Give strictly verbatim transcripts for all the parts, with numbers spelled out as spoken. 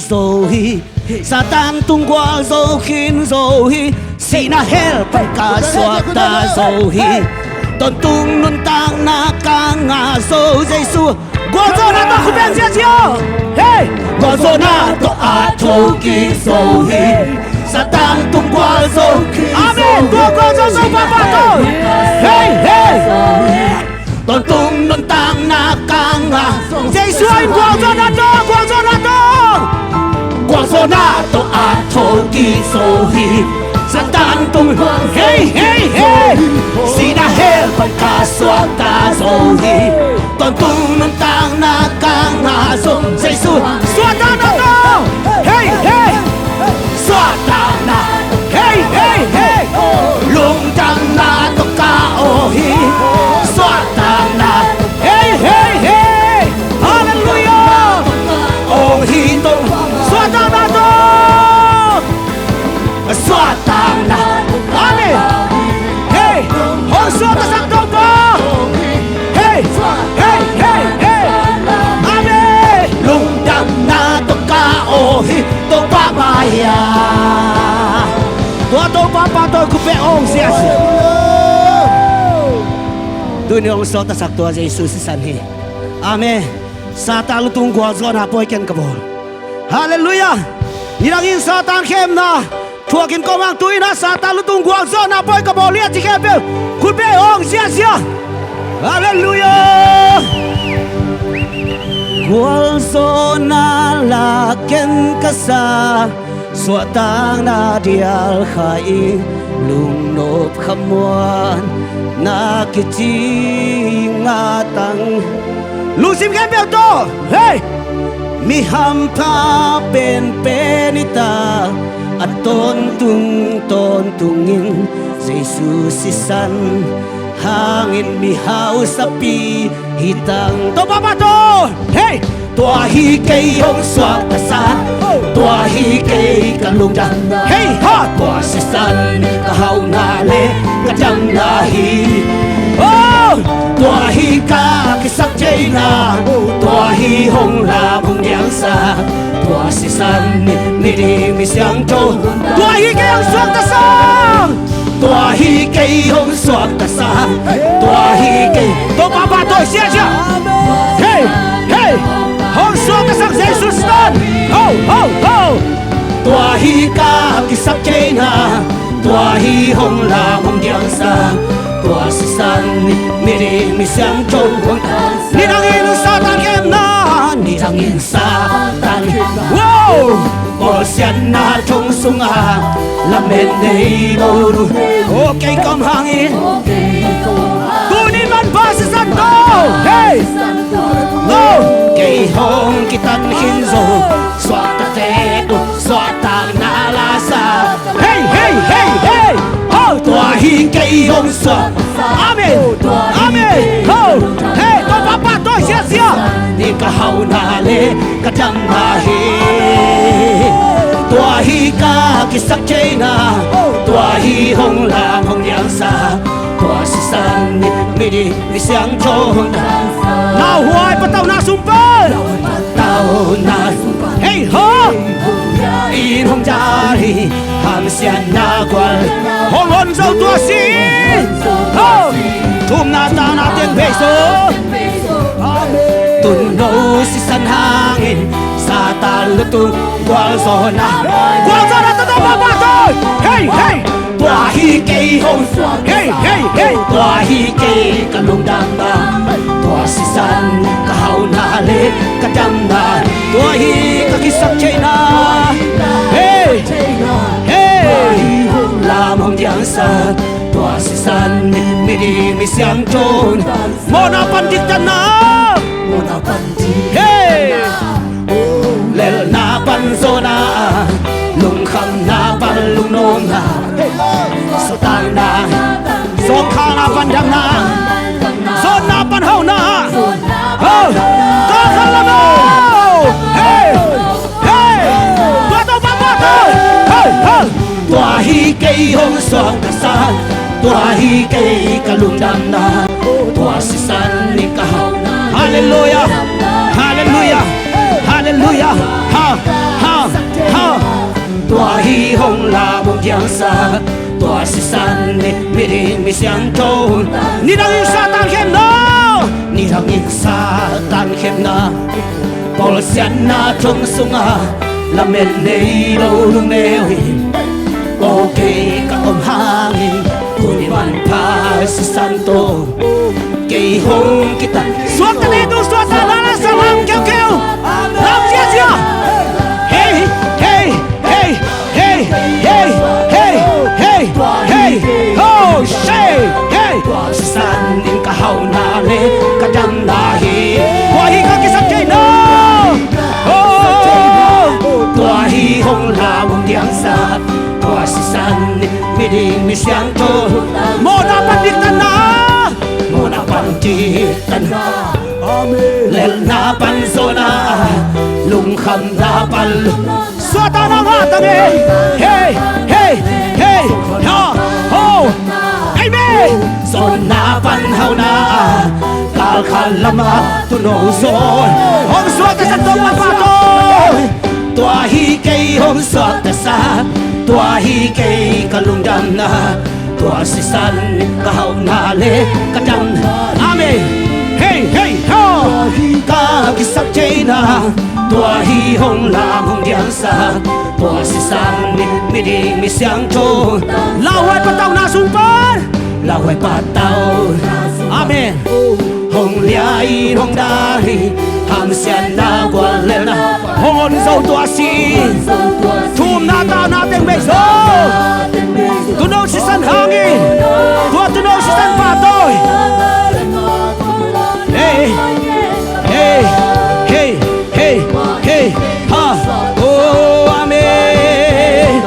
zo hi. Satan tung gualzo khin zo hi. Sihna hell pan ka suakta zo hi. Tawntung nuntakna ka ngah zo Jesu. Gualzawhna tawh khut beng ziahziah. Hei! Gualzawhna tawh a thokik zo hi. Satan tung gualzo khin zo hi. Amen. Tua gualzo zo papa tawh. Hei, hei. Tawntung nuntakna ka ngah. Jesu in gualzawhna tawh, gualzawhna tawh. Gualzawhna tawh a thokik zo hi. Satan tung, hei, hei, hei. Sihna hell pan ka suakta zo hi. Tawntung nuntakna ka ngah zo Jesu. Suahtakna tawh. Hei, hei. Suahtakna, hei, hei, hei. Lungdamna tawh ka aw hi. Suahtakna, hei, hei, hei. Halleluiah. Aw hi tawh. Suahtakna tawh. Suahtakna. Amen. Hei, hong suaktasak Topa. Hei, hei, hei, hei. Amen. Lungdamna tawh ka aw hi Topa mai-ah. Tua Topa pa tawh khut beng hong ziahziah. Tuni hong suaktasak tua Jesu sisan hi. Amen. Satan lutung gualzawhna pawi ken ka bawl. Halleluiah. Nidangin Satan khemna thuakin kawmang tuina Satan lutung gualzawhna pawi ka bawl hi a ci khempeuh khut beng hong ziahziah. Halleluiah. Gualzawhna lak ken ka sa, suahtakna dial kha in lungnop khamuanna kici ngatang. Lungsim khempeuh tawh, hei! Mi hampha penpen hi ta, a tawntung tawntungin Jesu sisan hangin mi hausapi hi tang. Topa pa tawh, hei! Tua hi kei hong suaktasak, tua hi kei ka lungdam. Hei ha! Tua sisan ka hauhna le ka damna hi. Oh! Tua hi ka kisak theihna, tua hi hong lam hong diangsak. Tua sisan in miding mi siangtho. Tua hi kei hong suaktasak. Tua hi kei hong suaktasak. Tua hi kei. Topa pa tawh ziahziah. Hei, hei. Hong suaktasak Jesu sisan. Ho, ho, ho. Tua hi ka kisak theihna. Tua hi hong lam hong diangsak. Tua sisan in miding mi siangtho hong. Nidangin Satan khemna. Nidangin Satan khemna. Wow! Bawlsiatna thong sungah lamen nei bawl uh. Aw kei kawm hangin. Tuni manpha sisan tawh. Hei! Aw kei hong kitan khin zo. Suakta tek uh, suahtakna la sa. Hei, hei, hei, hei. Ho! Tua hi kei hong suak. Amen. Amen. Ho! Hei, Topa pa tawh ziahziah. Ni ka hauhna le ka damna hi. Tua hi ka kisak theihna. Tua hi hong lam hong diangsak. Tua sisan in miding mi siangtho hong. Nauhuai patauhna sung pan. Tauhna. Hei ho! In hong dal hi. Hamsiatna gual hong hon zo tua si. Ho! Thumna tangna teng bei zo. Tunno sisan hangin Satan lutung gualzawhna. Gualzawhna tawh tawh papa tawh. Hei, hei! Tua hi kei hong suak. Hei, hei, hei! Tua hi kei ka lungdamna. Tua sisan ka hauhna le ka damna. Tua hi ka kisak theihna. Hei, hei! Tua hi hong lam hong diangsak. Tua sisan in miding mi siangtho. Mawhna pan diktatna. Mawhna pan diktatna. Hei! Lelhna pan zawhna, lungkhamna pan lungnopna, suahtakna, zawngkhalna pan damna, zawhna pan hauhna. Ho! Ka khalam ho! Hei! Hei! Tua tawh papa tawh! Hei! Hei! Tua hi kei hong suaktasak, tua hi kei ka lungdamna, tua sisan in ka hau. Halleluiah, halleluiah, halleluiah. Ha, ha, Tua hi hong lam hong diangsak, tua sisan in miding mi siangtho. Nidangin Satan khemna, nidangin Satan khemna, pawlsiatna thong sungah lamen nei lo lungneu hi. Aw kei ka om hangin tuni manpha sisan tawh kei hong kitat. Suakta le tung suakta la la sa lam keukeu. Lam ziazia. Hey, hey, hey, hey, hey, hey, hey, hey. Oh, say, hey. Tua sisan in ka hauhna le ka damna hi. Tua hi ka kisap theihna. Oh, tua hi hong lam hong diangsak, tua sisan in miding mi siangtho. Mawhna pan diktanna, mawhna pan diktanna, amen. Lelhna pan zawhna, lungkhamna pan lungkhamna. Suakta na ngah ta ngei. Hey, hey, hey, ha, ho. Amen. Zawhna pan hauhna, kalkal lamah tuuno zawn. Hong suaktasak Topa pahtawi. Tua hi kei hong suaktasak, tua hi kei ka lungdamna, tua sisan ka hauhna le ka damna. Amen. Hey, hey, ho. Tua hi ka kisap theihna, tua hi hong lam hong diangsak, tua sisan in miding mi siangtho. Lauhuai patauhna sung pan, lauhuai patauhna. Amen. Hong liai hong dai, hamsiatna guallelhna hong hon zo tua si. Thumna tauna teng bei zo. Tuuno sisan hangin, tua tuuno sisan pahtawi. Hey, hey, hey, hey, hey, ha. Oh, amen.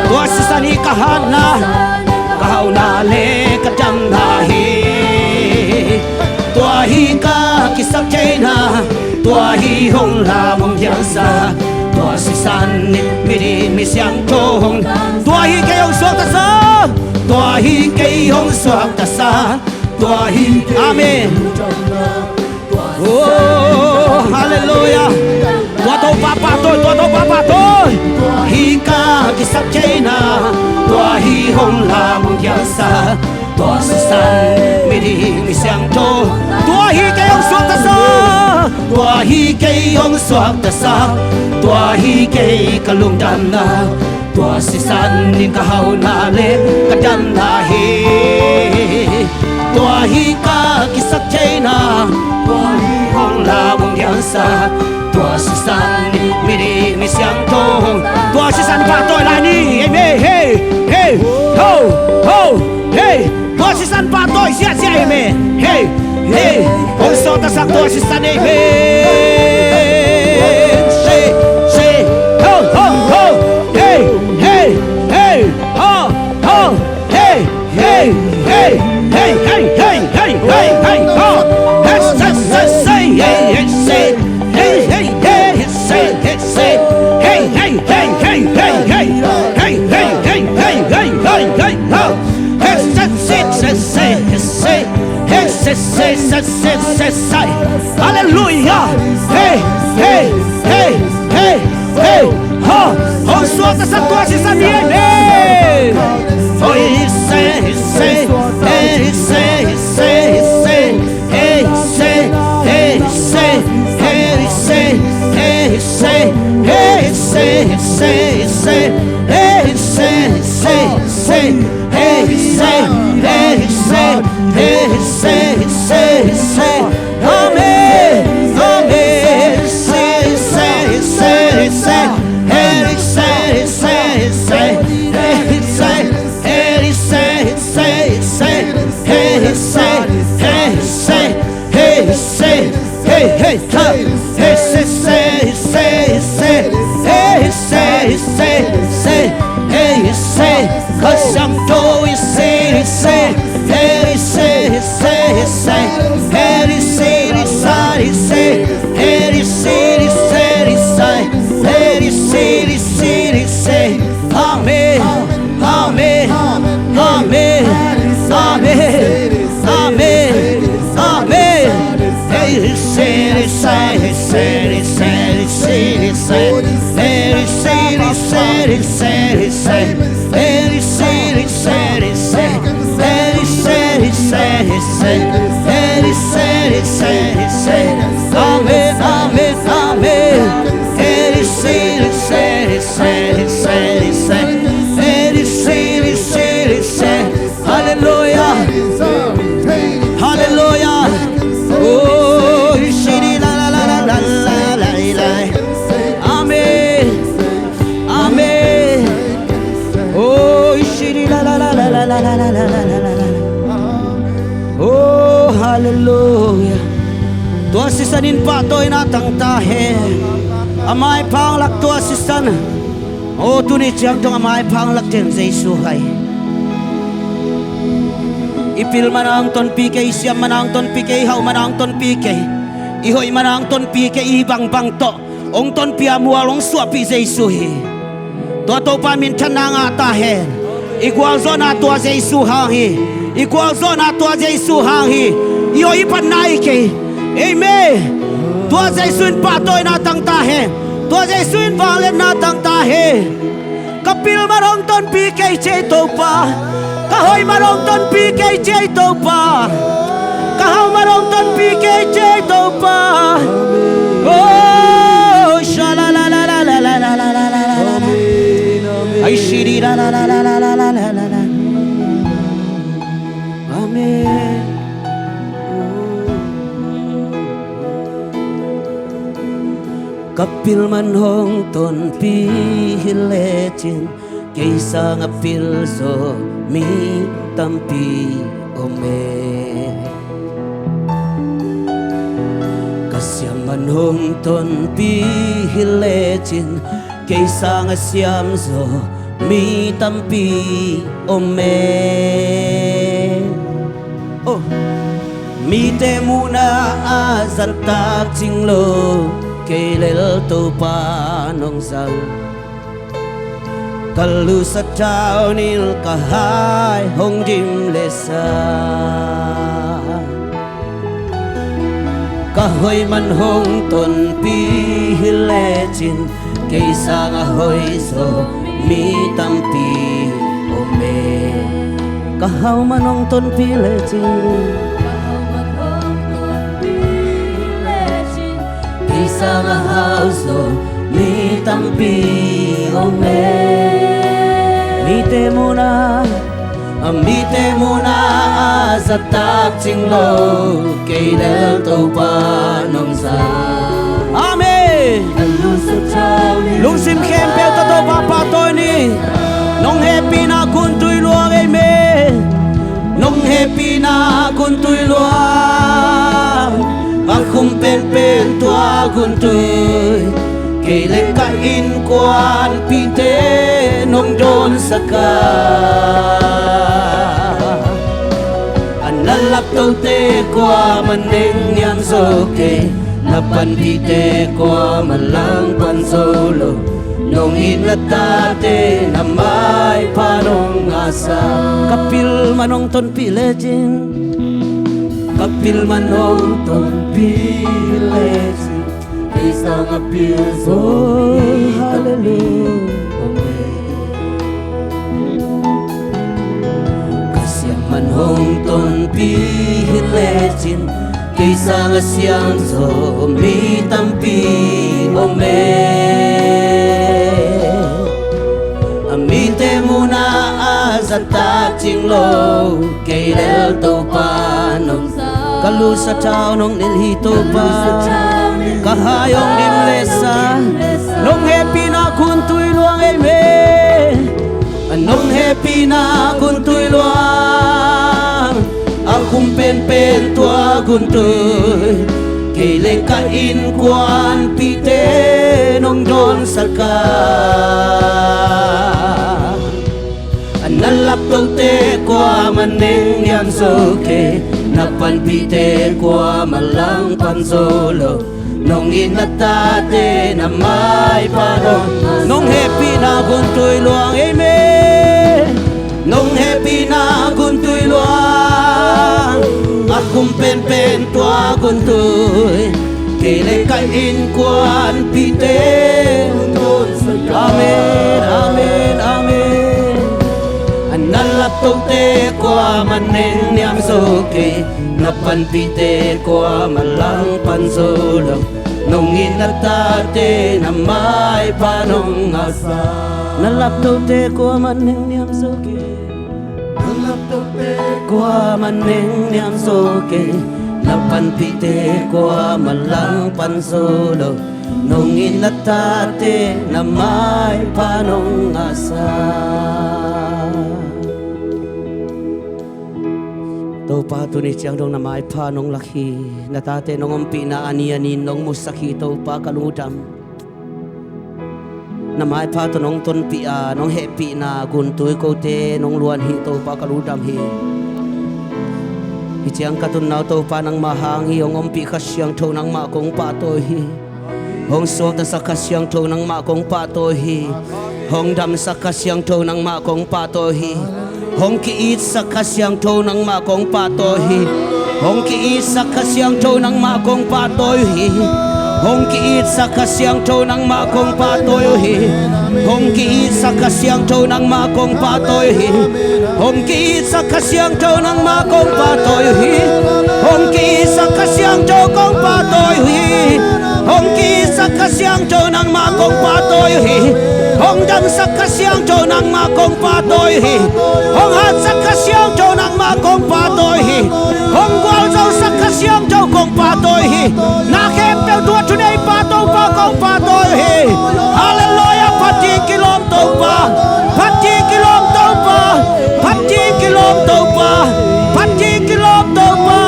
Tua sisan hi ka hatna, ka hauhna le ka damna hi. Tua hi ka kisap theihna, tua hi hong lam hong diangsak, tua sisan in miding mi siangtho hong. Tua hi kei hong suaktasak, tua hi kei hong suaktasak, tua hi kei. Amen. Oh, hallelujah. Tua Topa pahtawi, tua Topa pahtawi. Tua hi ka kisap theihna, tua hi hong lam hong diangsak, tua sisan miding mi siangtho. Tua hi kei hong suaktasak, tua hi kei hong suaktasak, tua hi kei ka lungdamna, tua sisan in ka hauhna le ka damna hi. Tua hi ka kisap theihna, tua hi hong lam hong diangsak, tua sisan in miding mi siangtho. Tua sisan pahtawi lai ni. Amen. Hey, hey, ho, ho, hey. Tua sisan pahtawi ziahziah. Amen. Hey, hey. Hong suaktasak tua sisan. Amen. Say, say, ho, ho, ho. Hey, hey, hey, ho, ho, hey. Hey, hey, hey, ho. Hey, hey, hey, hey, hey, say, hey, hey, say, hey, hey, hey, say, hey, say, hey, hey, hey, hey, hey, hey, ho. Hey, say, say, say, say, hey, say, say, say, say, say, say. Hallelujah. Hey, hey, hey, hey, hey, ho. Hong suaktasak tua sisan hi. Amen. Ho, say, say, hey, say, say, say, hey, say, hey, say, hey, say, hey, say, hey, say, say, say, hey, say, say, say. Hey, say, hey, say, hey, say, say, say. Amen. Amen. Say, say, say, say. Hey, say, say, say. Hey, say, hey, say, say, say. Hey, say, hey, say. Hey, say, hey, hey, ha. Hey, say, say, say, say. Hey, say, say, say. Hey, say, ka siangtho i si, i si. Hey, say, say, say. Hey, say, say, say. Hey, say, say, say. Hey, say, say, say. Amen. Amen. Amen. Amen. Amen. Amen. Hey, say, say, say, say, say, say, say. Hey, say, say, Amen, amen, amen. Hallelujah. Hallelujah. Oh, shiri la la la la la la la la. Amen. Amen. Oh, shiri la la la la la la la. Oh, hallelujah. Tua sisan in pahtawina tang ta hen. A maiphang lak tua sisan. Oh, tuni ciang tawh a maiphang lak den Jesu hai. I pil mana hong tonpih kei, i siam mana hong tonpih kei, i hauh mana hong tonpih kei, i hoih mana hong tonpih kei, i bangbang tawh hong tonpih a mual hong suahpih Jesu hi. Tua Topa minthanna ngah ta hen. I gualzawhna tua Jesu hang hi. I gualzawhna tua Jesu hang hi. I hoih i phatna hi kei. Amen. Tua Jesu in pahtawina tang ta hen. Tua Jesu in vangliatna tang ta hen. Ka pil man hong tonpih kei ci ei Topa. Ka hoih man hong tonpih kei ci ei Topa. Ka hauh man hong tonpih kei ci ei Topa. Oh, sha la la la la. Ai shiri la la la. Amen. Ka pil man hong tonpih hi lecin, kei sang a pil zaw mi tampi om e. Ka siam man hong tonpih hi lecin, kei sang a siam zaw mi tampi om e. Oh. Mite muhna a zattak cing lo, kei lel Topa nong zang. Ka lusa tawn in ka hai hong dim lesa. Ka hoih man hong tonpih hi lecin, kei sang a hoih zaw mi tampi om e. Ka hauh man hong tonpih lecin, kei sang a hauh zaw mi tampi om e. Mite muhna, a mite muhna a zattak cing lo, kei lel Topa nong zang. Amen. Lungsim khempeuh tawh Topa pahtawi ni. Nong hehpihna guntui luang ei me. Nong hehpihna guntui luang, a khum penpen tua guntui. Kei le ka innkuanpihte nong dawnsak a, a na laptote kuamah nengniam zo kei. Na panpihte kuamah langpan zo lo. Nong it na tate na maipha nong ngahsak. Ka pil man hong tonpih lecin, ka pil man hong tonpih lecin, kei sang a pil zaw mi tampi om e. Ka siam man hong tonpih hi lecin, kei sang a siam zaw mi tampi om e. A mite muhna a zattak cing lo, kei lel Topa nong zang. Ka lusa tawn nong nilh hi Topa. Ka hai hong dim lesa. Nong hehpihna guntui luang ei me. Nong hehpihna guntui luang, a khum penpen tua guntui. Kei le ka innkuanpihte nong dawnsak a, a na laptote kuamah nengniam zo kei. Na panpihte kuamah langpan zo lo. Nong it na tate na maipha nong. Nong hehpihna guntui luang ei me. Nong hehpihna guntui luang, a khum penpen tua guntui. Kei le ka innkuanpihte. Amen, amen. Kuamah nengniam zo kei, na panpihte kuamah langpan zo lo. Nong it na tate na maipha nong ngahsa. Na laptote kuamah nengniam zo kei, na laptote kuamah nengniam zo kei, na panpihte kuamah langpan zo lo. Nong it na tate na maipha nong ngahsa. Topa, tuni ciang dong na maipha nong lak hi. Na tate nong ompihna a ni a ni nong musak hi Topa, ka lungdam. Na maipha tawh nong tonpih a nong hehpihna guntui kote nong luan hi Topa, ka lungdam hi. Hi ciang ka tunna uh Topa nangmah hang hi. Hong ompih Kha Siangtho nangmah kong pahtawi hi. Hong suaktasak Kha Siangtho nangmah kong pahtawi hi. Hong damsak Kha Siangtho nangmah kong pahtawi hi. Hong ki-itsak Kha Siangtho nangmah kong pahtawi hi. Hong ki-itsak Kha Siangtho nangmah kong pahtawi uh hi. Hong ki-itsak Kha Siangtho nangmah kong pahtawi uh hi. Hong ki-itsak Kha Siangtho nangmah kong pahtawi uh hi. Hong ki-itsak Kha Siangtho nangmah kong pahtawi uh hi. Hong ki-itsak Kha Siangtho kong pahtawi uh hi. Hong ki-itsak Kha Siangtho nangmah kong pahtawi uh hi. Hong damsak Kha Siangtho nangmah kong pahtawi uh hi. Hong hatsak Kha Siangtho nangmah kong pahtawi uh hi. Hong gualzosak Kha Siangtho kong pahtawi uh hi. Na khempeuh tua thuneipa Topa kong pahtawi uh hi. Halleluiah, phat ding kilawm Topa. Phat ding kilawm Topa. Phat ding kilawm Topa. Phat ding kilawm Topa.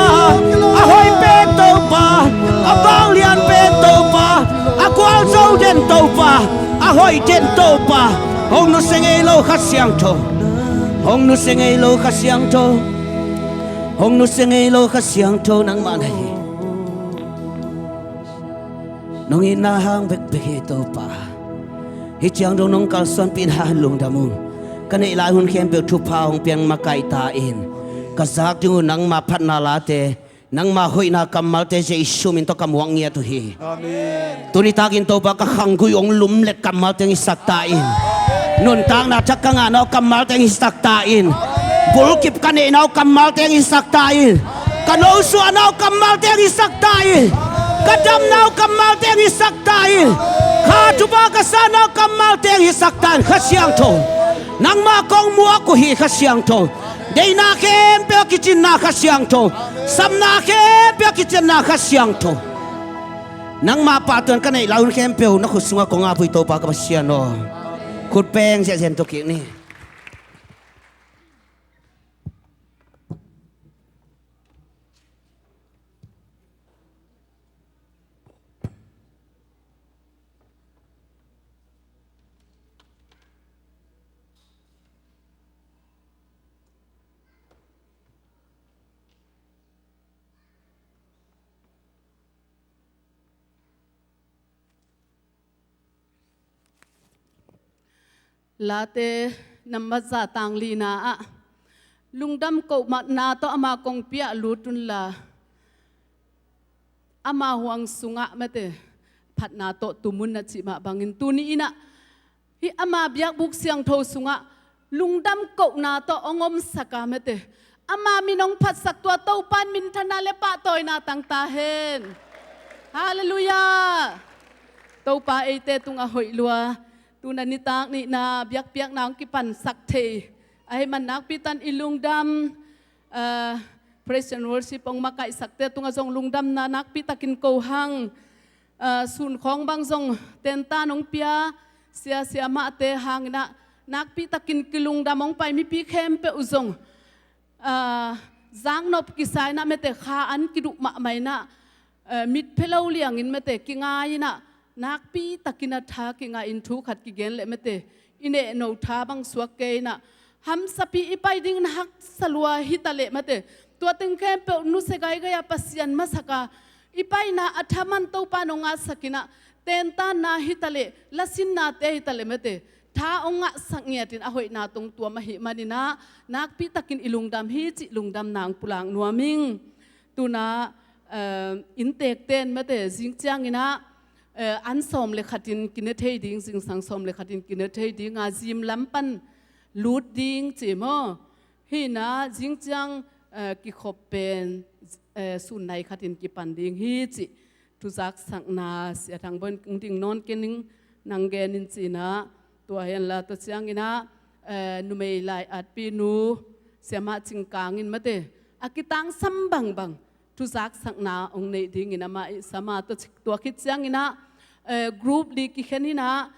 A hoih pen Topa. A vanglian pen Topa. A gualzo den Topa. A hoih den Topa. Hong nusia ngei lo Kha Siangtho. Hong nusia ngei lo Kha Siangtho. Hong nusia ngei lo Kha Siangtho nangmah na hi. Nong itna hang bekbek hi Topa. Hi ciang dong nong kalsuanpihna hang lungdam ung. Ka neih lai hun khempeuh thupha hong piang makaih ta in. Ka zak ding uh nangma phatna late, nangma hoihna kammalte Jesu min tawh ka muak ngiat uh hi. Amen. Tuni takin Topa ka khanggui hong lumlet kammalte hong hisak ta in. Nuntakna thak ka ngahna uh kammalte hong hisak ta in. Bulkip ka neihna uh kammalte hong hisak ta in. Ka nosuahna uh kammalte hong hisak ta in. Ka damna uh kammalte hong hisak ta in. Kha thupha ka sahna uh kammalte hong hisak ta in. Kha Siangtho, nangmah kong muak uh hi Kha Siangtho. Deihna khempeuh a kicinna Kha Siangtho. Samna khempeuh a kicinna Kha Siangtho. Nangmah pahtawi-in ka neih lai hun khempeuh na khut sungah kong ap uh hi Topa ka Pasian aw. Khut beng ziahziah in tuk kik ni. Late nambat za tang lina ah lungdam kohna tawh ama kongpi ah lut unla, ama huang sungah mate phatna tawh tum un na cih mah bangin tuni in ah hih ama biakbuk siangtho sungah lungdam kohna tawh hong omsak a mate, ama min hong phatsak tua Topa in minthanna le pahtawina tang ta hen. Halleluiah. Topa eite tungah hoih lua. Tuna nitak nihna biakpiakna hong kipansak thei ahih man nakpi takin i lungdam, ah, praise and worship hong makaihsakte tungah zong lungdamna nakpi takin ko hang. Ah, sun khawng bang zong tentan hong pia sia sia mahte hangin ah nakpi takin kilungdam hong pai mipi khempeuh zong, ah, zaknop kisa in ah mate kha an kiduh mahmah in ah, ah, mitphe lo liangin mate kingai in ah nakpi takin a tha kingaihin thu khat kigen leh mate i nehno tha bang suak kei in ah hamsapi i pai dingin haksa lua hi ta leh mate, tua teng khempeuh nusia gaigai a Pasian masak a i paina a thaman Topa in hong ngahsak in ah tentanna hi ta leh lasinnate hi ta leh mate tha hong ngahsak ngiatin a hoihna tawh tuam ahih manin ah nakpi takin i lungdam hi cih lungdamna hong pulak nuam ing. Tuna, eh, inntekte in mate zing ciangin ah, eh, an sawm le khatin kine thei ding, zingsang sawm le khatin kine thei ding a zim lam pan lut ding ci maw? Hi inah zingciang, eh, kikhop pen, eh, sun nai khatin kipan ding hi cih thuzaksakna Sia Thang Bawi in hong ding nawn kei ning, nang gen in ci inah, tua hi inla tua ciang inah, eh, numei lai atpinu Siamah Cing Kang in mate a kitangsam bangbang thuzaksakna hong neih dingin amah i sam a, tua ci, tua khit ciang inah, eh, group li kikhen inah,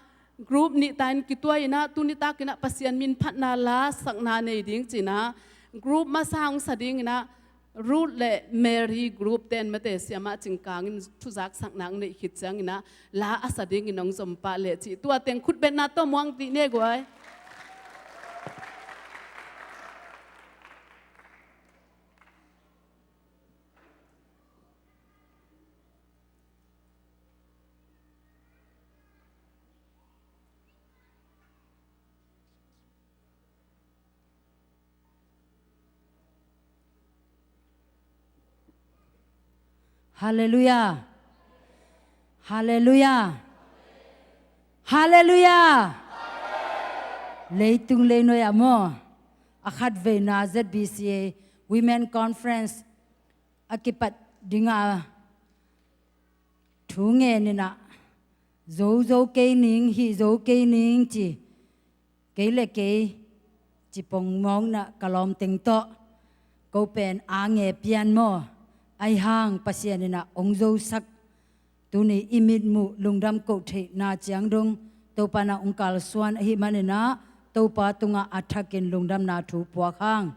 group nih ta in kituak inah, tuni tak inah Pasian min phatna lasakna nei ding ci inah, group masa hong sa ding inah, Ruth le Mary group ten mate Siamah Cing Kang in thuzaksakna hong neih khit ciang inah, la a sa dingin hong zom pah leh cih, tua teng khutbetna tawh muang dih ne guai. Halleluiah. Halleluiah. Halleluiah. Leitung leinuai ah maw, a khatveina Z B C A Women Conference a kipat dinga thu ngen inah, zo zo kei ning, hih zo kei ning ci, kei le kei ci pongmawk inah ka lawmteng tawh, ko pen a nge pian maw, ahi hang Pasian inah hong zosak, tuni i mitmuh lungdam koh theihna ciang dong Topa inah hong kalsuan ahih man inah, Topa tungah a thakin lungdamna thu puak hang.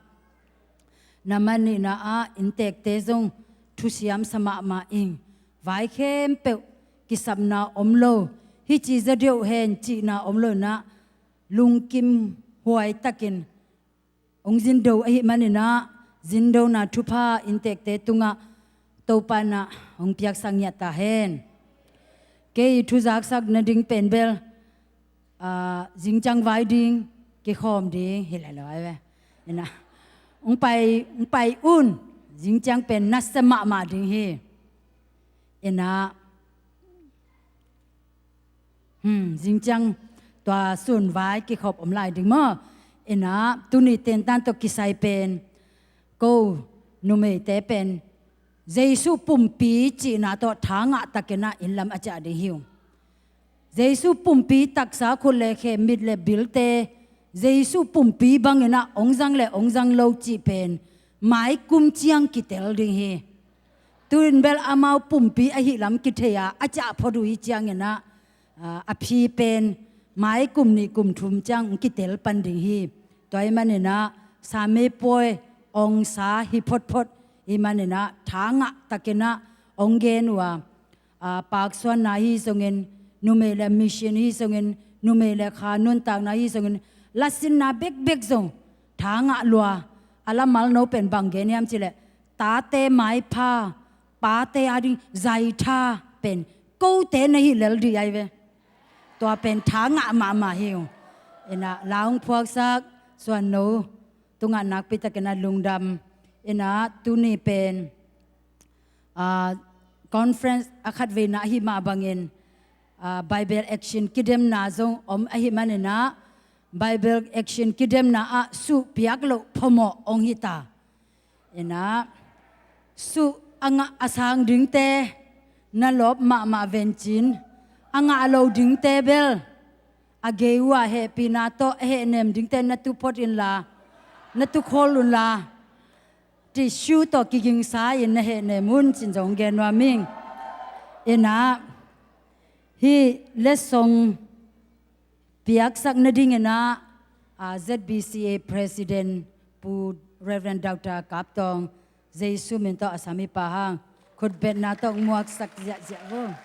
Na man nihna ah inntekte zong thusiam sa mahmah ing. Vai khempeuh kisapna om lo, hih ci zaw deuh hen cihna om lo inah, lungkim huai takin hong zindo ahih man inah, zindona thupha inntekte tungah Topa inah hong piaksak ngiat ta hen. Kei i thuzaksak nading pen bel, ah, zingciang vai ding, kikhawm ding hi le lo ai ve. Inah, hong pai, hong pai un, zingciang pen nasia mahmah ding hi. Inah, hmm, zingciang tua sun vai kikhop om lai ding maw. Inah, tuni tentan tawh kisai pen, ko numeite pen Jesu pumpi cihna tawh tha ngah takin ah inn lam a ciah ding hi ung. Jesu pumpi taksa, khut le khe, mit le bilte, Jesu pumpi bangin ah hong zang le hong zang lo cih pen mai kum ciang kitel ding hi. Tuin bel amau pumpi ahih lam kithei a, a ciah phot uh hi ciangin ah, ah, a phi pen mai kum nih kum thum ciang hong kitel pan ding hi. Tua ahih man inah same pawi hong sa hi photphot ahih man inah tha ngah takin ah hong gen uh a, ah, paksuanna hi zongin, numei le mission hi zongin, numei le kha nuntakna hi zongin, lasinna bekbek zong tha ngah lua. A lamal no pen bang gen hiam cih leh, tate maipha, pate ading zaitha pen kote na hih lel dih ai ve. Tua pen tha ngah mahmah hi uh. Inah, la hong phuaksak Suan No tungah nakpi takin ah lungdam. Inah, tuni pen, ah, conference a khatveina ahih mah bangin, ah, Bible action kidemna zong om ahih man inah, Bible action kidemna ah suh piak loh phamawh hong hi ta. Inah, suh a ngah a sang dingte na lawp mahmah vencin, a ngah lo dingte bel a gei uh a hehpihna tawh a hehnem dingte na tu phot inla, na tu khawl unla, tissue tawh kigingsa in na hehnem un cin zong gen nuam ing. Inah, hih letsong piaksak nadingin ah, ah, Z B C A President Pu Reverend Doctor Kap Tawng, Jesu min tawh a sam hi pah hang, khutbetna tawh muaksak ziahziah vo.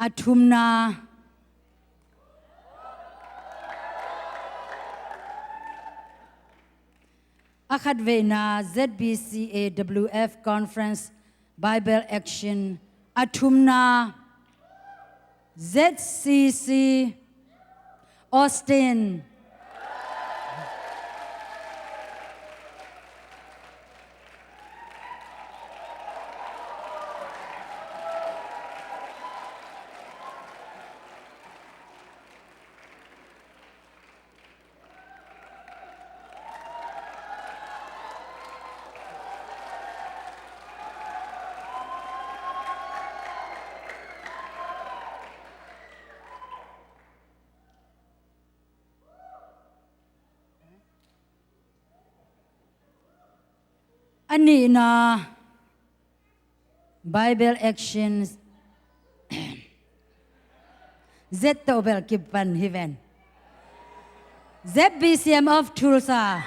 A thumna, a khatveina Z B C A W F Conference Bible Action, a thumna Z C C Austin. A nihna, Bible Action Z to bel kipan hi ven. Z B C M of Tulsa.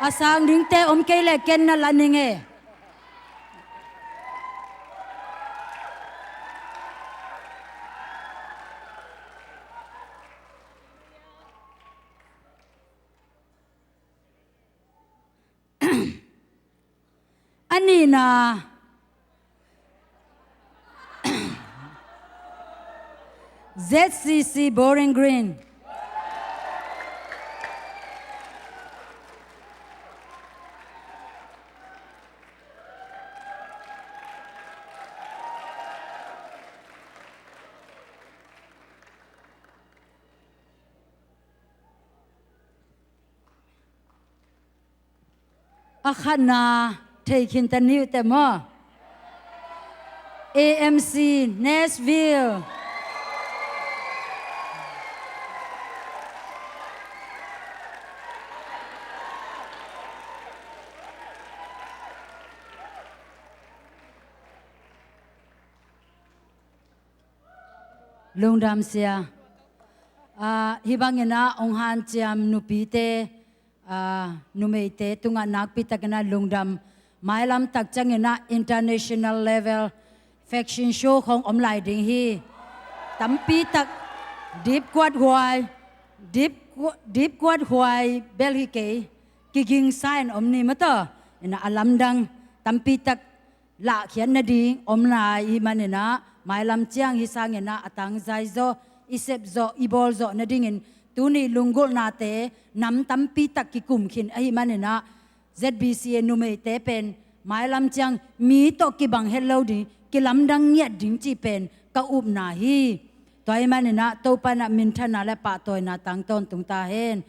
A sang dingte om kei leh ken na la ning e. A nihna, Z C C Bowling Green. A khatna thei khin ta ni uh teh maw. A M C Nashville. Lungdam sia. Ah, hih bangin ah hong hanciam nupite, ah, numeite tungah nakpi takin ah lungdam. Mailam tak ciangin ah international level fashion show khong om lai ding hi. Tampi tak dipkuat huai, dip, dipkuat huai bel hi kei, kiging sa in om ni maw taw. In ah a lamdang tampi tak lahkhiat nading om lai ahih manin ah, mailam ciang hih sangin ah a tangzai zawh, i sep zawh, i bawl zawh nadingin tuni lunggulhnate nam tampi tak kikum khin ahih manin ah, Z B C A numeite pen mailam ciang mi tawh kibang het lo ding, kilamdang ngiat ding cih pen ka upna hi. Tua ahih manin ah Topa in ah minthanna le pahtawina tang tawntung ta hen.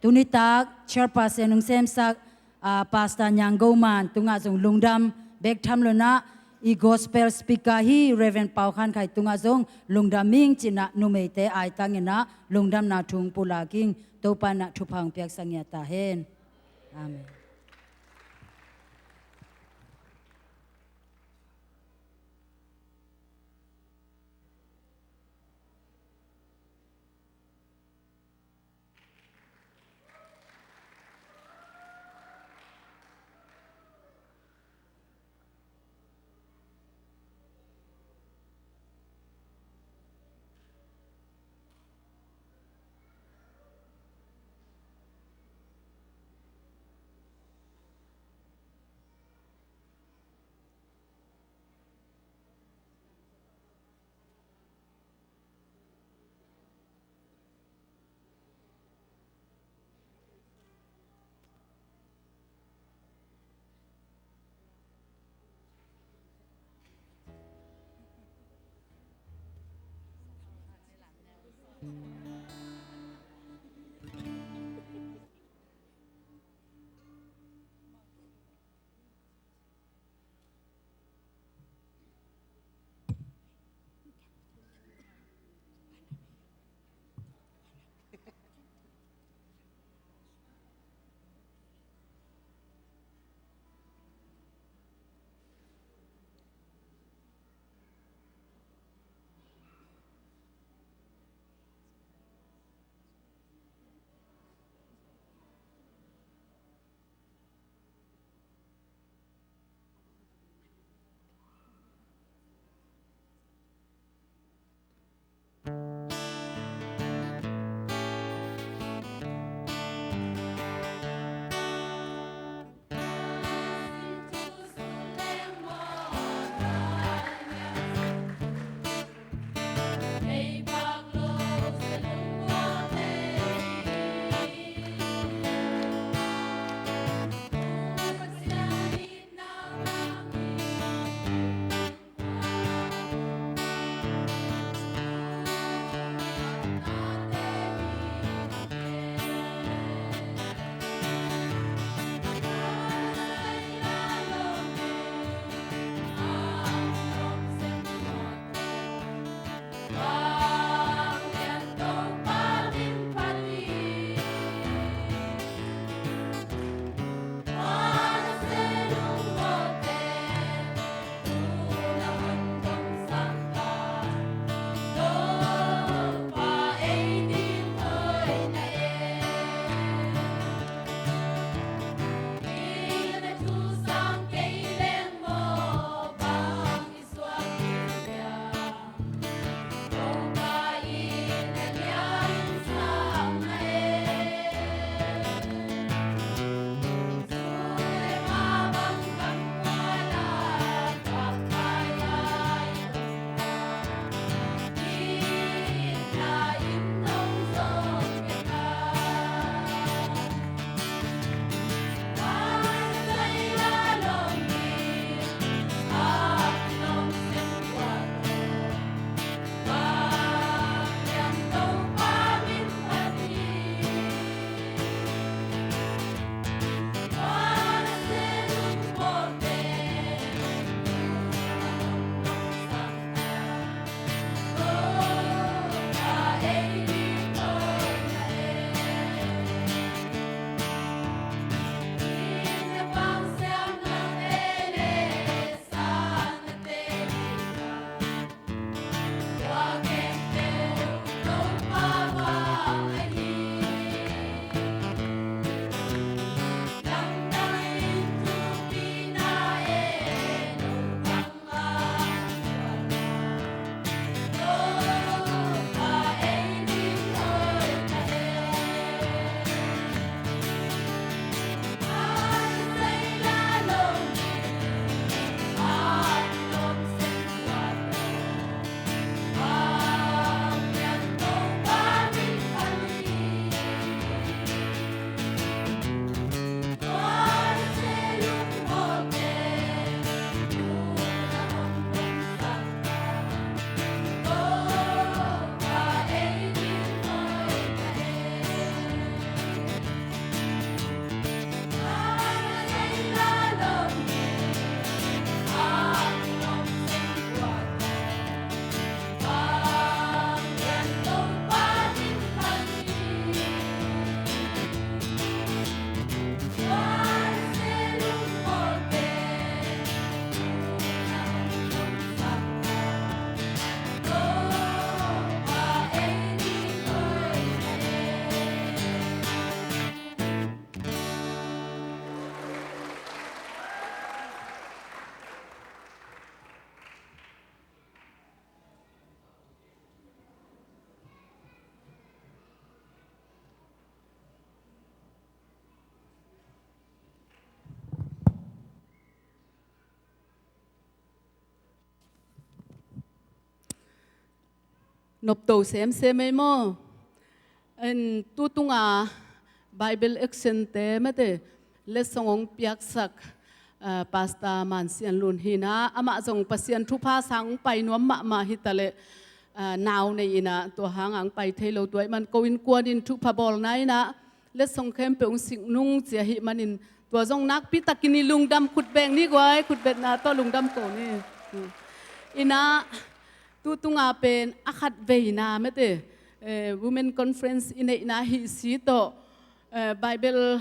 Tuni tak chairperson hong semsak, ah, Pastor Nyang Go Man tungah zong lungdam bek tham lo in ah, i gospel speaker hi Reverend Pau Khan Khai tungah zong lungdam ing ci-in ah numeite aitangin ah lungdamna thu hong pulak ing. Topa in ah thupha hong piaksak ngiat ta hen. Amen. Nopto semsem ei maw. En, tutunga Bible action te mate letsong hong piaksak, ah, Pastor Man Sian Lun hi inah, amah zong Pasian thupha sang hong pai nuam mahmah hi taleh, ah, nau nei inah, tua hang hong pai thei lo, tua ahih man ko innkuan in thupha bawlna inah letsong khempeuh hong sik nung ci ahih manin, tua zong nakpi takin i lungdam, khutbeng ni guai, khutbetna tawh lungdam ko ni. Inah, tutunga pen a khatveina mate, eh, Women Conference i neihna hi si tawh, eh, Bible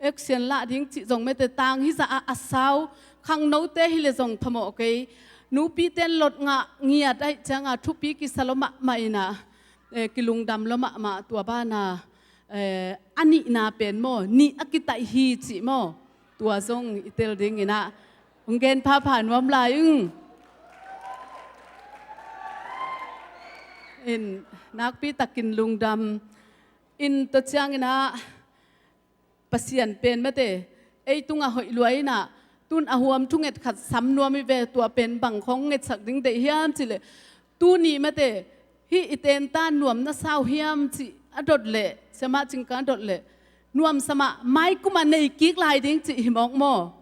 action lah ding cih zong mate tang hizah a, a sau, khangnote hileh zong phamawh kei. Nupite in lot ngah ngiat ahih cianga thupi kisa lua mahmah inah, eh, kilungdam lua mahmah, tua bana, eh, a nihna pen maw, nih a kitaih hi cih maw, tua zong i tel ding inah hong gen phapha nuam lai ung. In, nakpi takin lungdam. In, tua ciang inah Pasian pen mate ei tungah hoih lua inah, tun a huam thunget khat sam nuam hi ve, tua pen bang khawng ngetsak ding deih hiam cih leh, tuni mate hih i tentan nuam na sa uh hiam cih a dot leh, siamah Cingkang a dot leh, nuamsa mah, maikumah nei kik lai ding cih hi mawk maw.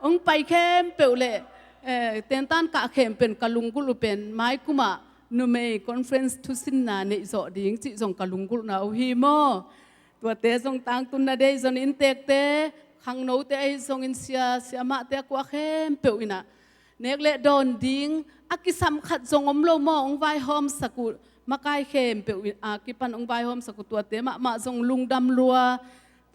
Hong pai khempeuh leh, eh, tentan kah khempeuh in ka lunggulh uh pen maikumah numei conference thusinna neih zawh ding cih zong ka lunggulhna uh hi maw. Tuate zong tangtunna deih zong inntekte, khangnote ahi zongin sia, siamahte a kuah khempeuh inah nek le dawn ding a kisam khat zong om lo maw, hong vaihawmsak uh, makai khempeuh a kipan hong vaihawmsak uh, tuate mahmah zong lungdam lua.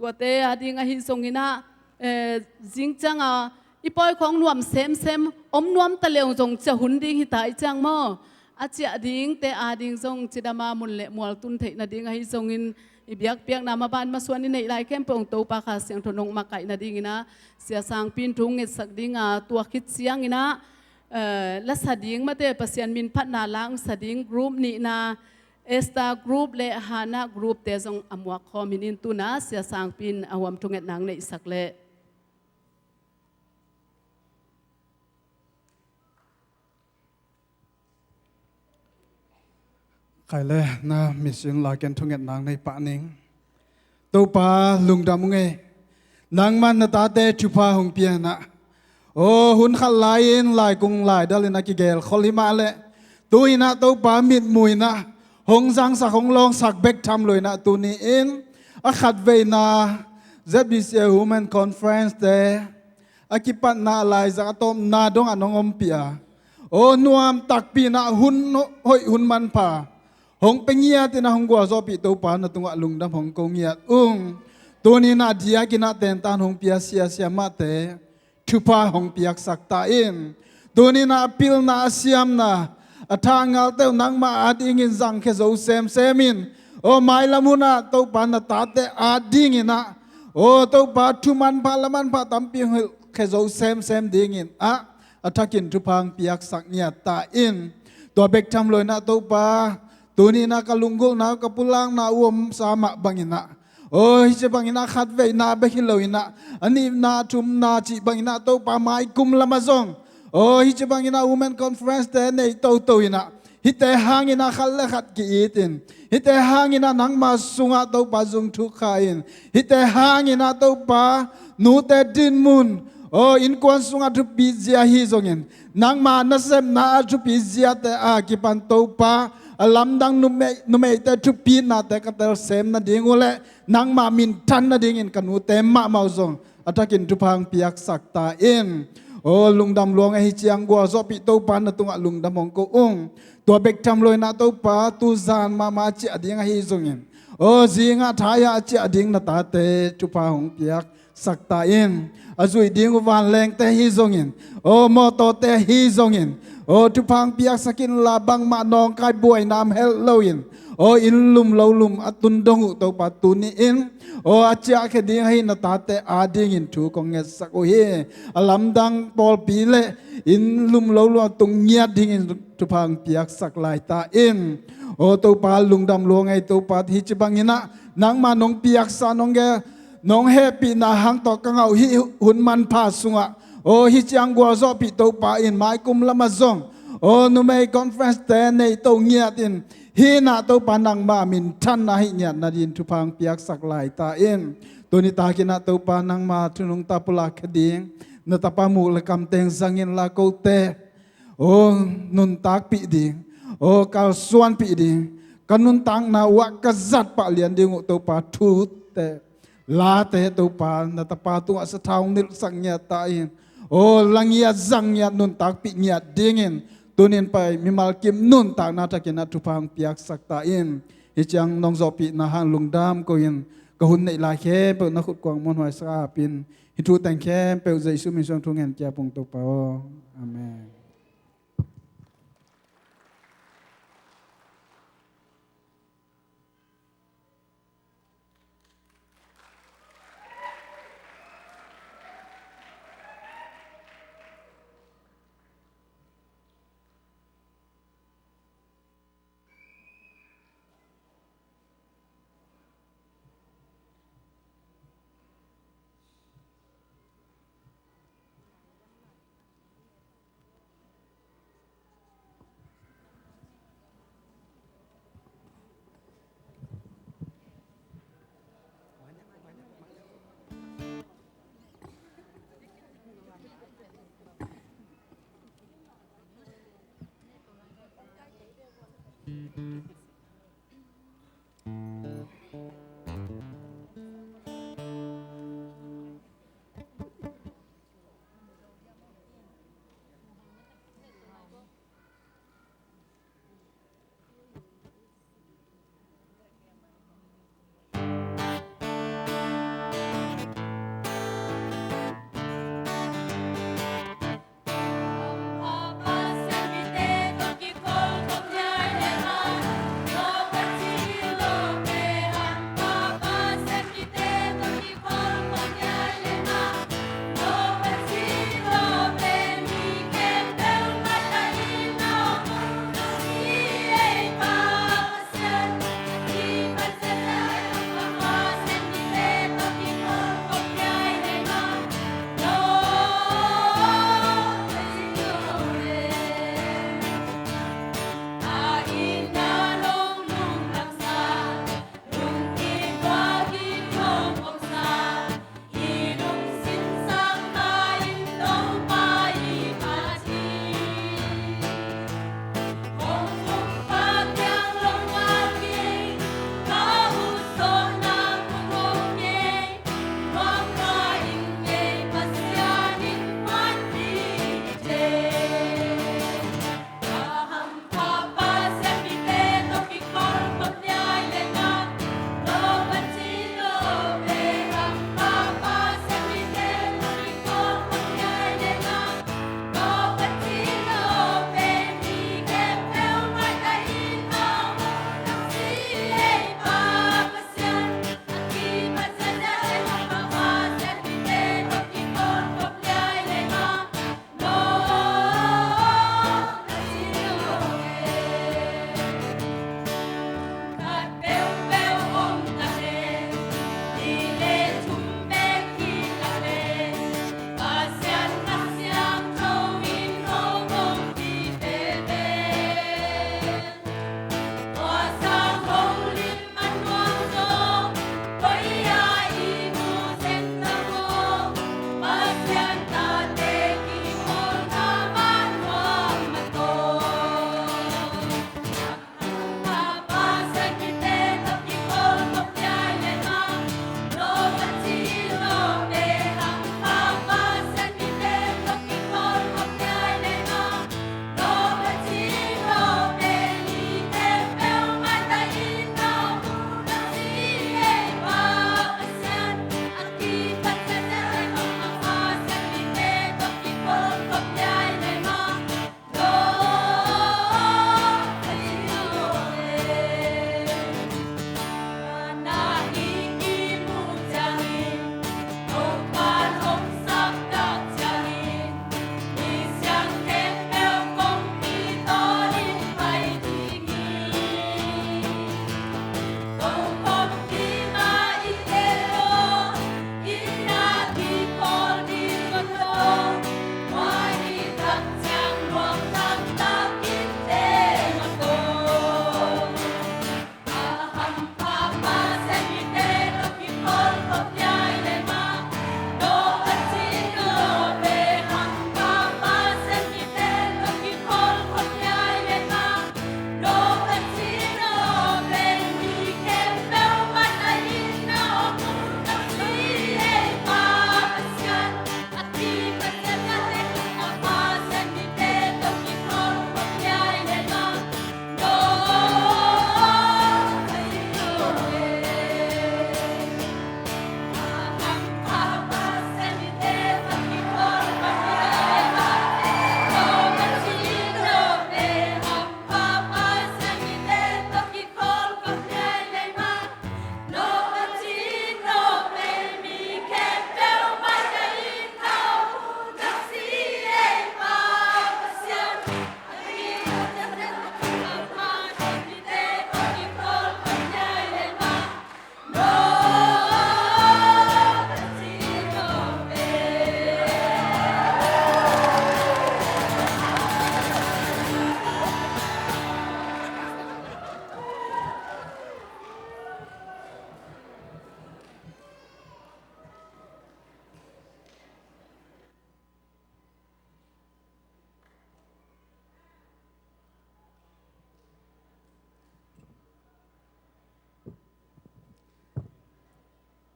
Tuate a ding ahi zong inah, eh, zing cianga i pawi khawng nuam semsem, om nuam ta leh zong ciah hun ding hi ta i ciang maw. A ciah dingte a ding zong cidama mun le mual tun theih nading ahi zongin, i biakpiakna maban masuan i neih lai khempeuh hong Topa Kha Siangtho in hong makaih nading inah, Sia Sangpi in thu hong ngetsak dinga, tua khit ciang inah, eh, la sa ding mate Pasian min phatna la hong sa ding group nihna, Esther group le Hannah group te zong a muak khawm hi in, tuna Sia Sangpi in a huam thungetna hong neihsak leh. Khai le na missing la ken thungetna hong nei pah ning. Topa lungdam ung ei. Nangman na tate thupha hong pia inah, aw, hun khat lai-in laikung laidal inah kigelkhol hi mah leh, tu inah Topa mitmuh inah hong zangsak, hong lawngsak bek tham lo inah, tuni in a khatveina Z B C A Women Conference te a kipatna, a laizang a tawpna dongah nong ompih a, aw, nuam takpi inah hun hoih, hun manpha hong pia ngiat inah hong gualzawhpih Topa na tungah lungdam hong ko ngiat ung. Tuni inah diak inah tentan hong pia sia, siamahte thupha hong piaksak ta in. Tuni inah a pilna, a siamna, a thangalte uh nangmah adingin zangkhia zo semsem in. Aw, mailam hunah Topa na tate ading inah, aw Topa, thu manpha, la manpha tampi hong hilhkhia zo semsem dingin ah, a thakin thupha hong piaksak ngiat ta in. Tua bek tham lo inah Topa, tuni inah ka lunggulhna uh, ka pulakna uh omsa mah bang inah, aw, hih ci bang inah khatveina bek hi lo inah, a nihna, a thumna cih bang inah Topa, maikum lamah zong, aw, hih ci bang inah Women Conference te nei toto inah, hihte hang inah khat le khat ki-it in, hihte hang inah nangma sungah Topa zung thuk kha in, hihte hang inah Topa, nute dinmun, aw, innkuan sungah thupi zia hi zongin, nangma nasepna a thupi ziate a kipan Topa, a lamdang numei, numeite thupihnate ka telsem nading uh le nangma minthan nadingin ka nute mahmah uh zong a thakin thupha hong piaksak ta in. Aw, lungdam lua ung ei, hih ciang gualzawhpih Topa na tungah lungdam hong ko ung. Tua bek tham lo inah Topa, tuzan mahmah a ciah ding ahi zongin, aw, zingah thaiah a ciah ding na tate thupha hong piaksak ta in. A zuih ding uh vanlengte hi zongin, aw, mawtawte hi zongin, aw, thupha hong piaksak inla, bangmah nawngkai buaina om het loin, aw, inn lum lo lum a tun dong uh Topa, tuni in, aw, a ciahkhia ding ahi na tate adingin thu kong ngetsak uh hi. A lamdang pawlpi le inn lum lo lum a tung ngiat dingin thupha hong piaksak lai ta in. Aw Topa, lungdam lua ung ei Topa, hih ci bang inah nangma nong piaksa, nong ge, nong hehpihna hang tawh ka ngah uh hih hun manpha sungah, aw, hih ciang gualzawhpih Topa in maikum lamah zong, aw, numei conference te nei to ngiat in, Hih in ah Topa nangma minthanna hih ngiat nading thupha hong piaksak lai ta in. Tuni takin ah Topa nangma thu nungta pulak kha ding, na tapa muk le kamteng zangin la kote aw nuntakpih ding, aw kalsuanpih ding, ka nuntakna uah ka zat pah lian ding uh Topa thute, late Topa na tapa tungah sathau nilhsak ngiat ta in. Aw la ngiat zang ngiat nuntakpih ngiat dingin tunin pai mimal kim nuntakna thakin ah thupha hong piaksak ta in. Hih ciang nong zawhpihna hang lungdam ko-in ka hun neih lai khempeuh na khut kuang muanhuai sak apin hih thu teng khempeuh Jesu min suang thu ngen kia pung Topa aw. Amen.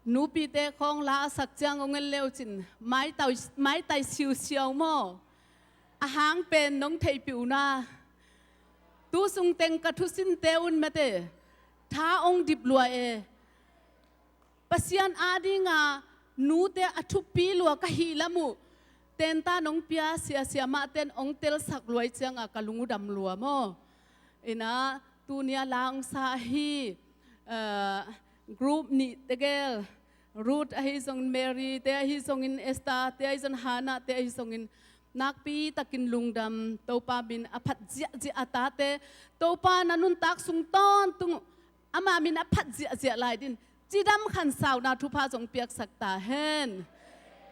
Nupite khawng la a sak ciang hong en leucin maitai, maitai siusiau maw? A hang pen nong theihpih uh na. Tu sung teng ka thusinte un mate, tha hong dip lua e. Pasian adinga nute a thupi lua ka hih lam uh tenta nong pia sia siamahten hong telsak luai cianga ka lung uh dam lua maw? Ina tunia la hong sa hi, eh, group nih tegel, Ruth ahi zongin, Mary te ahi zongin, Esther te ahi zongin, Hannah te ahi zongin, nakpi takin lungdam. Topa min a phat ziahziah a tate, Topa na nuntak sung tawntung ama min a phat ziahziah lai din cidam khansauna thupha zong piaksak ta hen.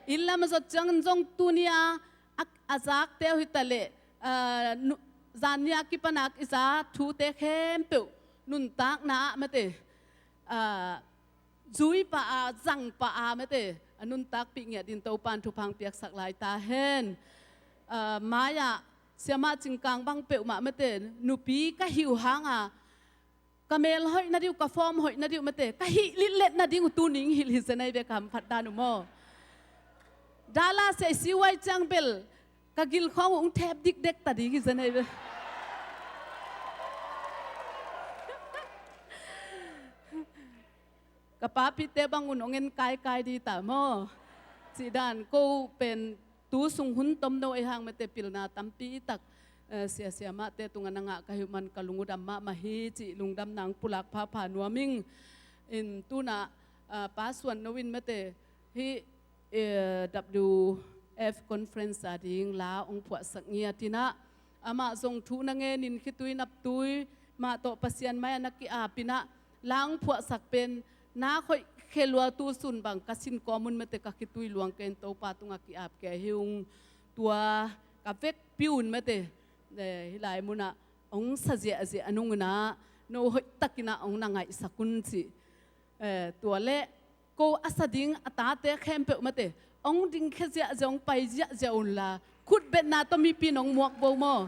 Inn lam a zot ciangin zong tunia a, a zakte uh hi ta leh, ah, nu-, zannia kipanak i za thute khempeuh nuntakna ah mate, ah, zui pah a, zang pah a mate, a nuntakpih ngiat din Topan thupha hong piaksak lai ta hen. Ah, mai-ah siamah Cingkang bang peuhmah mate, nupi ka hih uh hanga ka mel hoih nading uh, ka form hoih nading uh mate, ka hih litlet nading uh tuning hilh hi zen ahi ve, ka hamphat dan uh maw? Dallas a i si uh ahih ciang bel ka gilkhawng uh hong thep dikdek ta ding hi zen ahi ve. Ka papite bang un hong en kaikai dih ta maw? Cih dan ko pen tu sung hun tomno ei hang mate, pilna tampi tak, eh, sia siamahte tungah na ngah ka hih uh man ka lung uh dam mahmah hi cih lungdamna hong pulak phapha nuam ing. In tunah, ah, Pa Suan No in mate, hih, eh, W F conference ading la hong phuahsak ngiat inah, amah zong thu na ngenin khitui naptui mah tawh Pasian mai-ah na ki-ap inah, la hong phuahsak pen nak hoih khel lua, tu sun bang ka sin kawm un mate, ka khitui luang kei in Topa tungah ki-ap kei hi ung. Tua ka vekpi un mate, eh, hih lai munah hong sa ziahziah a nung inah, no hoih takinah hong na ngaihsak un cih. Eh, tua leh ko a sa ding a tate khempeuh mate, hong dingkhia ziahziah, hong pai ziahziah unla, khutbetna tawh mipi in hong muak bo maw?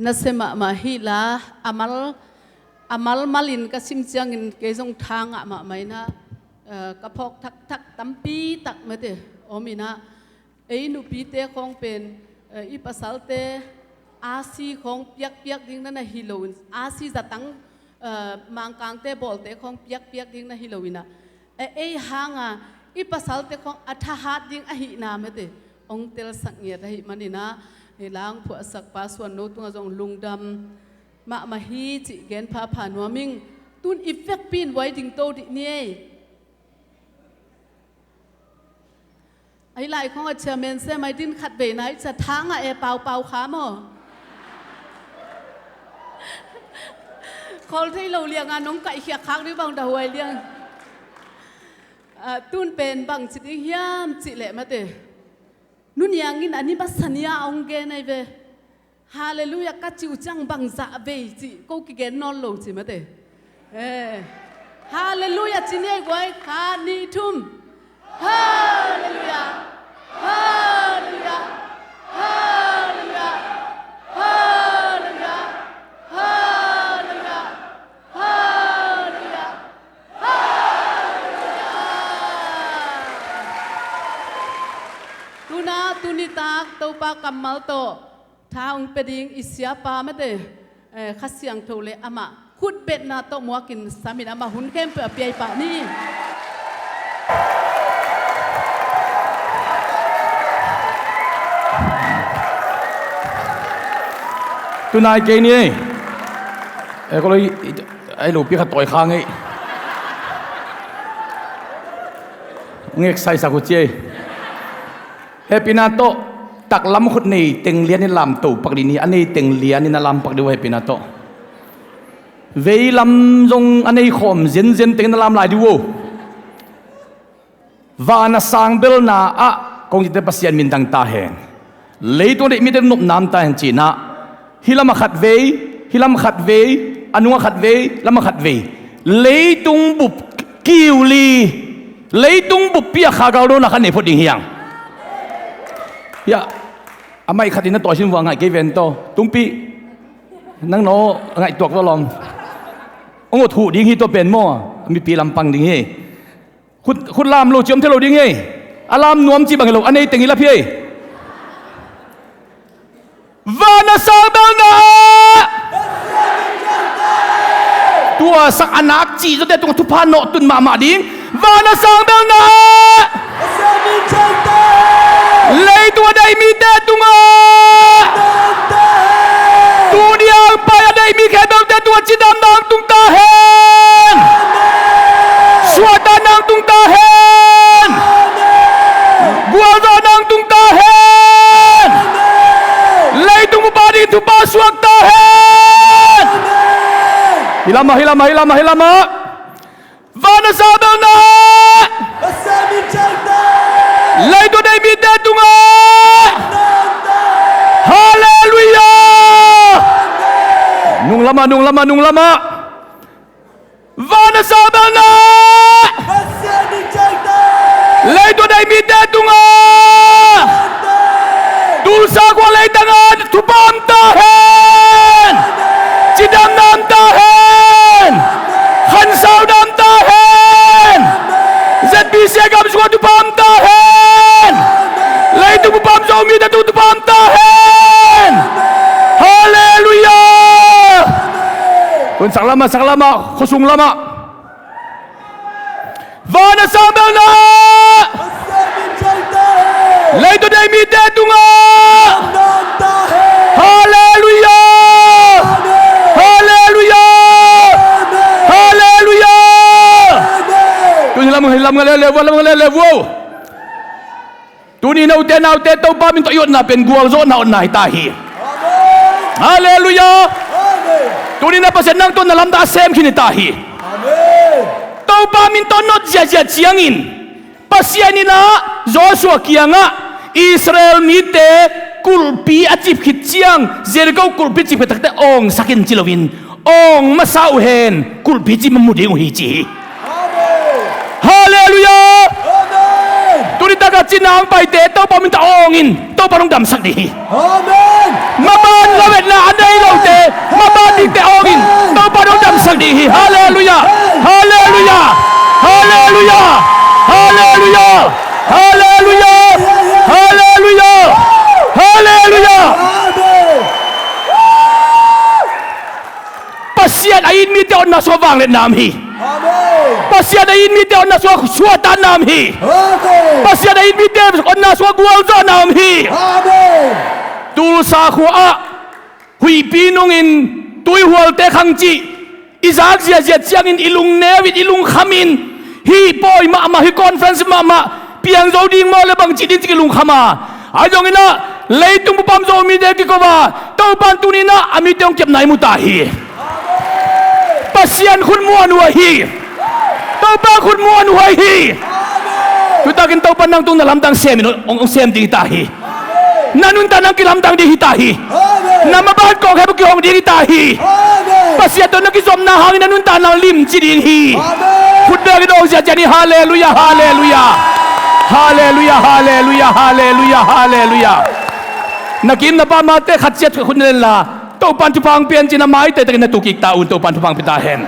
nasia mahmah hi la, a mal, a mal malin ka sim ciangin kei zong tha ngah mahmah in ah, eh, ka phawk thakthak tampi tak mate om in ah, ei nupite khawng pen, eh, i pasalte asi khawng piakpiak ding na na hi loin, asi zatang, eh, Mangkangte bawlte khawng piakpiak ding na hi loin ah, eh, ei hanga i pasalte khawng a thahat ding ahihna mate hong telsak ngiat ahih manin ah, hih la hong phuahsakpa Suan No tungah zong lungdam mahmah hi cih gen phapha nuam ing. Tun i vekpi in buai ding to dih ni ei. Ahi lai khawng a chairman sem ai din khat vei nai cia tha ngah e, paupau kha maw? Khawl thei lo lianga nong kaihkhiak khak dih bang dah huai liang. Ah, tun pen bang ci ding hiam cih leh mate, Nu Niang in a ni masa ni-a hong gen ai ve. Halleluiah ka cih uh ciang bangzah vei cih ko kigen nawn lo ci mate. Eh. Halleluiah ci ni ei guai, khat, nih, thum. Halleluiah. Halleluiah. Halleluiah. Halleluiah. Halleluiah. Halleluiah. Tuna tuni tak Topa kammal tawh tha hong pia ding i siapa mate, eh, Kha Siangtho le amah khutbetna tawh muakin samin amah hun khempeuh a piai pah ni. Tunai kei ni ei. Eh, ko lo i, i, ai lo pi kha toi khang ei. Ngek sai sa khu ci ei. Hehpihna tawh taklam khut nei teng lianin lamto pak dih ni, a nei teng lianin a lam pak dih uh hehpihna tawh. Vei lam zong a nei khawm zenzen tengin a lam lai dih uh. Van a sang belna ah kong cite Pasian min thang ta hen. Leitung a deih mite nopna om ta hen ci-in ah. Hih lamah khat vei, hih lamah khat vei, a nungah khat vei, lamah khat vei. Leitung bup kiu li, leitung buppi a kha galdawnna khat nei phot ding hi hang. Hiah, a mic khat in a tawi sin vua ngaih kei ven taw. Tungpi, nang naw ngaih tuak vua lawm. Hong ut huh ding hi tua pen maw, a mipi lampang ding hi. Khut, khut lam lo ci om thei lo ding hi. A lam nuam ci bang hi lo, a nei teng i lap hi. Van a sang belna ah. Tua sak a nak cih zawte tungah thupha nawh tun mahmah ding. Van a sang belna ah. Leitung a deih mite tungah. Tuni a hong pai a deih mi khempeuhte tungah cidamna hong tung ta hen. Suahtakna hong tung ta hen. Gualzawhna hong tung ta hen. Leitung bup a ding thupha suak ta hen. Hi lamah, hi lamah, hi lamah, hi lamah. Van a sang belna ah. Leitung a deih mite tungah. Halleluiah. Nung lamah, nung lamah, nung lamah. Van a sang belna ah. Leitung a deih mite tungah. Tulsa khua leitang ah thupha om ta hen. Cidamna om ta hen. Khansauna om ta hen. ZBC gam sungah thupha om ta hen. Leitung bup a om Zomite tungah thupha om ta hen. Halleluiah. Tun sak lamah, sak lamah, khuasung lamah. Van a sang belna ah. Leitung a deih mite tungah. Halleluiah. Halleluiah. Halleluiah. Tun hi lam, hi lam nga le le vua, lam nga le le vua. Tuni note naute Topa min tawh i otna pen gualzawhna otna hi ta hi. Halleluiah. Tuni na Pasian nang tawh na lamdang a sem khin hi ta hi. Topa min tawh not ziahziah ciangin Pasian in ah Joshua kiangah Israel mite kulhpi a cip khit ciang, Jericho kulhpi cip khit takte awngsak in ci loin, awng masa uh hen, kulhpi cip a mu ding uh hi ci hi. Halleluiah. Tuni takah Cinang paite Topa min tawh awng in, Topa nong damsak ding hi. Amen. Maban lametna a nei lote, maban dingte awng in, Topa nong damsak ding hi. Halleluiah. Halleluiah. Halleluiah. Halleluiah. Halleluiah. Halleluiah. Halleluiah. Amen. Pasian a it mite otna sungah vangliatna om hi. Amen. Pasian a it mite otna sungah suahtakna om hi. Amen. Pasian a it mite otna sungah gualzawhna om hi. Amen. Tulsa khua ah huihpi nungin tuihualte khang cih i zak ziahziah ciangin i lungneu in, i lungkham in, hih pawi mahmah, hih conference mahmah piang zo ding maw le bang ci ding ci kilungkham a, ahi zongin ah leitung bupam Zomite kiko a, Topa in tuni-in ah a mite hong kepna i mu ta hi. Pasian khutmuan uh ahi hi. Topa khutmuan uh ahi hi. Tutakin Topa nang tung na lamdang sem in hong, hong sem ding hi ta hi. Na nuntakna hong kilamdang ding hi ta hi. Amen. Na maban kawng hep uh kihong ding hi ta hi. Amen. Pasian tawh na kizopna hangin na nuntakna hong limci ding hi. Amen. Khut beng in hong ziahziah ni. Halleluiah, halleluiah. Halleluiah, halleluiah, halleluiah, halleluiah. Na kim na pamte khat ciat khut na len la. Topa in thupha hong pia in ci-in a maite takin na tu kik ta un, Topa in thupha hong pia ta hen.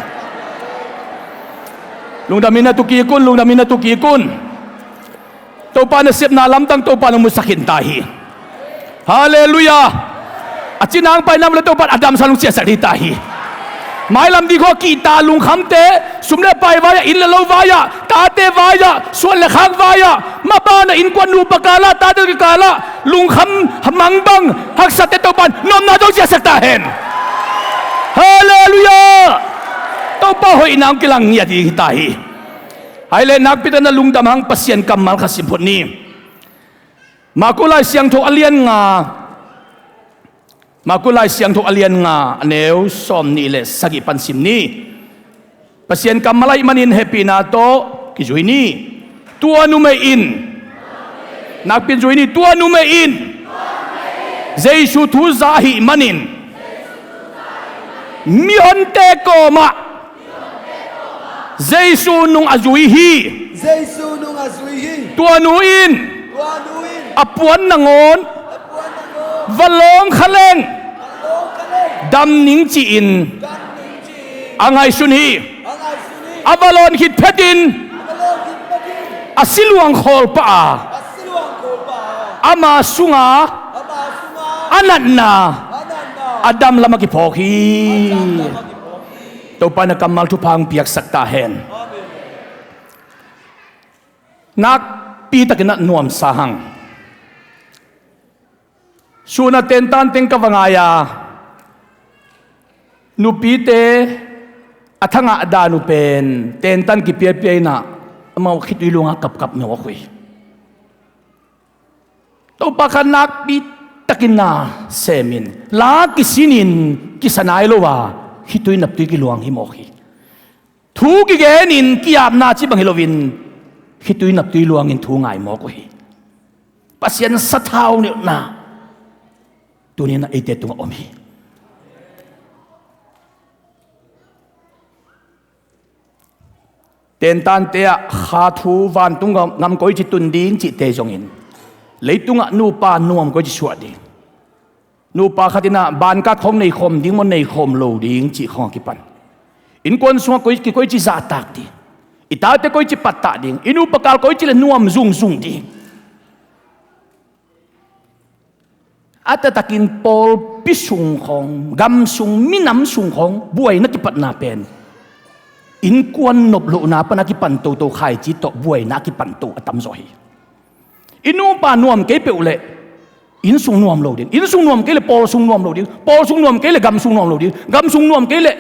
Lungdam in na tu kik un, lungdam in na tu kik un. Topa nasepna lamdang Topa in hong musak khin ta hi. Halleluiah. A cinang paina om le Topa in a damsel hong ciahsak ding hi ta hi. Mailam ding khawng a kihta lungkhamte, sum le pai vai-ah, inn le lo vai-ah, tate vai-ah, suan le khak vai-ah, maban ah innkuan nupa kikal ah, tate kikal ah lungkham mangbang haksate Topa in na omna zong ciahsak ta hen. Halleluiah. Topa hoihna hong kilang ngiat ding hi ta hi. Hai leh nakpi takin na lungdam hang Pasian kammal khat sim phot ni. Marku Lai Siangtho a lian nga, Marku Lai Siangtho a lian nga, a neu sawmnih le sagih pan sim ni. Pasian kammal ahih manin hehpihna tawh kizui ni. Tua numei in, nakpi-in zui ni, tua numei in Jesu thu za ahih manin mihonte kawmah Jesu nung a zui hi. Jesu nung a zui hi. Tua nu in, tua nu in, a puan nangawn, a puan nangawn, va lawng kha leng, va lawng kha leng, dam ning ci-in, dam ning ci-in, a ngaihsun hi. A ngaihsun hi. A va lawn khit phetin, a va lawn khit phetin, a siluang khawl pah a, a siluang khawl pah a, ama sunga, ama sunga, a natna, a natna, a dam lamah kiphawk hi. A dam lamah kiphawk hi. Topa in a kammal thupha hong piaksak ta hen. Nakpi takin a nuamsa hang. Sun a tentan teng ka va ngai a, nupite a thangah dan uh pen tentan kipiapia in ah amau khitui luangah kapkap mawk uh hi. Topa kha nakpi takin na sem in, la kisinin kisa nai lo a, khitui naptui kiluang hi mawk hi. Thu kigenin ki-apna cih bang hi loin, khitui naptui luangin thu ngai mawk uh hi. Pasian sathau neuhna tuni-in ah eite tungah om hi. Tentante ah kha thu, vantung gam, gam koici tun ding cihte zongin, leitungah nupa nuam koici suah ding, nupa khat in ah bankat khawng nei khawm ding maw, nei khawm lo ding cih khawng a kipan, innkuan sungah koi, ki koici zahtak ding, i tate koici pattah ding, i nupa kal koici le nuam zungzung ding. A taktakin pawlpi sung khawng, gam sung, minam sung khawng buaina kipatna pen innkuan nop lohna pan a kipan toto, khaici tawh buaina a kipan to a tamzaw hi. I nupa nuam kei peuh leh inn sung nuam lo ding, inn sung nuam kei leh pawl sung nuam lo ding, pawl sung nuam kei leh gam sung nuam lo ding, gam sung nuam kei leh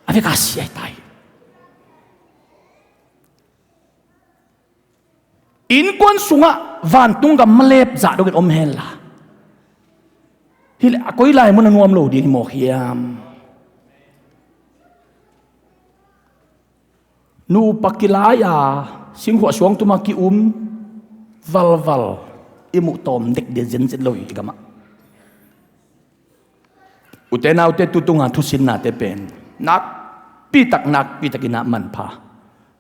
a vek a sia hi ta hi. Innkuan sungah vantung gam malep zah dongin om henla, hileh a koi lai mun a nuam lo ding hi mawk hiam? Nupa kilai a singkhuah suangtum a ki-um valval i muh tawm dekdek zenzen lo hi i gamah. Ute naute, tu tunga thusinnate pen nakpitak, nakpitakin ah manpha,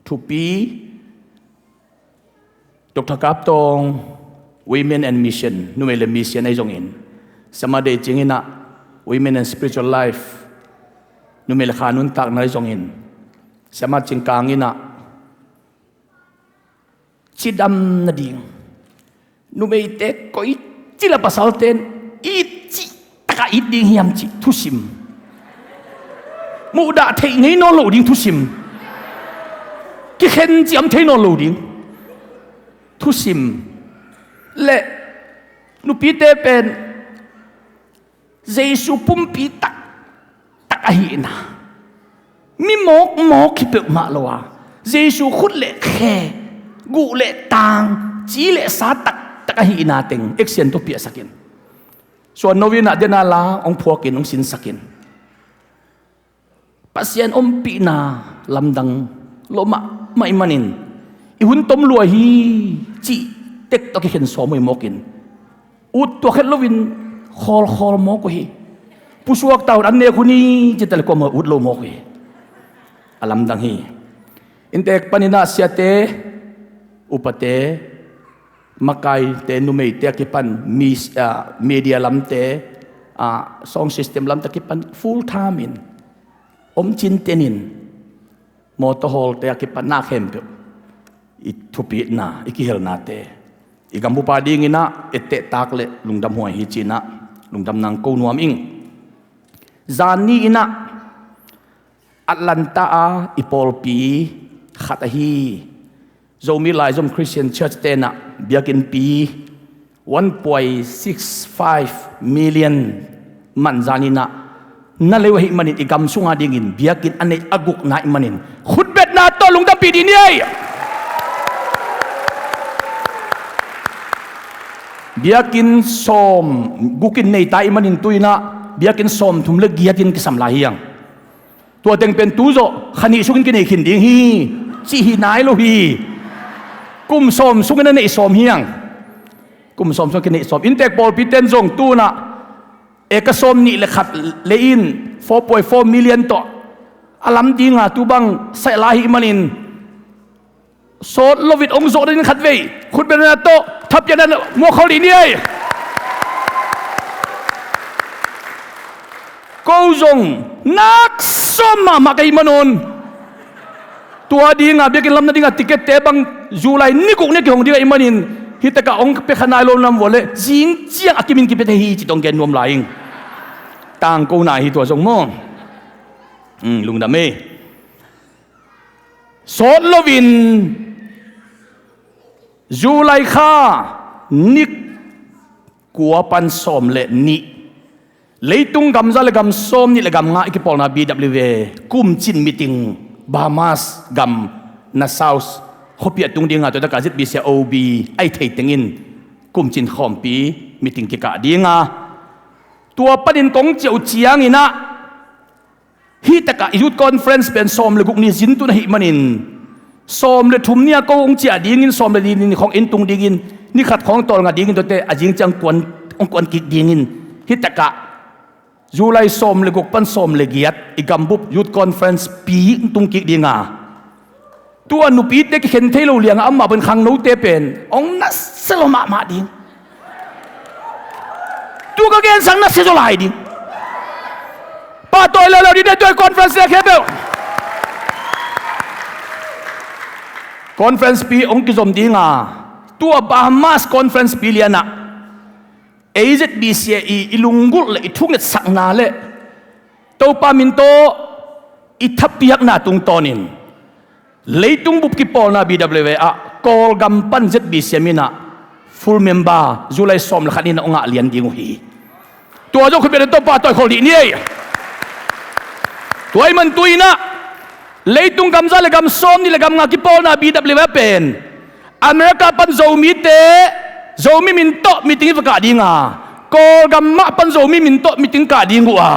thupi, Doctor Kap Tawng, Women and Mission, numei le mission ahi zongin, Siamah Dei Cing in ah, Women and Spiritual Life, numei le kha nuntakna ahi zongin, Siamah Cing Kang in ah, cidam nading, numeite koi cila pasalte in it cih takah it ding hiam cih thusim, muhdah theih ngei nawn lo ding thusim, kikhen ciam thei nawn lo ding thusim, le nupite pen Jesu pumpi taktak ahihna, mi mawkmawk hi peuhmah lo a, Jesu khut le khe, guh le tang, ci le sa taktak ahihna teng action tawh piahsak in, suan no in ah dena la hong phuak in hong sinsak in, Pasian ompihna lamdang lo mahmah ahih manin, i hun tom lua hi cih tek tawh kikhen sawm uh hi mawk in, ut tuak het loin khawlkhawl mawk uh hi. Pusuak ta un, an nek hun hi cih ta le kuamah ut lo mawk uh hi. A lamdang hi. Inntek panin ah siate, upate, makaite, numeite a kipan, mis-, ah, media lamte, ah, sound system lamte a kipan full time in, om cinten in, mawtaw hawlte a kipan na khempeuh i thupitna, i kihelnate, i gambup a dingin ah ettehtak le lungdamhuai hi ci-in ah lungdam nang ko nuam ing. Zan ni-in ah Atlanta a i pawlpi khat ahi Zomi Laizom Christian Church tenah biakinnpi one point six five million man zaninah na leu ahih manin i gam sunga dingin biakinn a neih a gukna ahih manin khutbetna tawh lungdampih dih ni ei. Biakinn sawm gukin neita ahih manin tuinah biakinn sawmthum le giatin kisam lai hiang. Tua teng pen tu zawh kha nih sungin kinei khin ding hi, cih hi nai lo hi. Kum sawm sungin a neih sawm hiang. Kum sawm sungin kinei sawm. Inntek pawlpi ten zong tunah eka sawm nih le khat lei in four point four million tawh a lam dinga tu bang saih lai ahih manin sawt lovin hong zawh dingin khatvei khutbetna tawh thapiakna muak khol dih ni ei. Ko zong nak sawm mahmah ka hih manun tua dinga biakinn lamna dinga ticket te bang July ni guk ni a kihong ding ahih manin hih takah hong pia kha nai lo nam vua le zing ciang a kimin kipia thei hi ci tawh gen nuam lai ing. Tangko nai hi tua zong maw. Lungdam ei. Sawt loin July kha ni kua pan sawm le nih, leitung gamza le gam sawm nih le gam nga i kipawlna B W A kumcin meeting Bahamas gam Nassau khuapi a tung dinga tua takah Z B C a O B a i thei tengin kumcin khawmpi meeting kikah dinga tua panin kong ciah uh cianginah hih takah youth conference pen sawm le guk ni zin tun ahih manin sawm le thum ni-a ko hong ciah dingin sawm le li ni khawng inn tung dingin ni khat khawng tawlnga dingin tuate a zing ciang kuan, hong kuan kik dingin hih takah July sawm le guk pan sawm le giat i gambup youth conference pi hong tung kik dinga tua nupite kikhen thei lo lianga amah pen khangnote pen hong nasia lo mahmah ding. Tu ka gensak nasia zaw lai ding. Pahtawi leuleu ding deh tua conference le khempeuh. Conference pi hong kizom dinga tua Bahamas conference pi lianah A Z B C a i, i lunggulh le i thungetsakna le Topa min tawh i thapiakna tungtawnin leitung bup kipawlna B W A ah Kawlgam pan Z B C a minah full member July sawm le khat ni-in a hong ngah lian ding uh hi. Tua zong khutbetna tawh pahtawi khol dih ni ei. Tua ahih man tuinah leitung gamza le gam sawm nih le gam nga kipawlna B W A pen America pan Zomite Zomi min tawh meeting i va kah dinga Kawlgam mah pan Zomi min tawh meeting kah ding uh a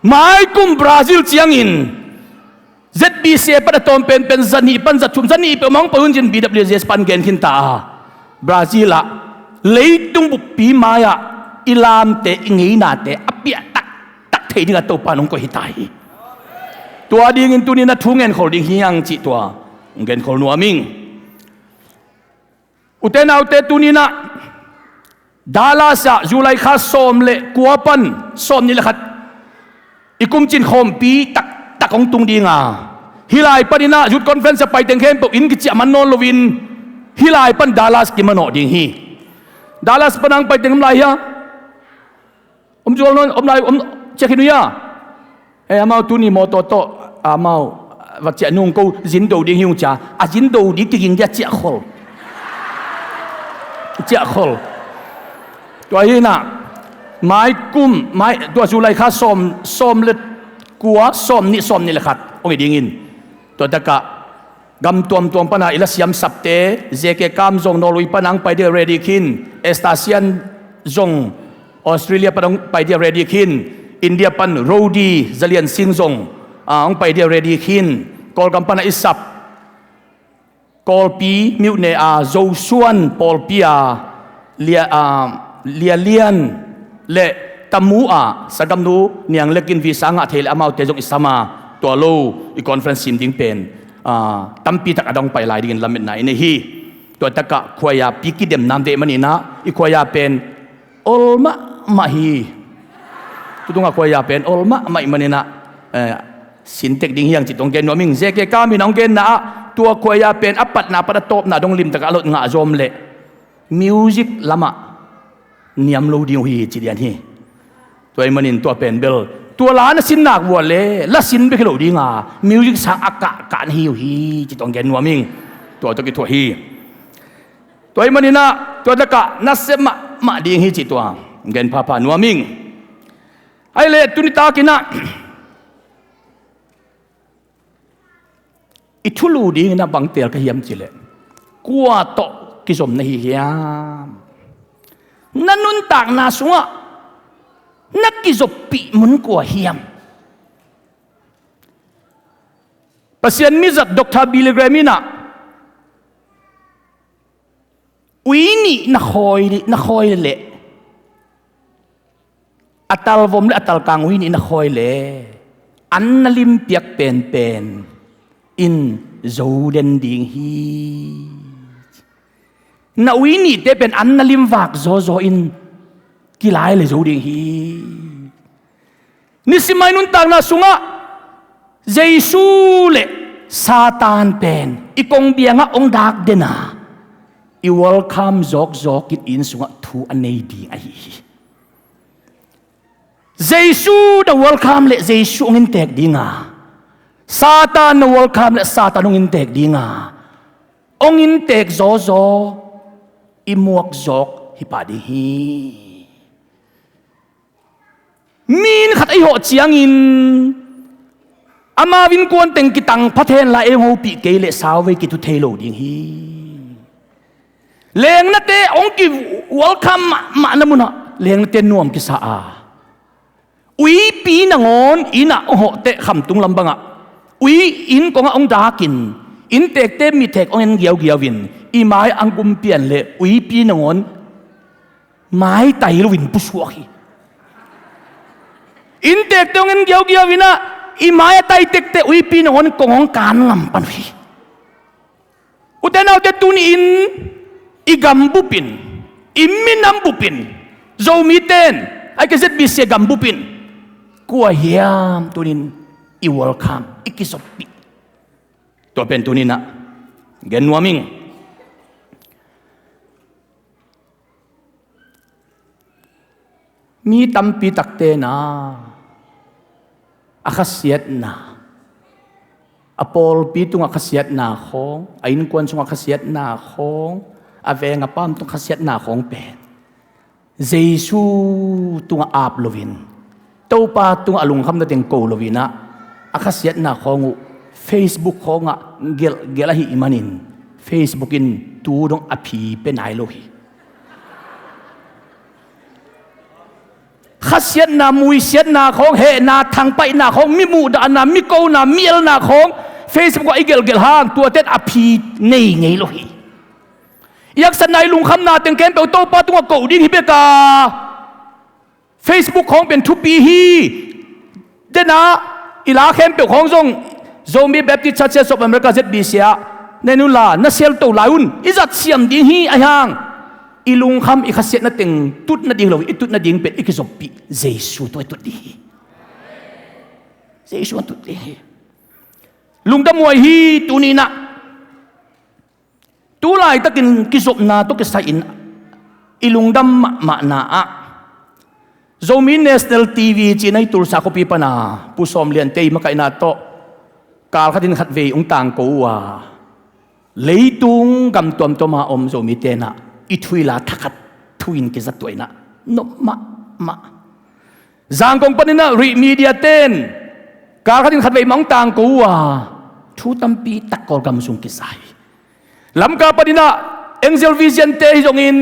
maikum Brazil ciangin Z B C a pan a tawm penpen zanih pan zathum zanih peuhmah hong poi hun cin B W Z S pan gen khinta a Brazil ah leitung buppi mai-ah i lamte i ngeinate a piah taktak thei dingah Topa in hong koih hita hi. Tua dingin tuni-in a thu ngenkhol ding hiang cih tua hong genkhol nuam ing. Ute naute, tuni-in ah Dallas ah July kha sawm le kua pan sawm nih le khat i kumcin khawmpi taktak hong tung ding a, hih lai panin ah youth conference a paiteng khempeuh inn kiciah man nawn loin hih lai pan Dallas kimanawh ding hi. Dallas pan a hong paiteng om lai hia? Om zual nawn om lai, om ciah khin uh hia? Eh, amau tuni mawtaw tawh amau va ciah nung, ko zin do ding hi ung cia, a zin do ding kiging dia ciah khol. Ciah khol. Tua hi-in ah mai kum, mai, tua July kha sawm, sawm le kua, sawm nih, sawm nih le khat hong hi dingin, tua takah gam tuamtuam pana i lasiam sapte, J K Kam zong Norway pana hong pai dia ready khin, Estasian zong Australia pana hong pai dia ready khin, India pan Rodi Zalian Singh zong, ah, hong pai dia ready khin, Kawlgam pana i sap Kawlpi miuhne a Zosuan pawlpi a Lia, ah, Lia Lian le Tamu a sagamnu Niang Lek in visa ngah thei le amaute zong i sam a, tua lo i conference sim ding pen, ah, tampi tak a dong pai lai dingin lametna i nei hi. Tua takah khuaia pi kidem nam deh maninah i khuaia pen ol mahmah hi. Tutungah khuaia pen ol mahmah i maninah, eh, sintek ding hiang cih tawh hong gen nuam ing. J K Kam in hong genna ah tua khuaia pen a patna pat a tawpna dong limtakah a lot ngah zawm leh music lamah niam lo ding uh hi ci dian hi. Tua ahih manin tua pen bel tua la na sin nak vua le la sin bek hi lo dinga music sang a kahkah na hi uh hi cih tawh hong gen nuam ing. Tua tawh kithuah hi. Tua ahih maninah tua takah na sem mahmah ding hi cih tua hong gen phapha nuam ing. Ahih leh tuni takinah i thulu dingin a bang teel ka hiam cih leh kua tawh kizom na hi hiam? Na nuntakna sungah na kizoppih mun kua hiam? Pasian mizat Doctor Billy Graham inah ui nih na khawi, na khawi leh a talvom le a talkang ui nih na khawi leh an na limpiak penpen in zo den ding hi. Na ui nihte pen an na limvak zawzaw in kilai le zo ding hi. Nisim a i nuntakna sungah Jesu le Satan pen i kongbiangah hong dak dena i welcome zawkzawk in i inn sungah thu a nei ding ahi hi. Jesu na welcome le Jesu hong inntek dinga, Satan na welcome le Satan hong inntek dinga, hong inntek zawzaw i muak zawk hi pah ding hi. Mi inn khat a i hawh ciangin amau innkuan teng kitang pha hen la ei hong hopih kei leh sauvei kithu thei lo ding hi. Lengnate hong ki welcome mahmah na munah lengnate nuam kisa a, uipi nangawn innah hong hawhteh khamtung lam bangah ui inn kongah hong dakin inntekte mithek hong en giaugiau in i mai-ah hong kumpian leh uipi nangawn maitai loin pusuak hi. Inntekte hong en giaugiau inah i mai-ah tai tektek uipi nangawn kong hong kan ngam pan uh hi. Ute naute, tuni-in i gam bupin, i minam bupin, Zomite in a i ka Z B C a gam bupin kua hiam tuni-in i welcome, i kizoppih? Tua pen tuni-in ah gen nuam ing. Mi tampi takte na a khasiatna, a pawlpi tungah khasiatna khawng, a innkuan sungah khasiatna khawng, a veng a paam tungah khasiatna khawng pen Jesu tungah ap loin, Topa tungah a lungkhamna teng ko loinah a khasiatna khawng uh Facebook khawngah gelhgelh ahih manin Facebook in tu dong a phi pia nai lo hi. Khasiatna, muisiatna khawng, hehna, thangpaihna khawng, mi muhdahna, mi kona, mi elna khawng Facebook ah i gelhgelh hang tuate in a phi nei ngei lo hi. I haksatna, i lungkhamna teng khempeuh Topa tungah koh ding hi bek a, Facebook khawng pen thupi hi. Dena i la khempeuh khawng zong Zomi Baptist Churches of America, Z B C ah Na en unla, na selto lai un, i zat siam ding hi. Ahi hang i lungkham, i khasiatna teng tut nading lo, i tut nading pen i kizoppih Jesu tawh i tut ding hi. Jesu tawh i tut ding hi. Lungdam huai hi. Tuni-in ah, tu laitakin kizopna tawh kisai-in i lungdam mahmahna ah, Zomi National T V ci-in ah i Tulsa khuapi pan a Pu Sawm Lian te i makaihna tawh kal khatin khatvei hong tangko uh a, leitung gam tuamtuam a om Zomite in ah i thu i la thakhat thu-in kizat uh ahih manin ah nop mahmah. Zangkong panin ah Ri Media ten kal khatin khatvei mah hong tangko uh a, thu tampi tak Kawlgam sung kiza hi. Lamka panin ah Angel Vision te ahi zongin,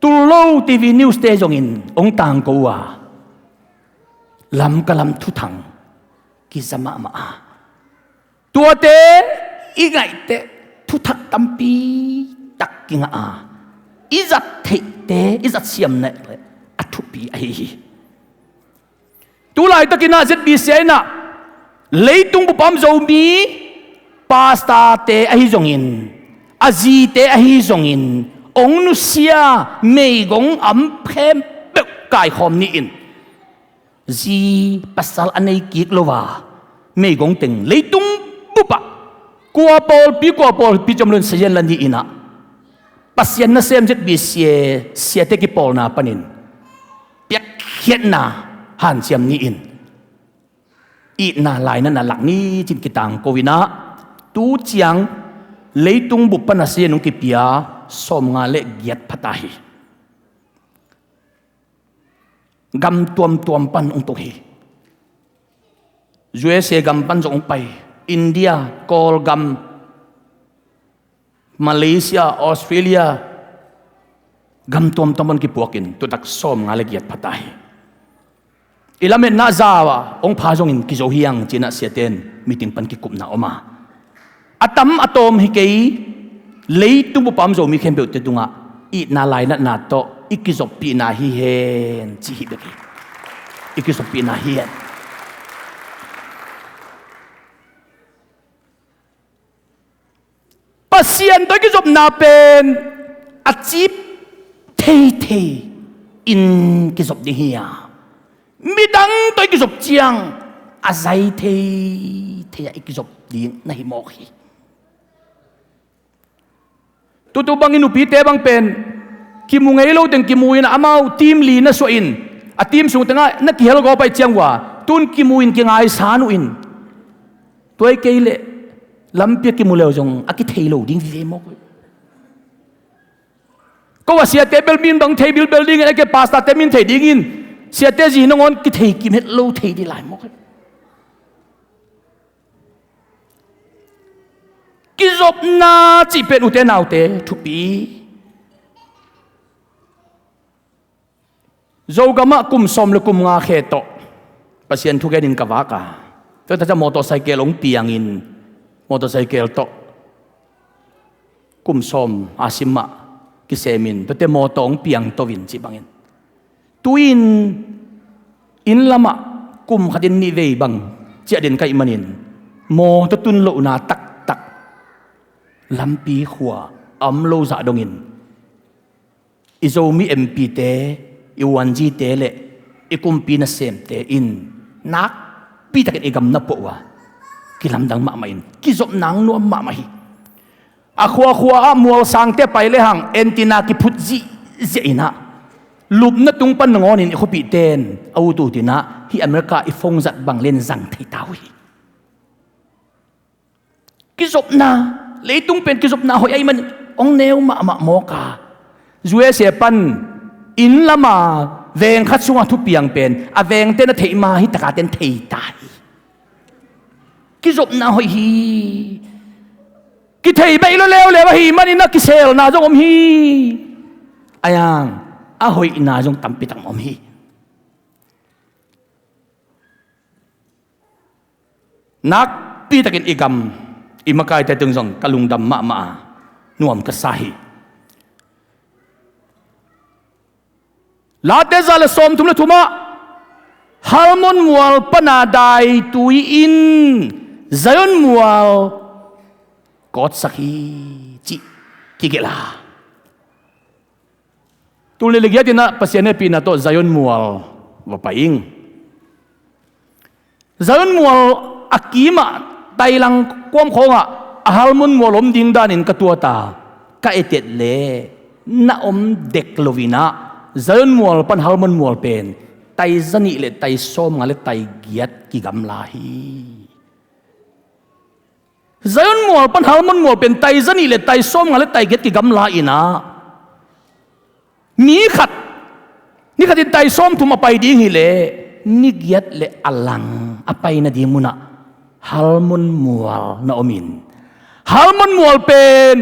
Tullo T V News te ahi zongin hong tangko uh a, Lamka lam thuthang kiza mahmah a, tuate i ngaihteh thuthak tampi tak kingah a, i zat theihte, i zat siamna le a thupi ahi hi. Tu laitakin ah Z B C in ah leitung bup a om Zomi pastorte ahi zongin, a zite ahi zongin, hong nusia meigong a om khempeuh kaikhawm ni in, zi pasal a nei kik lo a, meigong teng leitung bup ah kua pawlpi, kua pawlpi ci om lo-in sazian la ni in ah, Pasian nasem Z B C a siate kipawlna panin piakkhiatna hanciam ni in, itna lainatna lak ni ci-in kitangko in ah, tu ciang leitung bup pan a sazian hong kipia sawmnga le giat pha ta hi. Gam tuamtuam pan hong tung hi. U S A gam pan zong hong pai, India, Kawlgam, Malaysia, Australia, gam tuamtuam pan kipuakin tutak sawmnga le giat pha ta hi. I lametna za a hong pha zongin kizo hi hang ci-in ah siate in meeting pan kikupna om a, a tam a tawm hi kei, leitung bup a om Zomi khempeuhte tungah itna lainatna tawh i kizoppihna hi hen ci hi bek hi. I kizoppihna hi hen. Pasian tawh i kizopna pen a cip theithei in kizop ding hi a, midang tawh i kizop ciang a zai theithei a i kizop ding na hi mawk hi. Tutu bangin nupite bang pen kimu ngei lo teng kimu in, amau team li na suah in, a team sung tengah na kihel gawp ahih ciang uh a, tun kimu in kingaisan uh in, tua hi kei leh lampi a kimu leu zong a kithei lo ding vive mawk uh. Ko a siate bel min bang thei bilbel dingin, a ke pastorte min thei dingin, siate zi nangawn kithei kim het lo thei ding lai mawk uh. Kizopna cih pen, ute naute, thupi. Zogamah kum sawm le kum nga khe tawh Pasian thugenin ka vak a, tua ta ciang motorcycle hong piangin, motorcycle tawh kum sawm a sim mah kisemin, tuate motor hong piang to in cih bangin, tu-in inn lamah kum khatin nih vei bang ciah den ka hih manin, motor tun lohna taktak, lampi khua a om lo zah dongin, i Zomi M P-te, i uanzite le i kumpi nasemte in nakpitakin i gam na puah uh a, kilamdang mahmah in kizopna hong nuam mahmah hi. A khuakhua ah mualsangte a pai lehang antenna kiphut zihziah in ah, lupna tung pan nangawnin i khuapihte in a ut ut in ah, hih America i phone zat bang len zang thei ta uh hi. Kizopna, leitung pen kizopna hoih ahih man hong neu mahmah mawk a, U S A pan inn lama veng khat sungah thupiang pen a vengte na theih ma hi, takate in thei ta hi. Kizopna hoih hi. Kithei baih lo leuleu ahih manin a kiselna zong om hi. Ahi hang a hoihna zong tampi tak om hi. Nakpitakin i gam, i makaite tung zong ka lungdam mahmah a, nuam ka sa hi. Late za le sawmthum le thum ah Hermon mual pana daitui in Zion mual kawtsak hi cih kigelh a. Tul nih le giat in ah Pasian hehpihna tawh Zion mual va pai ing. Zion mual a kimah tailang kuam khawngah a Hermon mual om ding danin ka tuat a, ka et et leh na om dek lo in ah Zion mual pan Hermon mual pen tai za nih le tai sawm nga le tai giat kigamla hi. Zion mual pan Hermon mual pen tai za nih le tai sawm nga le tai giat kigamla in ah, ni khat, ni khat in tai sawm thum a pai ding hileh ni giat le a lang a pai nading munah Hermon mual na om in, Hermon mual pen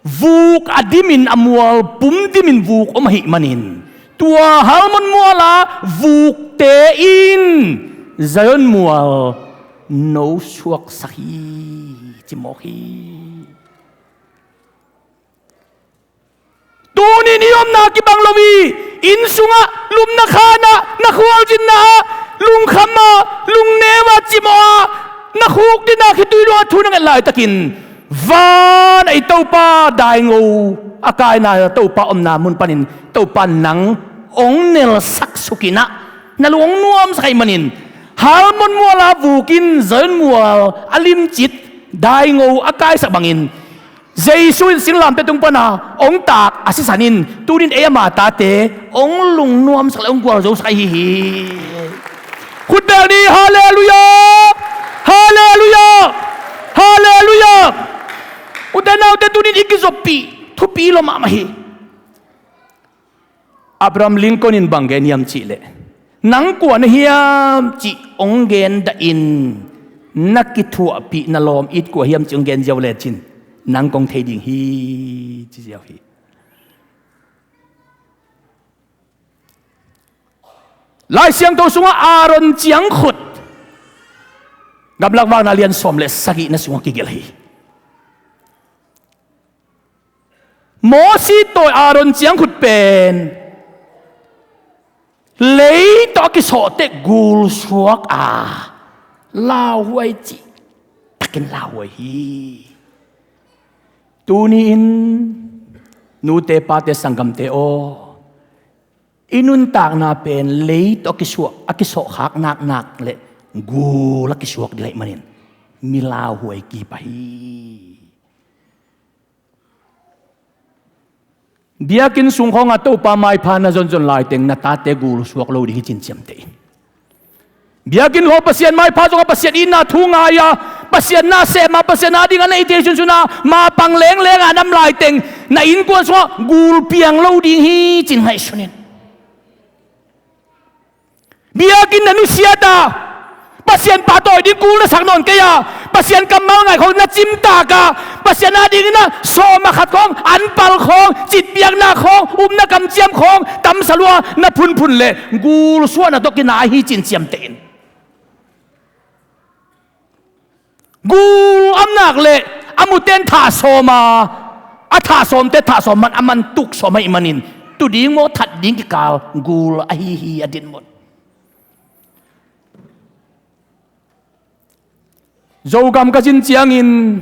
vuk a dimin a mual pum dimin vuk om ahih manin, tua Hermon mual a vukte in Zion mual no suaksak hi, ci mawk hi. Tuni-in i omna kibang lo hi. Inn sungah, lumna khanah, na khualzinna ah, lungkham ah, lungneu ah, cimawh ah, na khukdin ah khitui luang ah thu na nget laitakin, van a i Topa daingo a kaina, Topa omna mun panin Topa nang hong nelsak suk in ah, na lung hong nuamsak ahih manin, Hermon mual a vuk in Zion mual a limcit daingo a kaisak bangin, Jesu in singlamteh tung pana hong taak a sisan in tuni-in ei ama tate hong lungnuamsak le hong gualzosak ahi hi. Khut beng ni, halleluiah! Halleluiah! Halleluiah! Ute naute, tuni-in i kizoppih thupi lua mahmah hi. Abraham Lincoln in bang gen hiam cihleh, nang kua na hiam cih hong gen dahin, na kithuahpih na lawm it kua hiam cih hong gen ziau lecin, nang kong thei ding hi, ci ziau hi. Lai Siangtho sungah Aaron ciangkhut, Gamlak Vakna lian sawm le sagihna sungah kigelh hi. Mosi tawh Aaron ciangkhut pen lei tawh a kisawh teh gul suak a, lauhuai cih takin lauhuai hi. Tuni-in nute pate sanggamte aw, i nuntakna pen lei tawh a kisuah, a kisawh khak naknak le gul a kisuak ding ahih manin mi lauhuai kip ahi. Biakinn sung khawngah Topa maipha na zonzon laiteng na tate gul suak lo ding hi cin ciamteh in. Biakinn khawng Pasian maipha zongah Pasian itna thu ngai-a, Pasian na sem a, Pasian adingah na it hi sunsun a, mapang lengleng a nam laiteng na innkuan sungah gul piang lo ding hi cin ngaihsun in. Biakinn na nusiat a, Pasian pahtawi ding kul na sak nawn kei a, Pasian kammal ngai khawng na cimtak a, Pasian adingin na sawm a khat khawng, anpal khawng, citpiakna khawng, upna kamciam khawng tamsa lua na phunphun leh gul suahna tawh kinai hi cin ciamteh in. Gul a om nak leh a muten thah sawm a, a thah sawmte thah sawm man, a man tuk sawm ahih manin, tu ding maw that ding kikal gul ahi hi a dinmun. Zogam ka zin ciangin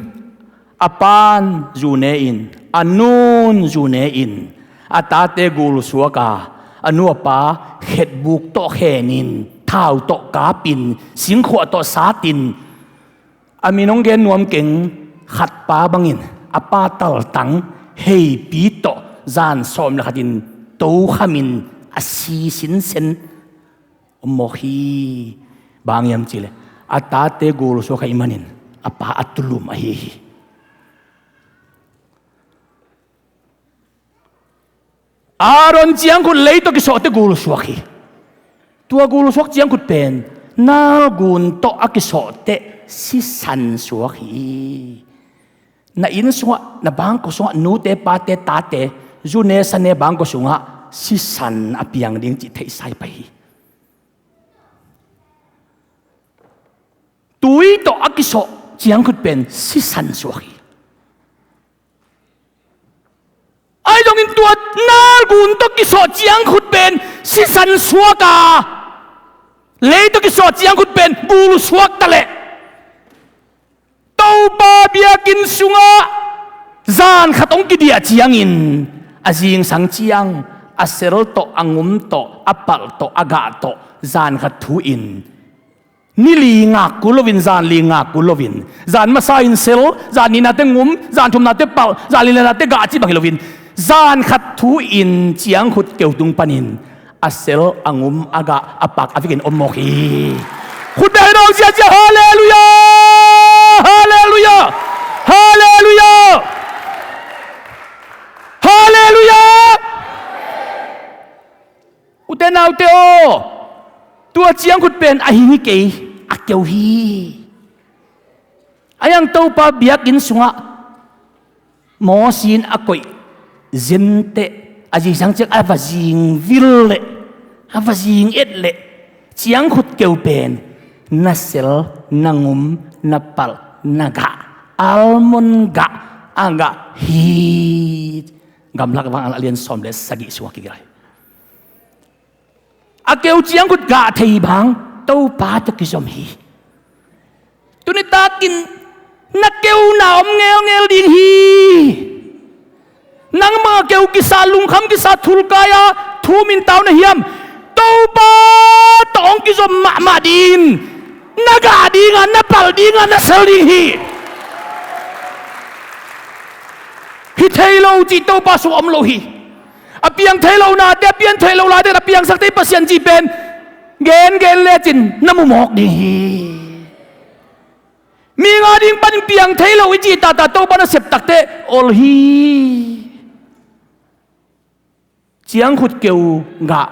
a pa'n zu ne in, a nu'n zu ne in, a tate gul suak a, a nu a pa khetbuk tawh khenin, thau tawh kapin, singkhuah tawh satin, a min hong gen nuam keng, khat pa bangin a pa taltang heipi tawh zan sawm le khatin tokhamin a si sinsen om mawk hi. Bang hiam cihleh a tate gul suak ahih manin a pa a tulum ahi hi. Aaron ciangkhut lei tawh kisawh teh gul suak hi. Tua gul suak ciangkhut pen nalgun tawh a kisawh teh sisan suak hi. Na inn sungah, na bangkua sungah, nute pate tate zu ne sa ne bangkua sungah sisan a piang ding cih theihsa hi pah hi. Tui tawh a kisawh ciangkhut pen sisan suak hi. Ahi zongin tua nalgun tawh kisawh ciangkhut pen sisan suak a, lei tawh kisawh ciangkhut pen gul suak ta leh, to Topa biakinn sungah zan khat hong kidiah ciangin a zingsang ciang a sel tawh, a ngum tawh, a palh tawh, a gah tawh zan khat thu in, ni li ngak kul loin, zan li ngak kul loin, zan masa in sel, zan nihnate ngum, zan thumnate palh, zan linate gah cih bang hi loin, zan khat thu in ciangkhut keu tung panin a sel, a ngum, a gah, a pak, a vek in om mawk hi. Khut beng in hong ziahziah, halleluiah! Halleluiah! Halleluiah! Halleluiah! Ute naute aw, tua ciangkhut pen a hing hi kei, a keu hi. A hiang Topa biakinn sungah Mosi in a koih zenteh, a zingsang ciang a va zing vil leh, a va zing et leh, ciangkhut keu pen na sel, na ngum, na palh, na gah, almond gah, a gah hi. Gamlak Vang a lian sawm le sagih sungah kigelh hi. A keu ciangkhut gah thei bang Topa tawh kizom hi. Tuni takin na keuna om ngelngel ding hi. Nangmah keu kisa, lungkham kisa, thulkai-a thu mintau na hiam? Topa tawh hong kizom mahmah dingin na gah dinga, na palh dinga, na sel ding hi. Hi thei lo cih Topa sungah om lo hi. A piang thei lo nate, a piang thei lo late, a piangsak thei Pasian cih pen gengen lecin na mu mawk ding hi. Mi nga ding panin piang thei lo i cih tata Topa na sep takteh ol hi. Ciangkhut keu gah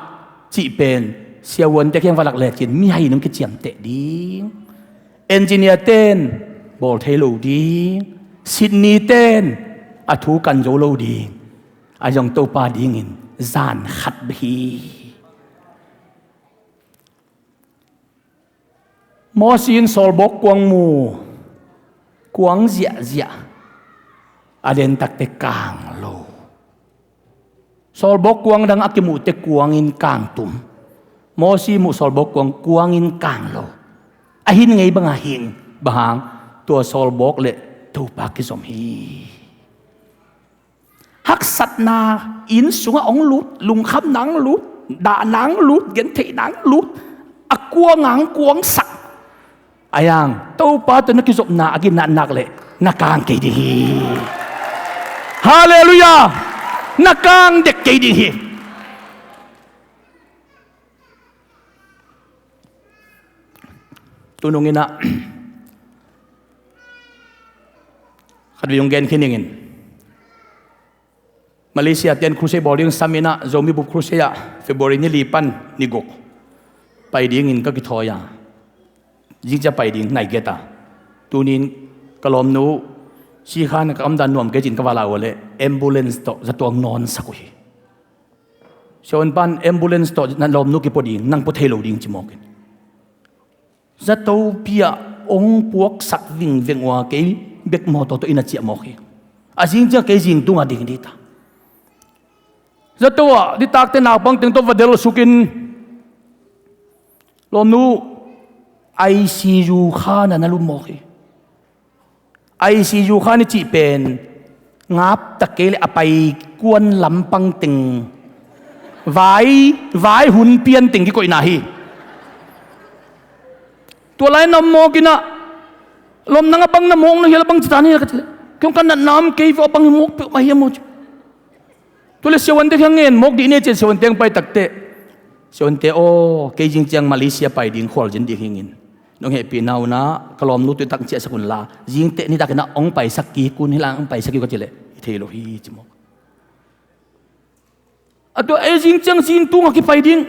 cih pen siavuante kiang va lak lecin mihai in hong kiciamteh ding. Engineer ten bawl thei lo ding. Sitni ten a thu kan zo lo ding. A zong Topa dingin zan khat bek hi. Mosi in sawlbawk kuang mu, kuang ziahziah, a den takte kang lo. Sawlbawk kuang dang a kimuhte kuang in kang tum. Mosi muh sawlbawk kuang, kuang in kang lo. A hin ngei banga hing, bang hang, tua sawlbawk le Topa kizom hi. Haksatna inn sungah hong lut, lungkhamna hong lut, dahna hong lut, gentheihna hong lut, a kuang a hong kuangsak. A hiang Topa tawh na kizopna a ginatnak leh na kang kei ding hi. Halleluiah! Na kang dek kei ding hi. Tunung inah khat vei hong gen khin ning in. Malaysia ten crusade bawl ding sam inah Zomi Bup Crusade ah February ni li pan ni guk pai dingin ka kithawi a, zingcia pai ding nai geta. Tunin ka lawmnu sikhan ka amdan nuam kei cin ka va lau a leh ambulance tawh zatuang nawnsak uh hi. Siavuan pan ambulance tawh na lawmnu kipua ding, nang pua thei lo ding ci mawkin. Zato pi-ah hong puaksak vingveng ua kei bek mawtaw tawh inn a ciah mawk hi. A zing ciang kei zing tunga ding dita. Zato ah nitakte naupang teng tawh va delh sukin lawmnu I C U khan ah na lut mawk hi. I C U khan i cih pen ngap tak kei le a pai kuan lampang teng vai, vai hun pian teng kikoihna hi. Tua lai na om mawk inah lawm nang a bang na mawk na hial a bang ci ta ni ka ci le. Kei hong ka natna om kei vawh a bang hi mawk peuhmah hiam aw ci. Tua le siavuante kiang ngen mawk dih ni ci, siavuante hong pai takteh siavuante aw, kei zing ciang Malaysia pai ding khualzin ding hingin. Nong hehpihna unah ka lawmnu tuitak ciahsak unla, zingteh nitakinah hong paisak kik un, hilah hong paisak kik uh ka ci leh hi thei lo hi ci mawk. A tua ei zing ciang zing tungah kipai ding.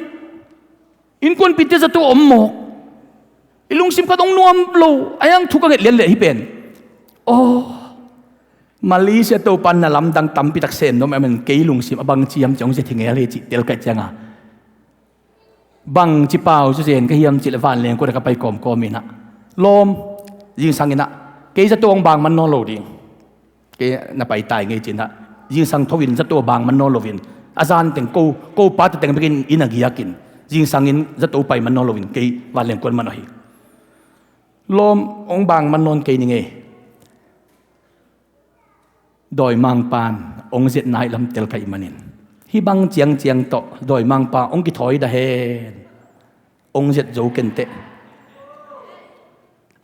Innkuanpihte zato om mawk. I lungsim khat hong nuam lo a, hiang thu ka nget lian leh hi pen. Aw, Malaysia Topan na lamdang tampitak sem nuam a, amen kei lungsim a bang ciam ciang hong zia thingel hi cih telkaih cianga bangci pau cu zen ka hiam cih le vanleng kuan a ka pai kawmkawm inah lawm zingsang inah kei zato hong bang man nawn lo ding. Kei na pai tai ngei cinah zingsang tho in zato bang man nawn loin a zan teng ko, ko pa tateng bekin inn a giakin zingsangin zato pai man nawn loin kei vanleng kuan man aw hi. Lawm hong bang man nawn kei ni ngei. Dawimangpa'n hong zet nai lam tel ka hih manin, hih bang ciangciang tawh dawimangpa hong kithawi dah hen. Hong zet zo kenteh.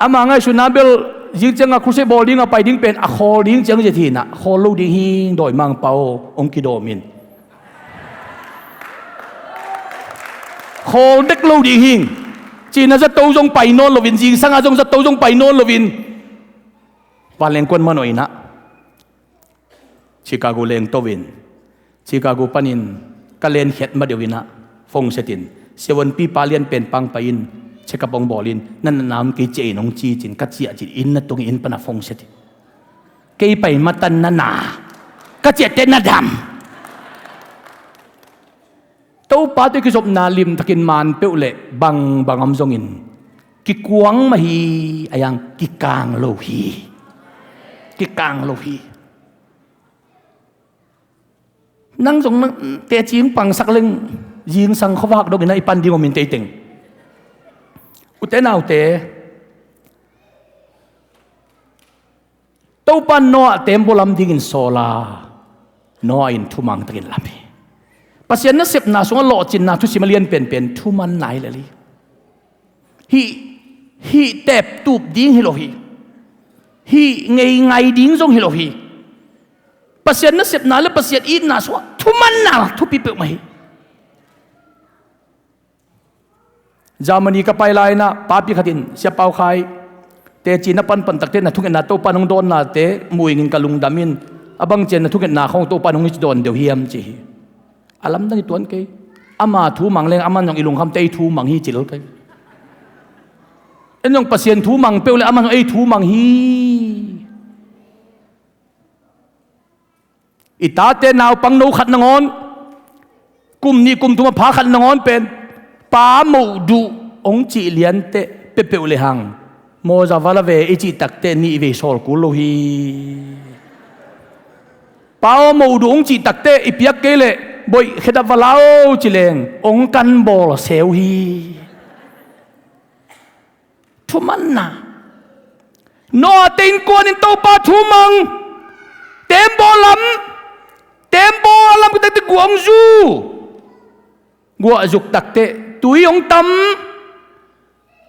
Ama ngaihsutna bel zing ciangah crusade bawl dingah pai ding pen a khawl ding ciang zet hi inah, khawl lo ding hing dawimangpa aw, hong kidawm in. Khawl dek lo ding hing. Cina zato zong pai nawn loin, zingsanga zong zato zong pai nawn loin, vanleng kuan manawh inah Chicago lengto in, Chicago panin ka lenkhiat ma deuh inah phone set in, siavuanpipa lian pen pang pai in, check-up hong bawl in, na natna om kei, ciah in hong ci cin, ka ciah cin, inn na tung in, inn pana phone set in. Kei pai matan na na, ka ciah teh na dam. Topa tawh kizopna limtakin man peuh leh bangbang om zongin kikuang mah hi, a yang kikang lo hi. Kikang lo hi. Nang zong nang teci hong pangsak leng, zingsang khuavak dong inah i pan ding om in teiteng. Ute naute, Topa Noah tembaw lam dingin sawl a, Noah in thumang takin lam hi. Pasian nasepna sungah lawhcinna thusim a lian penpen thuman nai lel hi. Hih, hih teptup ding hi lo hi. Hih ngeingai ding zong hi lo hi. Pasian nasepna le Pasian itna sungah thumanna thupi peuhmah hi. Germany ka pai lai inah papi khat in, Sia Pau Khai, teci na panpan takteh na thungetna Topa in hong dawnnate muingin ka lungdam in, a bang ciang na thungetna khawng Topa in hong i dawn deuh hiam, ci hi. A lamdang hi tuan kei. Ama thu mang leng aman zong i lungkhamte ei thu mang hi ci lel kei. En zong Pasian thu mang peuh le aman zong ei thu mang hi. I tate naupang no khat nangawn, kum nih kum thum a pha khat nangawn pen, pa moh duh hong cih lianteh pepeuh lehang, mawza va la ve i cih takteh nih vei sawl kul lo hi. Pa aw, moh duh hong cih takteh i piak kei leh boih khedap va la o ci leng hong kan bawl seu hi. Thumanna. Noah te innkuan in Topa thu mang. Tembaw lam. Tembaw a lam kitakteh guah hong zu. Guah zuk takteh tui hong tam.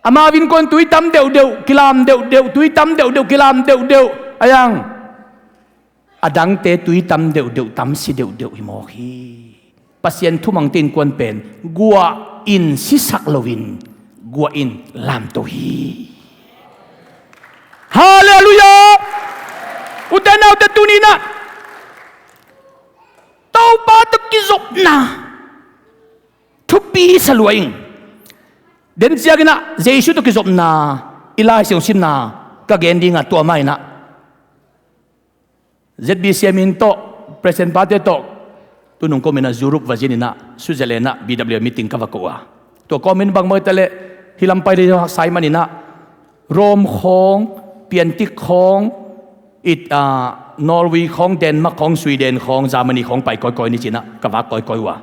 Amau innkuan tui tam deuhdeuh, kilam deuhdeuh, tui tam deuhdeuh, kilam deuhdeuh. A yang. A dangte tui tam deuhdeuh, tam si deuhdeuh hi mawk hi. Pasian thumangte innkuan pen guah in sisak loin guah in lamto hi. Halleluiah! Ute naute, tuni inah Topa tawh kizopna thupi sa lua ing. Den cianginah Jesu tawh kizopna i Lai Siangtho simna ka gen dingah tua mah inah Z B C M in tawh, President pate tawh, tunung komin ah Europe va zin inah, Switzerland ah B W M meeting ka va koh a. Tua komin bangmah ta leh, hi lam pai ding haksa ahih manin ah, Rome khawng, piantik khawng, it, ah, Norway khawng, Denmark khawng, Sweden khawng, Germany khawng pai kawikawi ni ci inah, ka vak kawikawi uh a.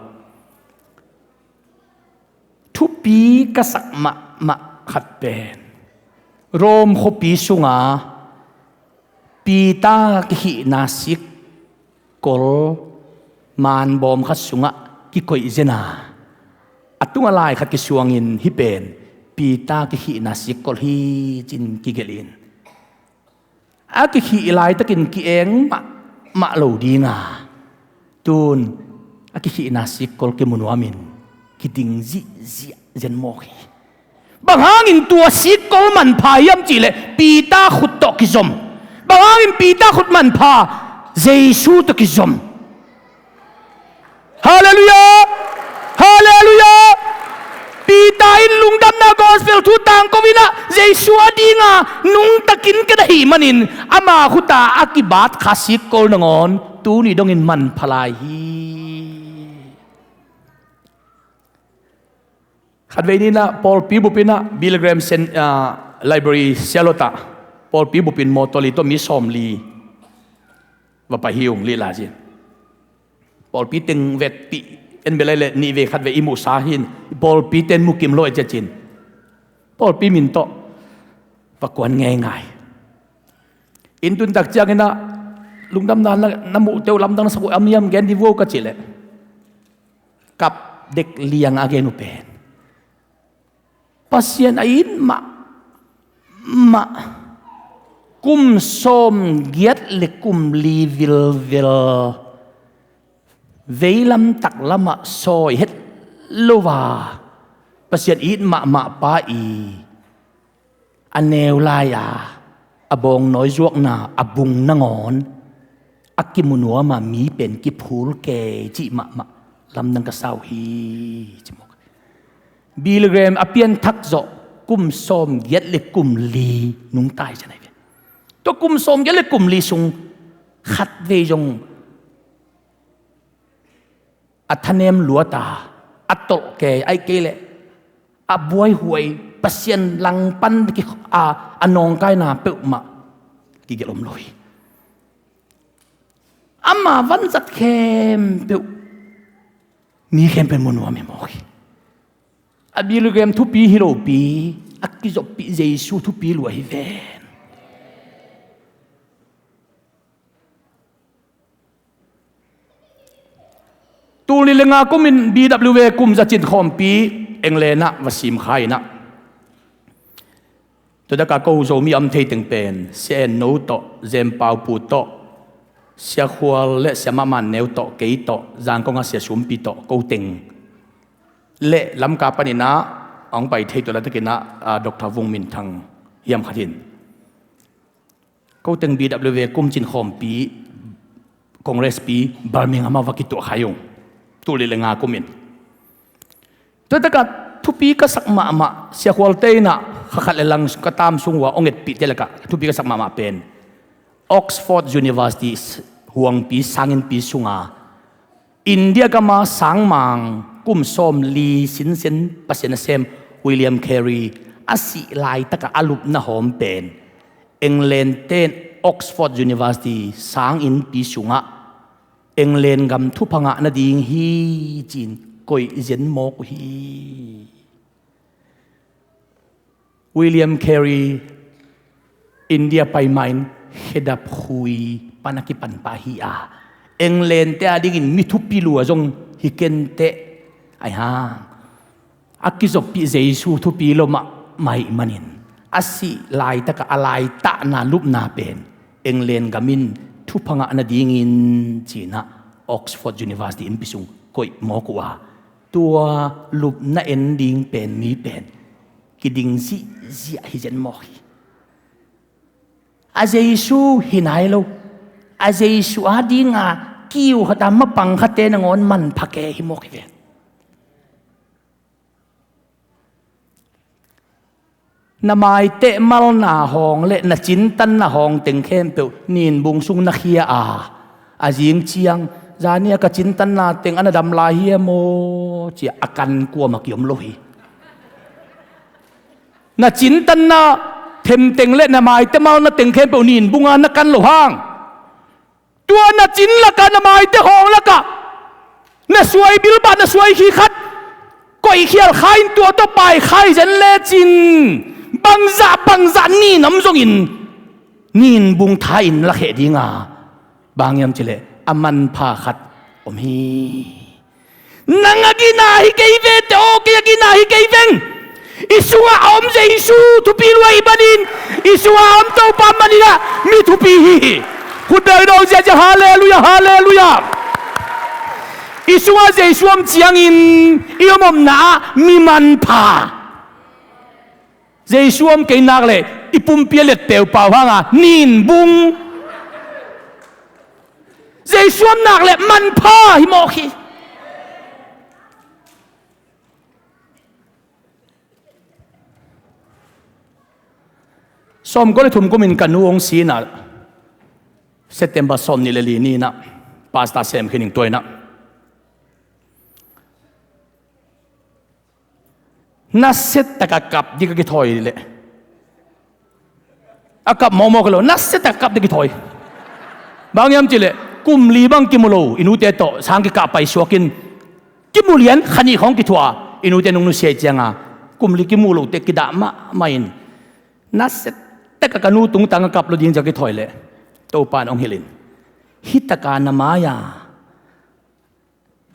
Thupi ka sak mahmah khat pen Rome khuapi sunga Peter kikhihna sikkol manbawm khat sungah kikoih zen a, a tungah lai khat kisuangin hih pen Peter kikhihna sikkol hi ci-in kigelh in. A kikhih laitakin ki-eng mahmah lo ding a, tun a kikhihna sikkol kimu nuamin kiding zihziah zen mawk hi. Bang hangin tua sikkol manpha hiam cih leh Peter khut tawh kizom. Bang hangin Peter khut manpha? Jesu tawh kizom. Halleluiah! Halleluiah! Peter in lungdamna gospel thu tangko inah Jesu a dinga nungtakin ka na hih manin ama khuta a kibat kha sikkol nangawn tuni dongin manpha lai hi. Khatvei ni inah pawlpi bup inah Billy Graham Cen-, ah, Library Charlotte ah pawlpi bup in mawtaw li tawh mi sawmli va pai hi ung, lila zin. Pawlpi teng vetpih en bel ai leh nihvei khatvei i muhsa hi in, pawlpi ten mu kim lo e ci-a cin. Pawlpi min tawh va kuan ngeingai. Inn tun tak ciangin ah lungdamna na, na muhte uh lamdang na sak uh a miam gen di vuau ka cih leh, kap dek liang a gen uh pen Pasian a it mahmah kum sawm giat le kum li vilvel veilam taklamah sawi het lo a Pasian it mahmah pa i a neu lai-a a bawngnawi zuakna a bung nangawn a kimu nuam a mi pen kiphul kei cih mahmah lamdang ka sa uh hi, ci mawk. Billy Graham a pianthak zawh kum sawm giat le kum li nungta hi ci a hi ve. Tua kum sawm giat le kum li sung khat vei zong a thanem luat a, a tolh kei, ahih kei leh a buaihuai, Pasian langpan ki, a, a nawngkaina peuhmah kigelh om lo hi. Ama vanzat khempeuh mi khempeuh in mu nuam hi mawk hi. A Billy Graham thupi hi lopi, a kizoppih Jesu thupi lua hi ven. Tul nih le nga kumin B W A kum za cin khawmpi England ah va sim kha in ah, tua taka ko Zomi a om thei teng pen Sia En No tawh, Zem Pau Pu tawh, Sia Khual le Sia Mah Man Neu tawh, kei tawh, Zangkong a Sia Sumpi tawh, ko teng le Lamka panin ah a hong pai thei tua laitakin ah, ah, Doctor Vung Min Thang hiam khat hin ko teng B W A kum cin khawmpi Congress pi Birmingham ah va kituah kha hi ung. Tul nih le nga kumin. Tua taka thupi ka sak mahmah, Sia Khualte in ah kha khat le lang ka tam sung uh a hong etpihte lakah thupi ka sak mahmah pen Oxford University huangpi, sanginnpi sunga India gama sangmang kum sawmli sinsen Pasian a sem William Carey a sih laitakah a lupna hawm pen England ten Oxford University sanginnpi sungah England gam thupha ngah nading hi ci-in koih zen mawk uh hi. William Carey India pai ma-in khedap khui pan a kipan pah hi a, England te adingin mi thupi lua zong hi kenteh. Ahi hang a kizoppih Jesu thupi lo mahmah ahih manin a sih laitakah a laitahna lupna pen England gam in thupha ngah nadingin ci-in ah Oxford University innpi sung koih mawk uh a, tua lupna en ding pen mi pen kiding zihziah hi zen mawk hi. A Jesu hi nai lo, a Jesu adinga kiu khata mapang khate nangawn manpha kei hi mawk hi ve. Na maiteh malna hawng le na cintanna hawng teng khempeuh ninbung sung na khia a, a zing ciang, zania ka cintanna teng a na dam lai hiam aw, ci-a a kan kuamah kiom lo hi. Na cintanna themteng le na maiteh malna teng khempeuh ninbunga na kan loh hang, tua na cin lakah, na maiteh hawng lakah na suai bilbah, na suai khikhat koihkhial kha in tua tawh pai kha hi zen lecin, bangzah bangzah nin om zongin ninbung tha in lakheh dinga, bang hiam cih leh a manpha khat om hi. Nang a gina hi kei ve teh aw, kei a gina hi kei veng. I sungah a om Jesu thupi lua ahih manin, i sungah a om Topa manin ah mi thupi hi hi. Khut beng dawng ziahziah, halleluiah, halleluiah. I sungah Jesu om ciangin i om omna ah mi manpha. Jesu om kei nak leh i pumpi a let peupau hanga ninbung. Jesu om nak leh manpha hi mawk hi. Sawmkua le thum kumin ka nu hong si-in ah, September sawmnih le li ni-in ah, pastor sem khin ing tua in ah. Nasia taka kap ding ka kithawi leh, a kap mawkmawk hi lo, nasia taka kap ding kithawi. Bang hiam cih leh kum li bang kimu lo, i nute tawh sang kikah paisuak in, kimu lian kha nih khawng kithuah a, i nute nong nusia cianga kum li kimu lote kidah mahmah in, nasia taka ka nu tungtang a kap lo ding ci-a kithawi leh Topa in hong hilh in, Hi taka na mai-a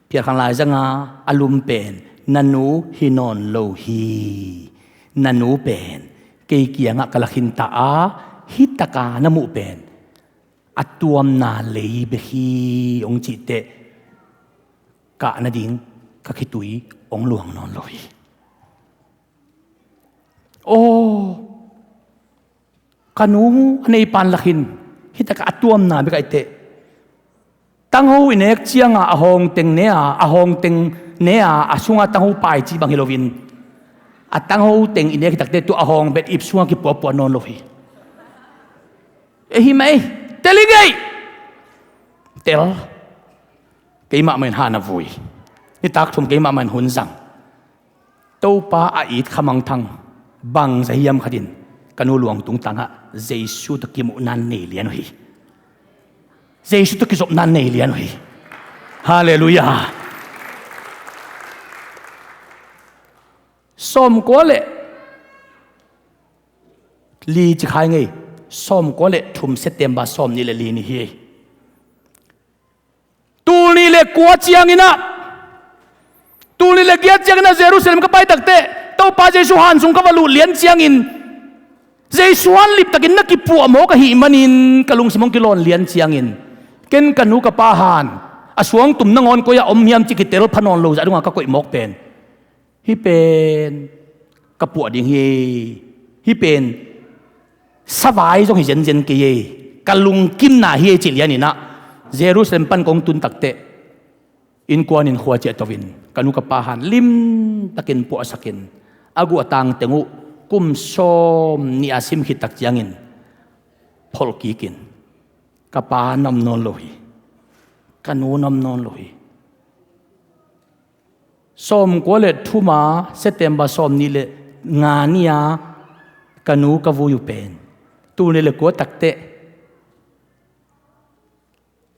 phialkhang laizanga a lum pen na nu hi nawn lo hi. Na nu pen kei kiangah ka lakhin ta a, hi taka na muh pen a tuamna lei bek hi, hong cih teh kah nading ka khitui hong luang nawn lo hi. Aw, ka nu a neipan lakhin hi taka a tuamna bek ahih teh, tangho i nek cianga a hawng teng ne a, a hawng teng ne a, a sunga tangho pai cih bang hi loin, a tangho teng i nek hi tak teh tua a hawng bet ip sunga kipuahpuah nawn lo hi. Ei hi mah ei. Tel i ngei. Tel. Keimah mah in hana vui. Nitak thum keimah mah in hun zang. Topa a it kha mangthang bangzah hiam khatin ka nu luang tungtangah Jesu tawh kimuhna nei lian uh hi. Jesu tawh kizopna nei lian uh hi. Halleluiah. Sawmkua le li ci khai ngei. Sawmkua le thum September sawmnih le li ni hi. Tul nih le kua cianginah, tul nih le giat cianginah Jerusalem ka pai takteh Topa Jesu han sung ka va luh lian ciangin, Jesu han liptakin na kipuah mawk ahih manin ka lungsim hong kilawn lian ciangin, ken ka nu ka pa han a suangtum nangawn koi-ah om hiam cih kitel pha nawn lo zah dongah ka koih mawk pen, hih pen ka puah ding hi. Hih pen savai zong hi zenzen kei ei. Ka lungkimna hi ei cih lianinah Jerusalem pan kong tun takteh innkuan in khua ciah toin ka nu ka pa han limtakin puahsakin a guh a tang teng uh kum sawm nih a sim khit tak ciangin pholh kikin ka pa nam nawn lo hi. Ka nu nam nawn lo hi. Sawmkua le thuma September sawmnih le nga ni-a ka nu ka vui uh pen tul nih le kua takteh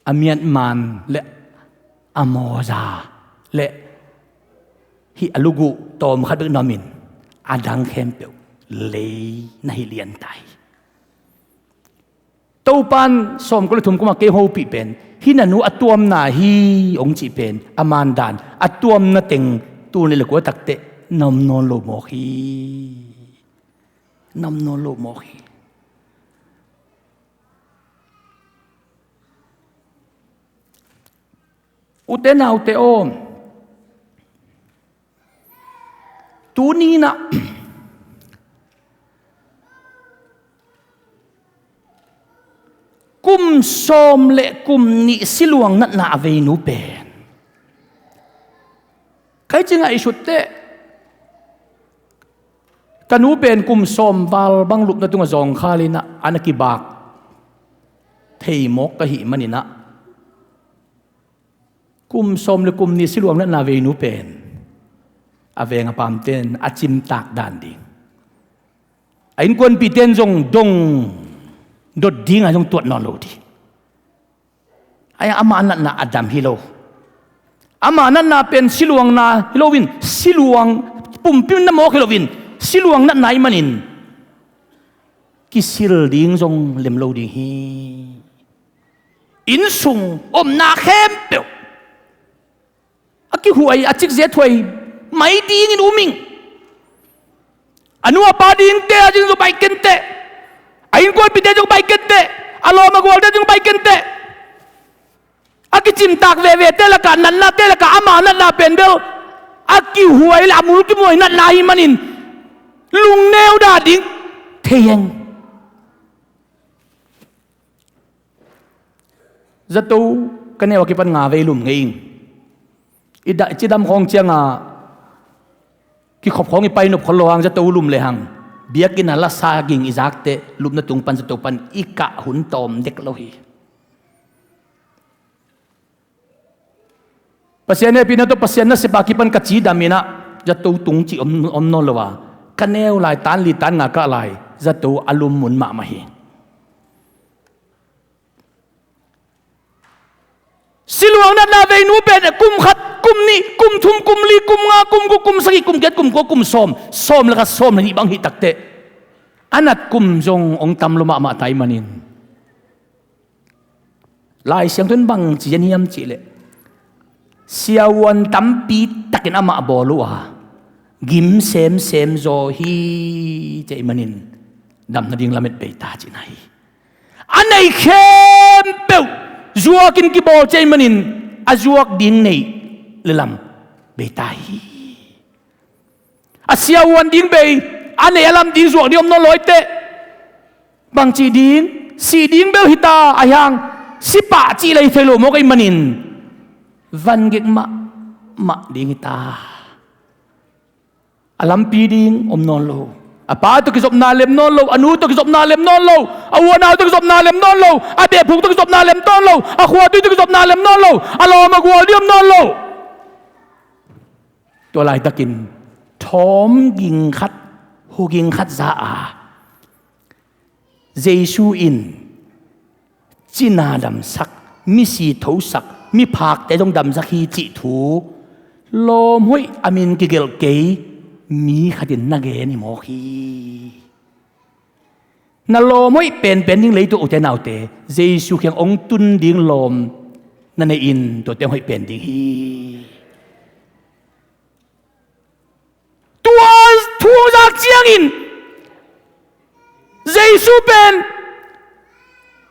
a miatman le a mawza le hih a luguh tawmkhat bek namin a dang khempeuh lei na hi lian ta hi. Topan sawmkua le thum kuma kei hopih pen hih na nu a tuamna hi hong cih pen a mandan a tuamna teng tul nih le kua takteh nam nawn lo mawk hi. Nam nawn lo mawk hi. Ute naute aw, tuninah kum sawm le kum nih siluang natna a veinu pen kai cingah i sutteh ka nu pen kum sawm val bang lupna tungah zawngkhalinah a na kibak thei mawk ka hih maninah kum sawm le kum nih siluang natna veinu pen a veng a pamten a cimtak dan ding, a innkuanpihten zong dong dot dinga zong tuat nawn lo ding. Ai, ama natna a dam hi lo. Ama natna pen siluang na hi loin siluang pumpi na mawk hi loin siluang natna ih manin kisil ding zong lem lo ding hi. Innsung omna khempeuh a kihuai a cikzia thuai mai dingin um ing. A nu a pa dingte a ding zong pai kenteh. A innkuanpihte zong pai kenteh. A lawm a gualte zong pai kenteh. A kicimtak vevete lakah natnate lakah ama natna pen bel a kihuai le a mulkimuai natna hi manin lungneu dah ding thei heng. Zato ka neu a kipan nga vei lum ngei ing. I da-, i cidam khawng cianga kikhop khawng i painop khol lo hang zato lum le hang biakinn a lasa ging i zakteh lupna tung pan zato pan i kah hun tawm dek lo hi. Pasian hehpihna tawh Pasian nasep a kipan ka cidam inah zato tung cih om, om nawn lo a, ka neu lai tan li tan nga kah lai zato a lum mun mahmah hi. Siluang natna veinu pen kum khat, kum nih, kum thum, kum li, kum nga, kum guk, kum sagih, kum giat, kum kua, kum sawm, sawm le khat, sawm le nih bang hih takteh a nat kum zong hong tam lo mahmah ta ih manin Lai Siangtho in bang ci hiam cih leh, siavuan tampi takin amah bawl uh a, gim semsem zaw hi, cih manin damna ding lamet bei ta cihna hi. A nei khempeuh zuakin kibawl cih manin a zuak ding neih le lam bei ta hi. A siavuan ding bei, a nei a lam ding zuak ding om nawn lo hi teh, bang cih ding, sih ding bel hi ta, a hiang si pah cih lei thei lo mawk ahih manin van gek mahmah ding hi ta. A lampi ding om nawn lo. A pa tawh kizopna lem nawn lo, a nu tawh kizopna lem nawn lo, a u a nau tawh kizopna lem nawn lo, a behphung tawh kizopna lem nawn lo, a khuatui tawh kizopna lem nawn lo, a lawm a gual ding om nawn lo. Tua laitakin thawm ging khat, hu ging khat za a, Jesu in cina damsak, misi thosak, miphakte zong damsak hi cih thu lawm hoih a min kigelh kei mi khatin na gen hi mawk hi. Na lawm hoih penpen ding lei tua, ute naute, Jesu kiang hong tun ding lawm na nei in, tuate hong hoih pen ding hi. Tua thu zak ciangin Jesu pen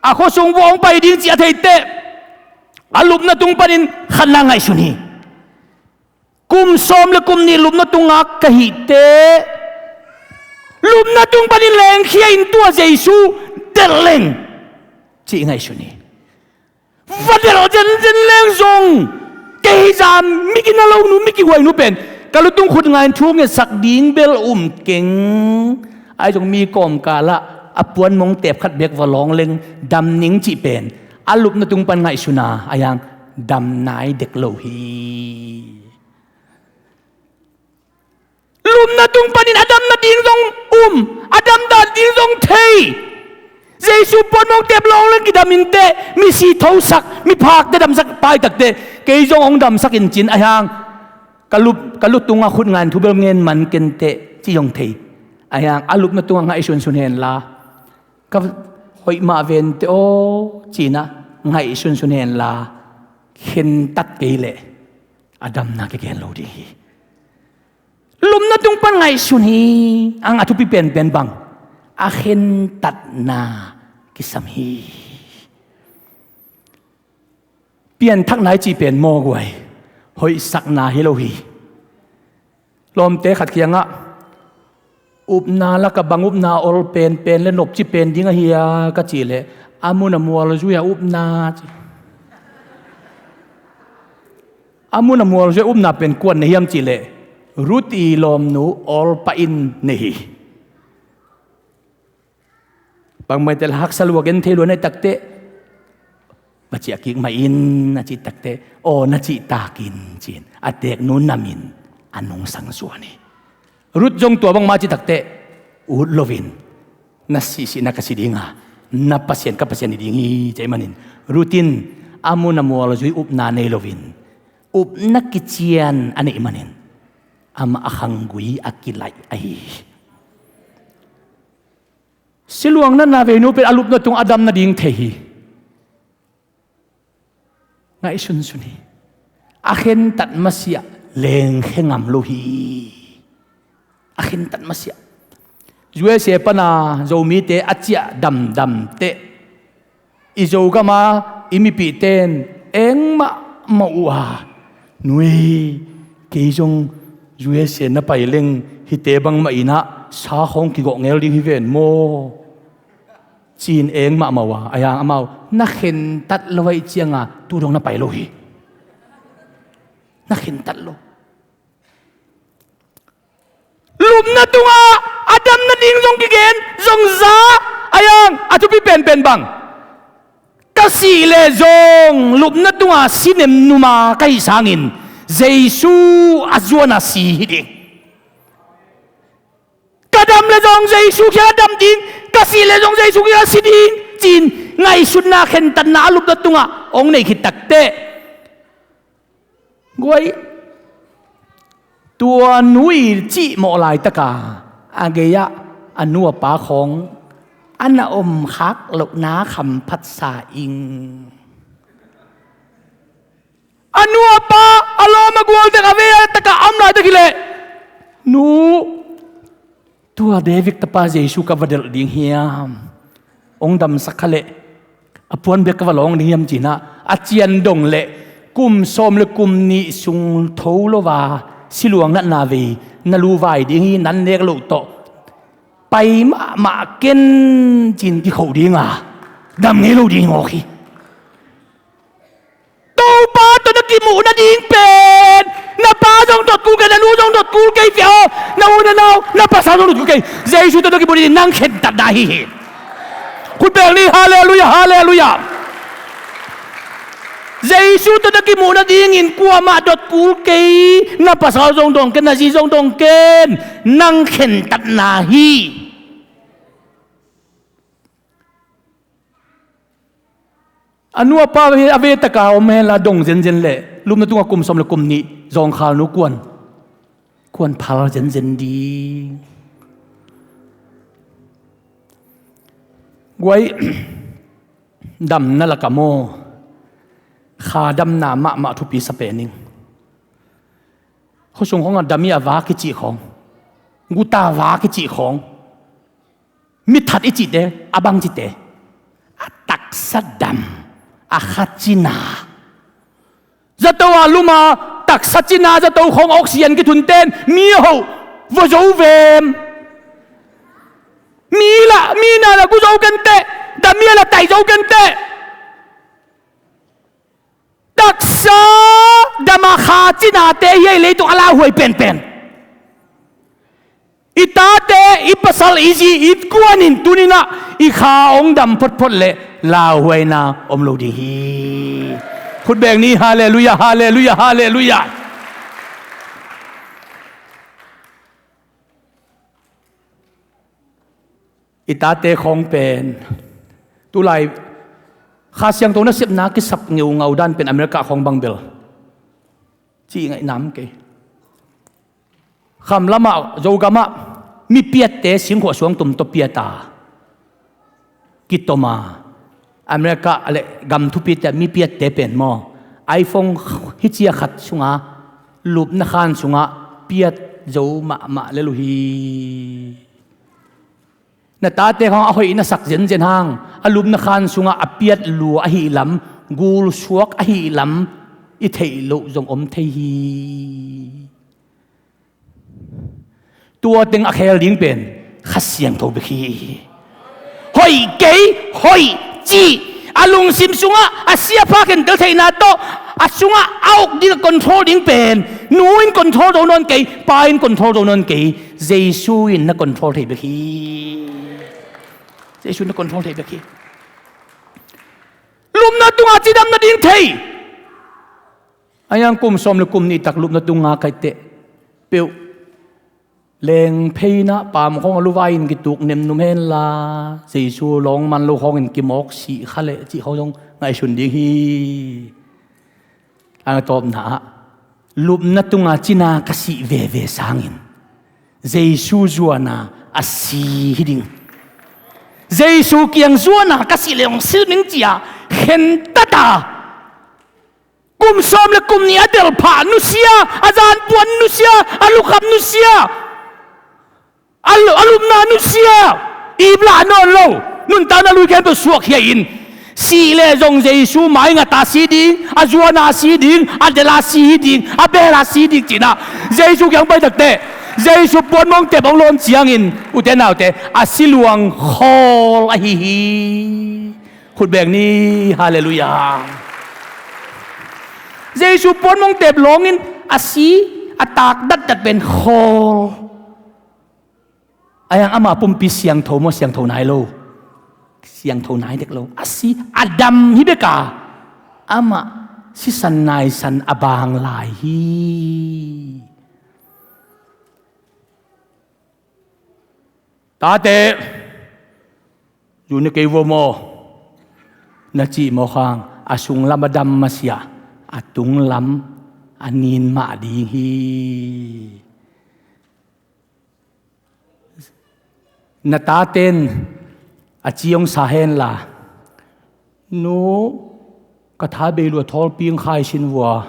a khuasung vua hong pai ding cih a thei teh, a lupna tung panin khatna ngaihsun hi. Kum sawm le kum nih lupna tungah ka hih teh, lupna tung panin lengkhia in tua Jesu delh leng, cih ngaihsun hi. Va delh zenzen leng zong, kei zam mi kina lo nu, mi kihuai nu pen ka lutung khut ngai in thu ngetsak ding bel um keng. Ahi zong mi kawmkalah a puan mong tep khat bek va lawng leng dam ning cih pen a lupna tung pan ngaihsun a, a hiang dam nai dek lo hi. Lupna tung panin a dam nading zong um, a dam dan ding zong thei. Jesu puan mong tep lawng leng kidam in teh, misi thosak, miphakte damsak pai tak teh, kei zong hong damsak in cin a hiang, ka lup, ka lutungah khut ngai in thu bel ngen man ken teh, ci zong thei. A hiang a lupna tungah ngaihsunsun hen la, ka hoih mah ven teh aw, cin a ngaihsunsun hen la, khentat kei leh a damna kigen lo ding hi. Lupna tung pan ngaihsun hi. Ang a thupi penpen bang, a khentatna kisam hi. Pianthakna i cih pen maw guai, hoihsakna hi lo hi. Lawmte khat kiangah, upna lakah bang upna ol penpen le nopci pen ding ahi a, ka cih leh, a mun a mual zui a upna ci. A mun a mual zui a upna pen kuan nei hiam cih leh, Ruth i lawmnu Orpah in nei hi. Bangmah tel haksa lua, gen thei lua na hih tak teh, va ciah kik mah in, a cih tak teh, aw, na cih takin, ci-in a teeknu namin a nungsang suan hi. Ruth zong tua bangmah a cih tak teh, ut loin, na sihsihna ka si ding a, na Pasian ka Pasian hi ding hi, ci ahih manin Ruth in a mun a mual zui upna nei loin, upna kician a neih manin amah a khanggui a kilaih ahi hi. Siluang natna vei nu pen a lupna tungah a dam nading thei hi. Ngaihsunsun hi. A khentat masiah lengkhia ngam lo hi. A khentat masiah. U S A pana Zomite a ciah damdam teh, i Zogama i mipihte in eng mahmah uh a, nu ei, kei zong U S A na pai leng hihte bangmah in ah sa khawng kigawh ngel ding hi ven maw, ci-in eng mahmah uh a, a hiang amau na khentat lo ahih ciangin tu dong na pai lo hi. Na khentat lo. Lupna tungah a dam nading zong kigen, zong za, a hiang a thupi penpen bang, ka sih leh zong lupna tungah si nem numa ka hih sangin Jesu a zuan a si hi ding. Ka dam leh zong Jesu kiangah dam ding, ka sih leh zong Jesu kiangah si ding, ci-in ngaihsutna, khentatna a lupna tungah hong nei khit tak teh, guai, tua nu i cihmawh laitaka a gei-ah a nu a pa khawng a na omkhak lohna khamphatsa ing. A nu a pa, a lawm a gual dek, a vei a tak a om lai dek hi leh, nu, tua David tapa Jesu ka va delh ding hiam? Hong damsak kha leh a puan bek ka va lawng ding hiam ci-in ah, a cian dong leh kum sawm le kum nih sung tho lo a siluang natna vei na luvai ding hi, nan nek loh tawh pai mahmah ken ci-in kikho ding a, dam ngei lo ding awk hi. Topa tawh na kimuh nading pen, na pa zong dot kul kei, na nu zong dot kul kei, sia aw, na u na nau, na pasal zong dot kul kei. Jesu tawh na kimuh nading nang khentatna ahi hi. Khut beng ni, halleluiah, halleluiah. Jesu tawh na kimuh nadingin kuamah dot kul kei, na pasal zong dong ken, na zi zong dong ken, nang khentatna hi. A nu a pa a vei taka om hen la, dong zenzen leh lupna tungah kum sawm le kum nih zawngkhal nu kuan, kuan phal zenzen ding. Guai, damna lak ah maw, kha damna mahmah thupi sa pen ing. Khuasung khawngah dam i a va kicih khawng, guta va kicih khawng, mithat i cihte, a bang cihte, a taksa dam, a kha cina. Zato a lum a taksa cina zato khawng oxygen kithun ten mi a hoh vua zo vem. Mi lah, mi na lah gu zo kenteh, dam i a lah taih zo kenteh. Taksa dam a kha cinate hi a, i leitung a lauhuai penpen. I tate, i pasal, i zi, i kuan in tuni-in ah i kha hong dam photphot leh lauhuaina om lo ding hi. Khut beng ni, halleluiah, halleluiah, halleluiah. I tate khawng pen, tulai Kha Siangtho nasepna kisap ngeungau dan pen America khawng bang bel ci ngaih nam kei. Kham lamah, Zogam ah mi piatte singkhuah suangtum tawh piat a, kitom a, America leh gam thupite ah mi piatte pen maw, iPhone hi cia khat sungah, lupna khan sungah piat zo mahmah lel uh hi. Na tate khawng a hoih na sak zenzen hang, a lupna khan sungah a piat lua ahih lam, gul suak ahih lam i theih loh zong om thei hi. Tua teng a khel ding pen Kha Siangtho bek hi. Hoih kei, hoih ci, a lungsim sungah a siapa khentel theihna tawh, a sungah a uk ding, a control ding pen nu in control zo nawn kei, pa in control zo nawn kei, Jesu in na control thei bek hi. Jesu in na control thei bek hi. Lupna tungah cidam nading thei. A hiang kum sawm le kum nih tak lupna tungah kaiteh peuh leng phei-in ah paam khawng a luvai-in kituk nemnum hen la, Jesu lawng man lo khawngin kimawk sih kha leh cih khawng zong ngaihsun ding hi. A tawpna ah, lupna tungah cina ka sih veve sangin Jesu zuan a a si hi ding. Jesu kiang zuan a ka sih leh hong silh ning ci-a khentat a, kum sawm le kum nih a delhphah nusia, a zanpuan nusia, a lukham nusia, a lu-, a lupna nusia, iplah nawn lo, nuntakna lui khempeuh suakkhia-in, sih leh zong Jesu maingat a si ding, a zuan a si ding, a delh a si hi ding, a beel a si ding ci-in ah Jesu kiang pai takteh, Jesu puanmong tep hong lawn ciangin, ute naute, a siluang khawl ahi hi. Khut beng ni, halleluiah. Jesu puanmong tep lawngin a si, a taak datdat pen khawl. A hiang ama pumpi siangtho maw, siangtho nai lo? Siangtho nai dek lo. A si, a dam hi bek a, amah sisan naisan a bang lai hi. Tate, zu ne kei vua maw, na cih mawk hang, a sunglam a dam masiah, a tunglam a nin mah ding hi. Na taten a ci hong sa hen la, nu, ka tha bei lua, thawlpi hong khai sin vua,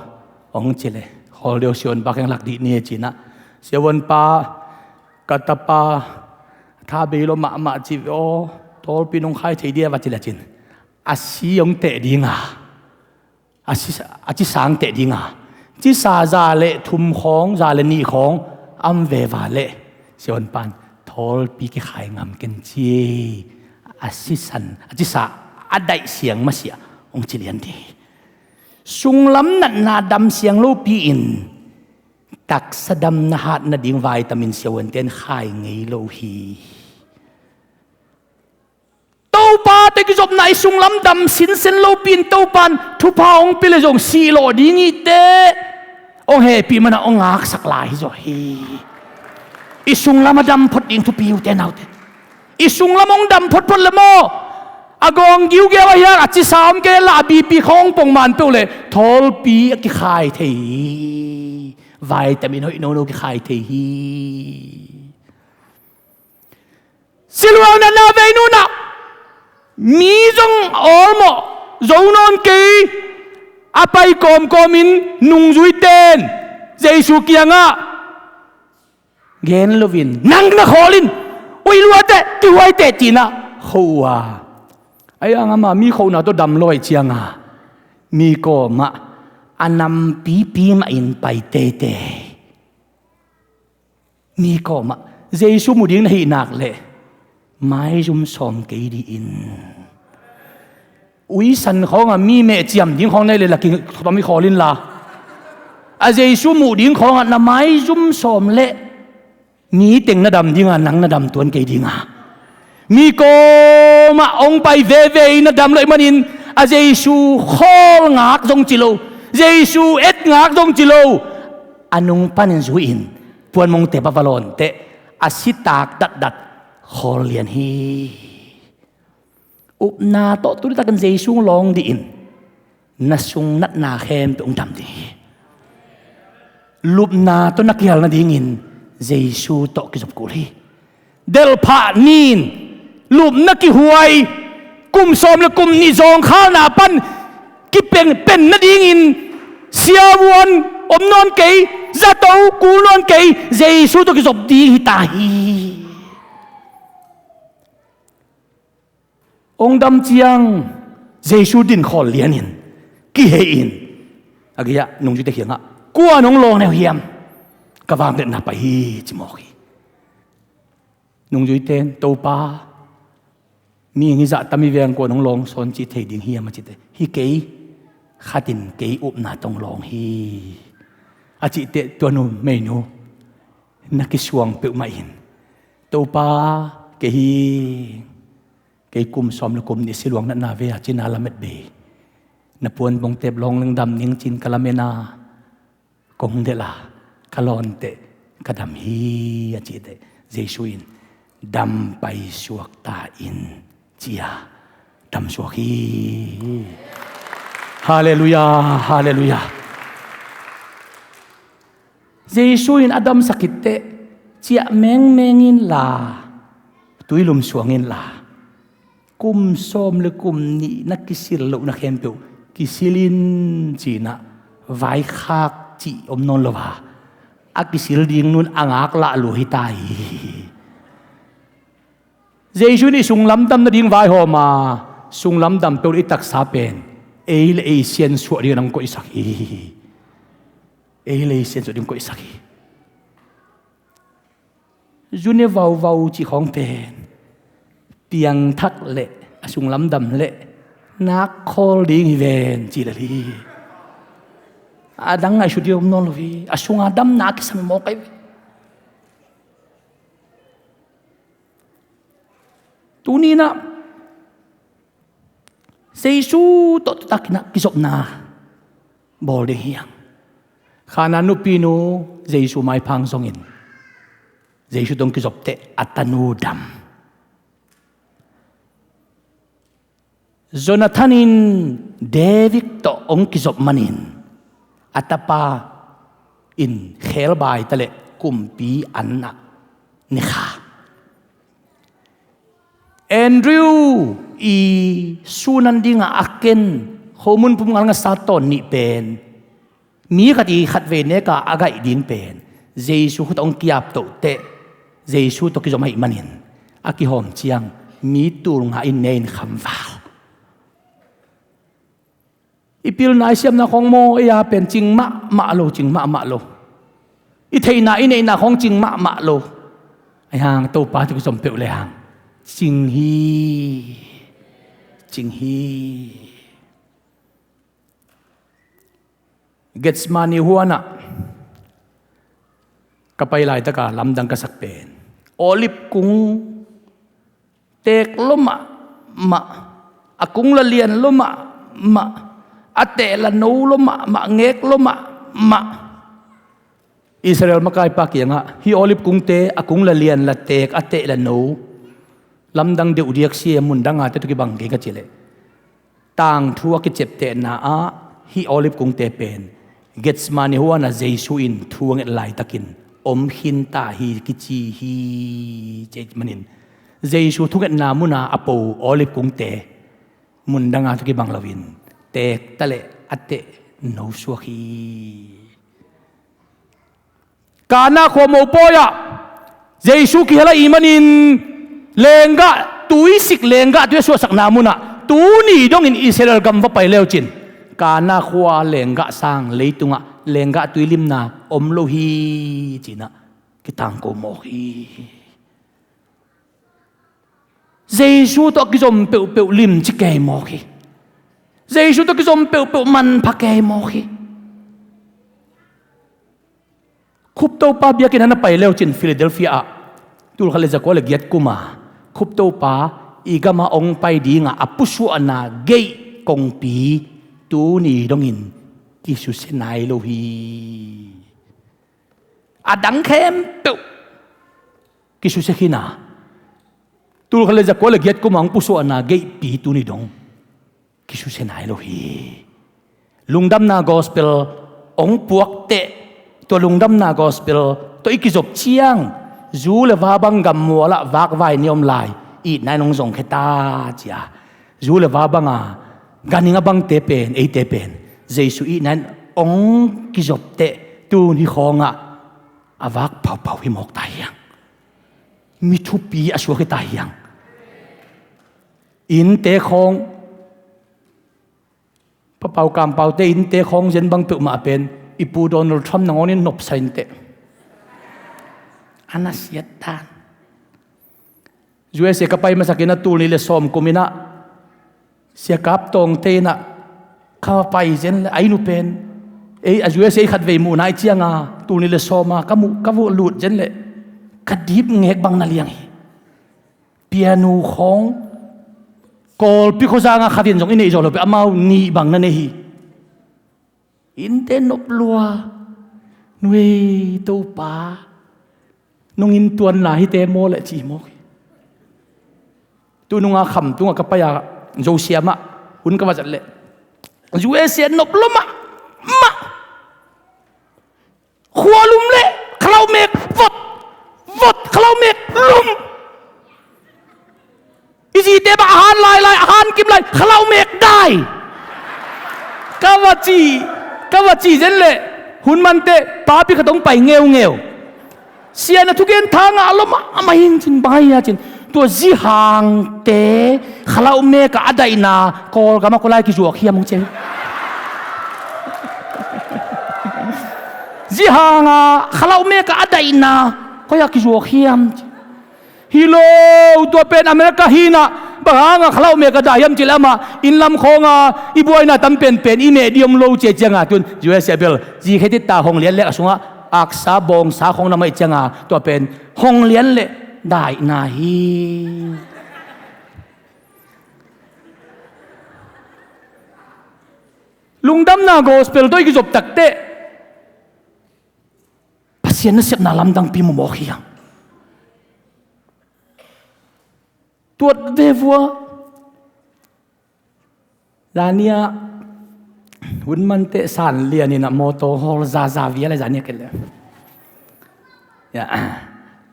Hong ci le, khawl deuh siavuanpa kiang lak dih ni e ci-in ah, siavuanpa, ka tapa tha bei lo mahmah ci ve aw, tawlpi nong khai thei dia va ci le cin, a si hong teh ding a, a ci, a cisa hong teh ding a, cisa za le thum khawng, za le nih khawng a om ve va leh, siavuanpa in, tawlpi kikhai ngam ken ci e, a sisan, a cisa a daih siang masiah hong ci lian ding hi. Sunglam natna dam siang lopi-in taksa damna hat nading vitamin siavuante in khai ngei lo hi. Topa tawh kizopna i sunglam dam sinsen lopi-in Topa in thupha hong pia le zong sih lawh ding hi teh, hong hehpih manin hong ngaksak lai hi zaw hi. I sunglam a dam phot ding thupi uh te nau te. I sunglam hong dam photphot le maw, a gawng giugiau a hiang a cisa om kei la, a B P khawng pong man peuh le, thawlpi a kikhai thei hi. Vitamin hoih nono kikhai thei hi. Siluang natna vei nunah mi zong awlmawh zo nawn kei, a pai kawmkawmin nungzuite in Jesu kiangah gen loin, nang na khawl in, uih lua teh, kihuai teh, ci-in ah kho uh a. Ahi hang amah mi khohna tawh dam lo ahih ciangin mi kawmah a nampipi mahin pai teitei. Mi kawmah Jesu mu ding na hih nak leh maizum sawm kei dih in. Uisan khawngah mi meh ciam ding khawng na hih leh la kingah tawm i khawl inla, a Jesu muh ding khawngah na maizum sawm leh mi teng na dam ding a, nang na dam tuan kei ding a. Mi kawmah hong pai veve in na dam loh ahih manin a Jesu khawl ngak zong ci lo, Jesu et ngak zong ci lo. A nung panin zui-in puanmong tep a va lawn teh, a sitak datdat khawl lian hi. Upna tawh tu nitakin Jesu hong lawng dih in, na sung natna khempeuh hong dam ding hi. Lupna tawh na kihel nadingin Jesu tawh kizop kul hi. Delhphah ni-in lupna kihuai, kum sawm le kum nih zawngkhalna pan kipen, pen nadingin siavuan om nawn kei, zato kul nawn kei, Jesu tawh kizop ding hi ta hi. Hong dam ciang Jesu din khawl lianin, kihei-in, a gei-ah nungzuite kiangah, kua in hong lawng na hi uh hiam? Ka vangliatna pai hi, ci mawk hi. Nungzuite in, Topa, mihing hizah tam hi veng, kua in hong lawng sawn cih thei ding hiam, a cih teh, hi kei, khat in kei upna tawh hong lawng hi, a cih teh, tua nu, meinu na kisuang peuhmah in, Topa, kei hi, kei kum sawm le kum nih siluang natna vei-a cina lamet bei, na puanmong tep lawng leng dam ning ci-in ka lamen a, kong delh a, ka lawn teh ka dam hi, a cih teh Jesu in, dam paisuak ta in, ci-a damsuak hi. Halleluiah, halleluiah. Jesu in a damsak khit teh ciah mengmeng inla, tui lum suang inla, kum sawm le kum nih na kisil lohna khempeuh kisil in, ci-in ah vaikhak cih om nawn lo a, a kisil ding nu-in a ngaklah lua hi ta hi. Jesu in i sunglam dam nading vaihawm a, sunglam dam peuh le i taksa pen ei le ei siansuah dingin hong koihsak hi. Ei le ei siansuah dingin hong koihsak hi. Zu ne vauvau cih khawng pen piangthak leh a sunglam dam leh nak khawl ding hi ven, ci lel hi. A dang ngaihsut ding om nawn lo hi. A sunga damna a kisam mawk ahi ve. Tuni-in ah Jesu tawh taktak in ah kizopna bawl ding hi hang. Khanaan nupinu Jesu maipha hong zongin, Jesu tawh hong kizop teh a tanu dam. Jonathan in David tawh hong kizop manin a tapa in khebai ta leh kumpi an ah ne kha. Andrew i sunan dingah a ken, khomun pum ngal ngasa tawn nih pen Mi khat i khatvei neka a gaih ding pen Jesu khut hong kiap toh teh, Jesu tawh kizom ahih manin a kihawm ciang mi tul nga in ne in khamval. I pilna i siamna khawng maw, ei a pen cing mahmah lo, cing mahmah lo. I theihna i neihna khawng cing mahmah lo. Ahi hang Topa tawh kizom peuh le hang cing hi. Cing hi. Gethsemane huanah ka pai laitaka lamdang ka sak pen Olive kung teek lo mahmah, a kung la lian lo mahmah, a teh la no lo mahmah, ngek lo mahmah. Israel makaipa kiangah hih Olive kungte a kung la lian, la teek, a teh la no, lamdang deuh diak si e, mun danga te tawh kibang kei ka ci leh, tangthu a kiciaptehna ah hih Olive kungte pen Gethsemane huana Jesu in thu a nget laitakin om khinta hi kici hi. Cih manin Jesu thungetna muna a po Olive kungte mun danga tawh kibang loin teek ta leh a teh no suak hi. Kana khua mopawi ah Jesu kihel ahih manin lenggah tui sik, lenggah tui a suahsakna munah tuni dongin Israel gam va pai leucin Kana khua lenggah sang leitungah lenggah tui limna om lo hi cinah kitangko mawk hi. Jesu tawh a kizom peuhpeuh limci kei mawk hi. Jesu tawh a kizom peuhpeuh manpha kei mawk hi. Khuptopa biakinn a na pai leucin Philadelphia ah tulkhat le zakua le giat kuma Khuptopa i gama ong pai dinga a pusuahna gate kongpi tuni dongin kisusia nai lo hi. A dang khempeuh kisusia khin a, tulkhat le zakua le giat kuma ong pusuahna gatepi tuni dong kisusia nai lo hi. Lungdamna gospel ong puakteh, tua lungdamna gospel tua i kizop ciang zu le va bang gammualah vakvai ni om lai, itna in ong zongkhia ta cia. Zu le va banga ganhing a bangte pen, eite pen Jesu itna in ong kizopteh tun hi khawngah a vak paupau hi mawk ta hiang. Mi thupi a suak hi ta hiang. Innte khawng, papau kampaute innte khawng zen bang peuhmah pen i pu Donald Trump nangawn in nopsa inteh. A na siat dan. U S A ka pai masakin a tul nih le sawm kum inah Sia Kap Tawngte inah ka va pai zen le a inn uh pen ei a U S A khatvei muhna i cianga tul nih le sawma ka muh ka vuah lut zen le ka dip ngek bang na liang hi. Pianu khawng Kawlpi khuazanga khatin zong i neih zawh lo peh amau nih bang na nei hi. Innte nop lua. Nuei Topa, nong inntuanna hite maw leh ci mawk hi. Tu nunga Khamtung ah ka pai a Zosiam ah hun ka va zat leh U S A nop lua mahmah. Khua lum leh khalauh mek vot vot, khalauh mek lum. I zite bang a han lailai, a han kim lai, khalauh mek dai. Ka va ci, ka va ci zen leh hun manteh papi khat hong pai ngeungeu. Sia na thugen tha ngah lua mahmah hing cin, bang ahi a cin, tua zihangte khalauh mek ah a daihna Kawlgam ah kua lai kizuak hiam hong ci hi. Zihanga khalauh mek ah a daihna koi ah kizuak hiam ci. Hi lo, tua pen America hinah bang hanga khalauh mek a dai hiam cih leh amah inn lam khawnga i buaina tam penpen i neh dih om lo cia cianga tun U S A bel zikhe titta hong lian lek a sungah aksa bawngsa khawng na maih cianga tua pen hong lian leh daihna hi. Lungdamna gospel tawh i kizop takteh Pasian nasepna lamdangpi mawmawk hi hang. Tuat ve vua. Zania hun manteh San Lian inah mawtaw hawl zaza vial a, zania kei le. Ya.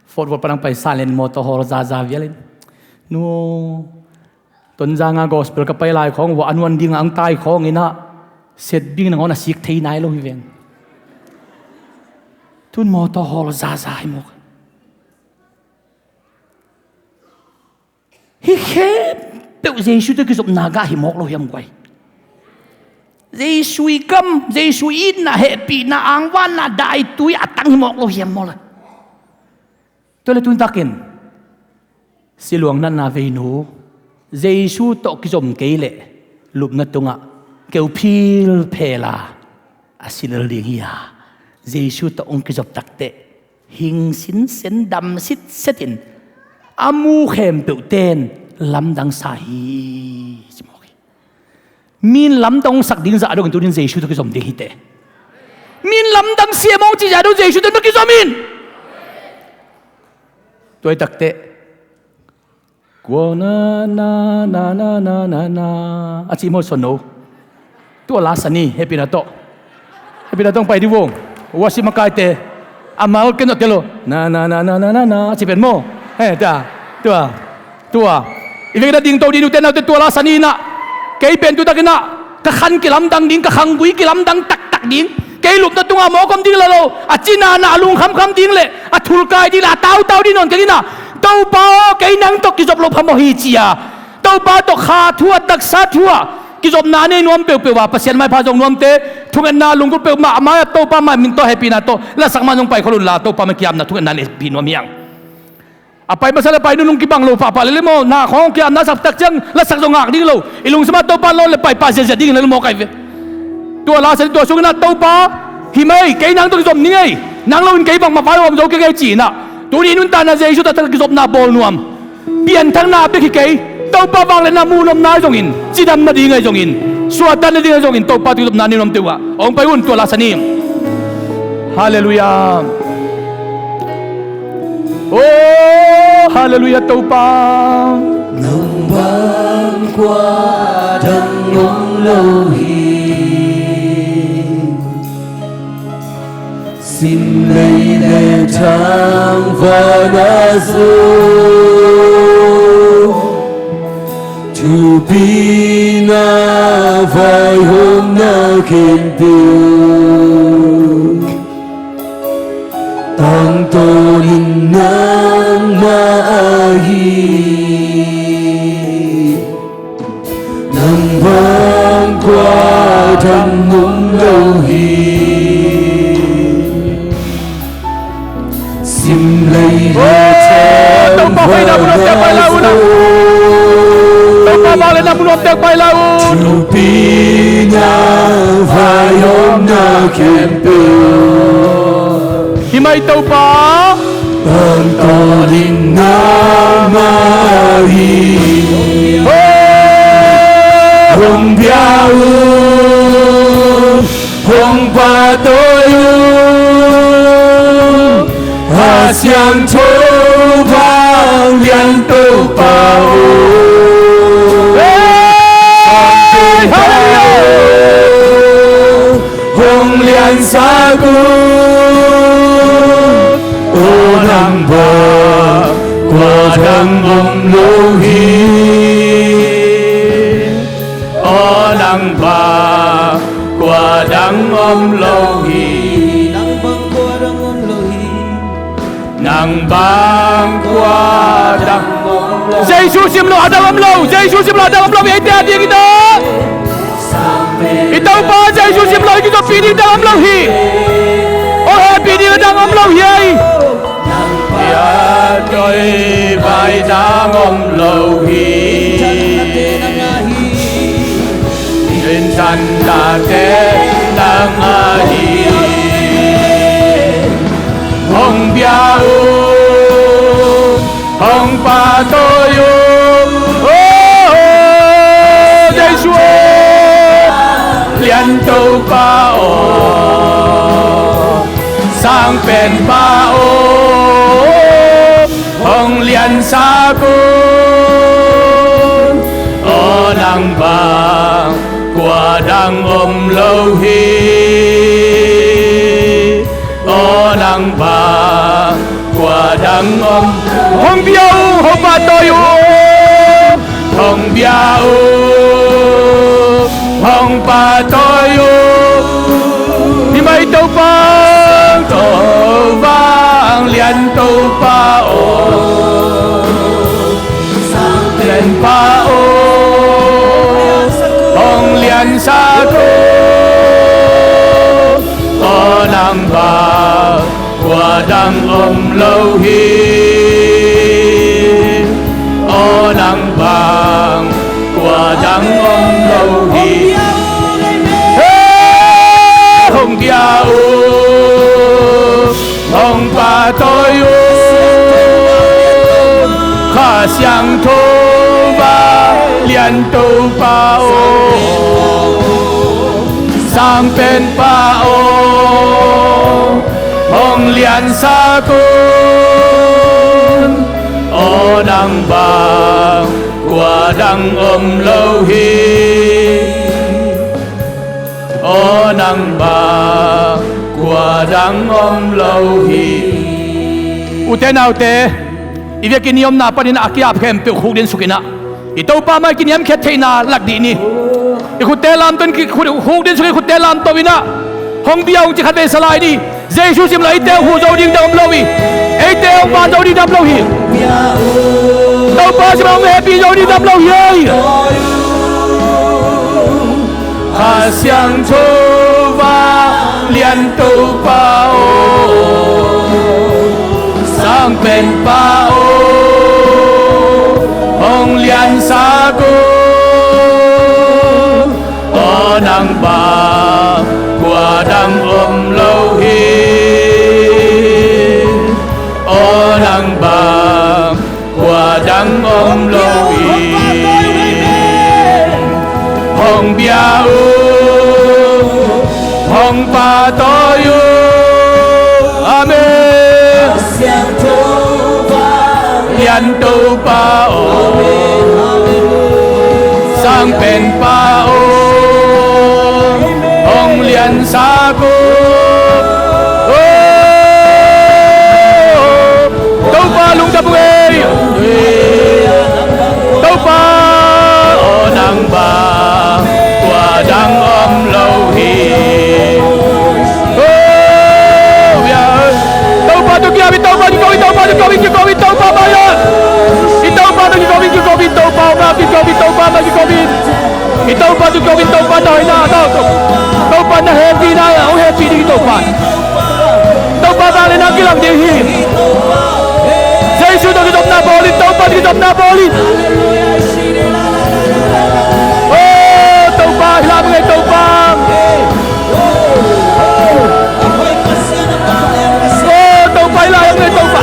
Fort Worth panang pai San Lian mawtaw hawl zaza vial in. Nu Tonzanga gospel ka pai lai khawng vua a nuan dinga ang tai khawng inah set bing nangawn a sik thei nai lo hi veng. Tun mawtaw hawl zaza hi mawk. Hih khempeuh Jesu tawh kizopna gah hi mawk lo hiam guai? Jesu i gam, Jesu i itna, hehpihna, angvanna, daitui a tang hi mawk lo hiam maw la? Tua le tuntakin siluang natna veinu, Jesu tawh kizom kei leh lupna tungah keu philphel a, a si lel ding hi a, Jesu tawh hong kizop takteh hing sinsen dam sitset in a mu khempeuh ten lamdang sa hi, ci mawk hi. Min lamdang sak ding zah dongin tunin Jesu tawh kizom ding hi teh. Min lamdang siam hong cih zah dong Jesu tawh na kizom in. Tua hi takteh kua na na na na na na na a ci maw son no? Tua la sani hehpihna tawh, hehpihna tawh hong pai dih vong. Worship makaite a mal ken tawh tel lo. Na na na na na na na a ci pen maw? He tua, tua, tua. I vekna ding to dih nute naute, tua la sani inah kei pen tu takinah ka khan kilamdang ding, ka khanggui kilamdang taktak ding, kei lupna tungah mawk om ding la lo, a cinana a lungkhamkham ding le a thulkai ding le a tautau ding nawn kei inah, Topa aw, kei nang tawh kizop lo phamawh hi, ci-a Topa tawh kha thu a taksa thu a kizopna a nei nuam peuhpeuh a Pasian maipha zong nuamte, thungetna lunggulh peuhmah a mai-ah Topa mai min tawh hehpihna tawh lasak man zong pai khol unla Topa mai kiamna thungetna nei pih nuam hiang. A pai masa le pai nunung kibang lo pahpah lele maw, na khawng kiamna sak tak ciang lasak zong ngak ding lo. I lungsim ah Topa lawn le pai pah ziahziah ding in a lungmawk ai ve. Tua la sani tua sungin ah Topa, hi mai, kei nang tawh kizom ning ei, nang loin kei bangmah vai om zo kei ngei ci-in ah tuni nuntakna Jesu taktak kizopna bawl nuam, pianthakna bek hi kei. Topa vangliatna muh nopna ahi zongin, cidam nading ahi zongin, suahtak nading ahi zongin Topa tawh kizopna nei nuam teuh ah hong pai un, tua la sani. Halleluiah. Oh, halleluiah Topa. Nang bang kua dang om lo hi. Sim lei le tangvalna zong thupina vaihawmna khempeuh tangtawn in nangmah ahi. Nang bang kua dang om lo hi. Sim lei le tangvalna zong thupina vaihawmna khempeuh hi mai Topa. Tangtawn in nangmah ahi. Hong bia un, hong pahtawi un, a siangtho vanglian Topa aw. Hong liansak un, aw nang bang kua dang om lo hi. Aw nang bang kua dang om lo hi. Nang bang kua dang om lo hi. Nang bang kua dang om lo. Jesu simloh a dang om lo, Jesu simloh a dang om lo, eite a ding hi ta. I Topa Jesu simloh i kizoppih ding dang om lo hi. Aw hehpih ding dang om lo hi ei. Nang bia toi vai dang om lo hi. Inn than nate nang ahi. Hong bia un, hong pahtawi un. Oh, Jesu aw, lian Topa aw, sang penpa aw, hong liansak un. Aw nang bang kua dang om lo hi. Aw nang bang kua dang om. Hong bia un, hong pahtawi un. Hong bia un, hong pahtawi un. Hi mai Topa. To sa ko, aw nang bang kua dang om lo hi. Aw nang bang kua dang om lo hi. He, hong bia uh, hong pahtawi uh, Kha Siangtho va lian Topa aw, Sang Penpa aw, hong liansak un. Aw nang bang kua dang om lo hi. Aw nang bang kua dang om lo hi. Ute naute, i biakinn i omna panin a kiap khempeuh khukdin sukinah i Topa mai kiniamkhiat theihna lak dih ni. I khutte lamto in, khukdin sukin i khutte lamto inah hong bia ung ci khat vei sa lai ni. Jesu simlah eite hong hu zo ding dang om lo hi. Eite hong pah zo ding dang om lo hi. Topa simlah hong hehpih zo ding dang om lo hi. Kha Siangtho va lian Topa aw, Sang Penpa aw, hong liansak un. Aw nang bang kua dang om lo hi. Aw nang bang kua dang om lo hi. Hong bia uh, hong pahtawi uh. Amen. Lian Topa aw, Sang Penpa aw, hong liansak un. Topa lungdam ung ei. Topa aw nang bang kua dang om lo hi. Topa tawh kiap in, Topa tawh kiap in, Topa tawh kiap in, kiap in, Topa tawh kiap in, kiap in, Topa tawh kiap in, kiap in, Topa tawh kiap in, kiap in, Topa tawh kiap in. I Topa tawh kiap in, Topa na hoihna, Topa na hehpihna hong hehpih ding hi Topa. Topa vangliatna kilang ding hi. Jesu tawh kizopna bawl in, Topa tawh kizopna bawl in. Aw Topa, hi lai ung ei Topa. Aw Topa, hi lai ung ei Topa.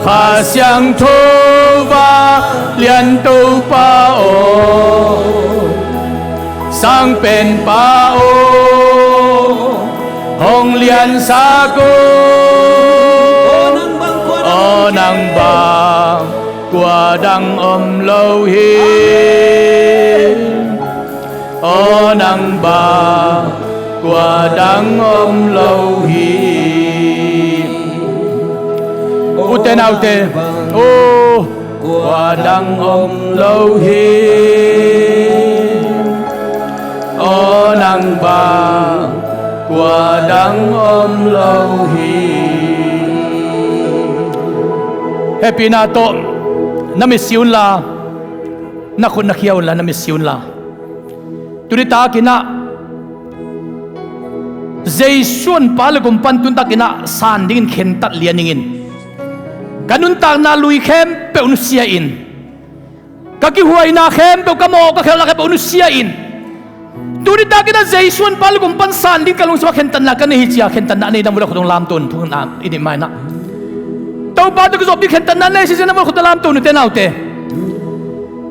Kha Siangtho va lian Topa aw, Sang Penpa aw, hong liansak un. Aw nang bang kua dang om lo hi. Aw nang bang kua dang om lo hi. Ute naute, aw kua dang om lo hi. Aw nang bang kua dang om lo hi. Hehpihna tawh na mit si unla, na khut na khia unla, na mit si unla. Tuni takinah Jesu honpa le gumpa in tuni takinah san dingin khentat lian ning in. Ka nuntakna lui khempeuh nusia in, ka kihuaina khempeuh, ka mawh ka khelhna khempeuh nusia in. Tuni takinah Jesu honpa le gumpa in san ding ka lungsim ah khentatna ka nei hi ci-a khentatna a nei na vun la khut hong lamto un, thu na i nih mainah. Topa tawh kizop ding khentatna nei si ci-a na vun la khut na lamto un ute naute.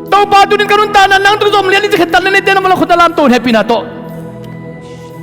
Topa, tuni-in ka nuntakna nang tawh kizom lian ning ci-a khentatna neite na vun la khut na lamto un hehpihna tawh.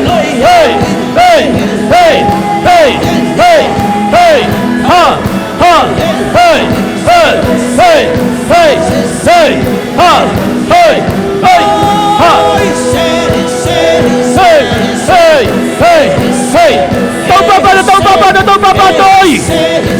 Hey, hey, hey, hey, hey, hey, ha, ha, hey, hey, hey, hey, hey, ha, hey, hey, ha. Hey, hey, hey, hey. Topa Papa, Topa Papa, Topa Papa, toi.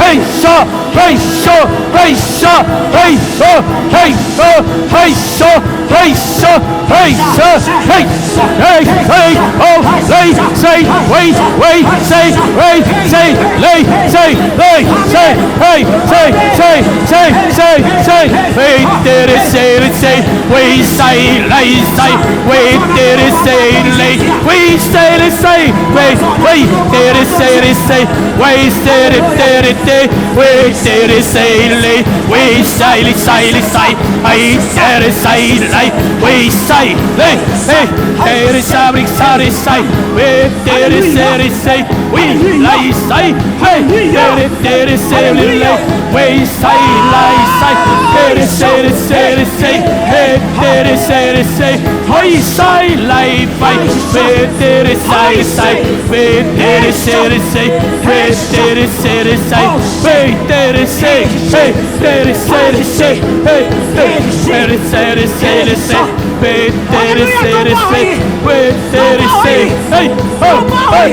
Hey, sha, hey, sha, hey, sha, hey, sha, hey, sha, hey, sha, hey, sha, hey, sha, hey, hey, oh, lay, say, way, way, say, way, say, lay, say, lay, say, hey. Say, say, say, say, say. Wait, there is, say, say. Wait, say, lay, say. Wait, there is, say, lay. Wait, say, say. Wait, wait, there is, say, say. Wait, say, say, say. Wait, there is, say, lay. Wait, say, say, say. Wait, there is, say, lay. Wait, say, lay. Hey, there is, say, say, say. Wait, there is, say, say. Wait, lay, say. Hey, there is, say, say, lay. Wait, say, lay, say. There is, say, say, say. Hey, there is, say, say. Wait, say, lay, say. Wait, there is, say, say. Wait, there is, say, say. Wait, there is, say, say. Wait, there is, say, say. There is, say, say. Hey, there is, say, say, say. Wait, there is, say, say. Wait, there is, say. Hey, oh, hey.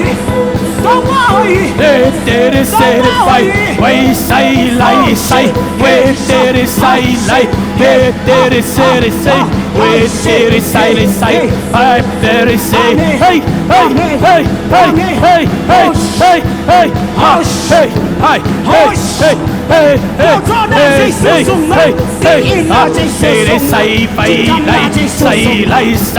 Wait, there is, say, say. Wait, say, lay, say. Wait, there is, say, say. Wait, there is, say, say. Wait, there is, say, say. Hey, there is, say. Hey, hey, hey, hey, hey, hey, hey, hey. Hey, ha, hey, hai, hey, hey, hey, hey, hey, hey, hey, ha, hey, say, say, lay, say, lay, say, lay, say, hey,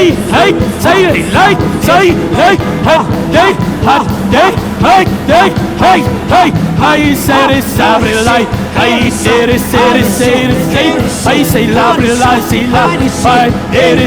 say, lay, say, hey, ha, hey, ha, hey, hey, hey, hey, hey, say, say, lay, hey, say, say, say, say, hey, say, la, la, say, la, hey, say,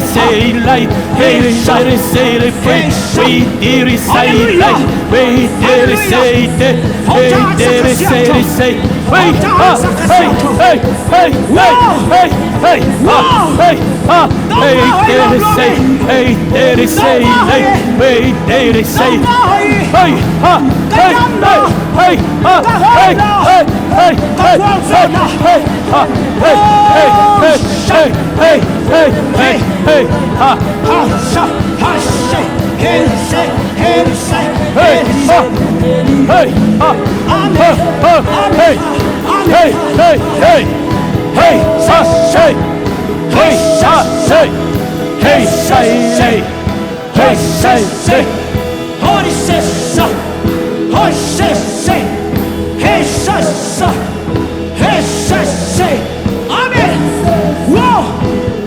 say, lay, hey, say, say, lay, hey, hey, say, lay. Wait, there is, say, there. Wait, there is, say, say. Wait, ha, hey, hey, hey, hey, hey, hey, ha, hey, ha. Wait, there is, say, hey, there is, say, hey. Wait, there is, say, hey, ha, hey, hey, hey, ha, hey, hey, hey, hey, hey, ha, hey, hey, hey, hey, hey, hey, hey, hey, ha. Hey, ha. Hey, ha. Amen. Ha, ha. Amen. Hey. Amen. Hey, hey, hey. Hey, ha. Hey. Hey, ha. Hey. Hey, say, say. Hey, say, say. Holy say, say. Holy say, say. Hey, say, say. Hey, say, say. Amen. Whoa.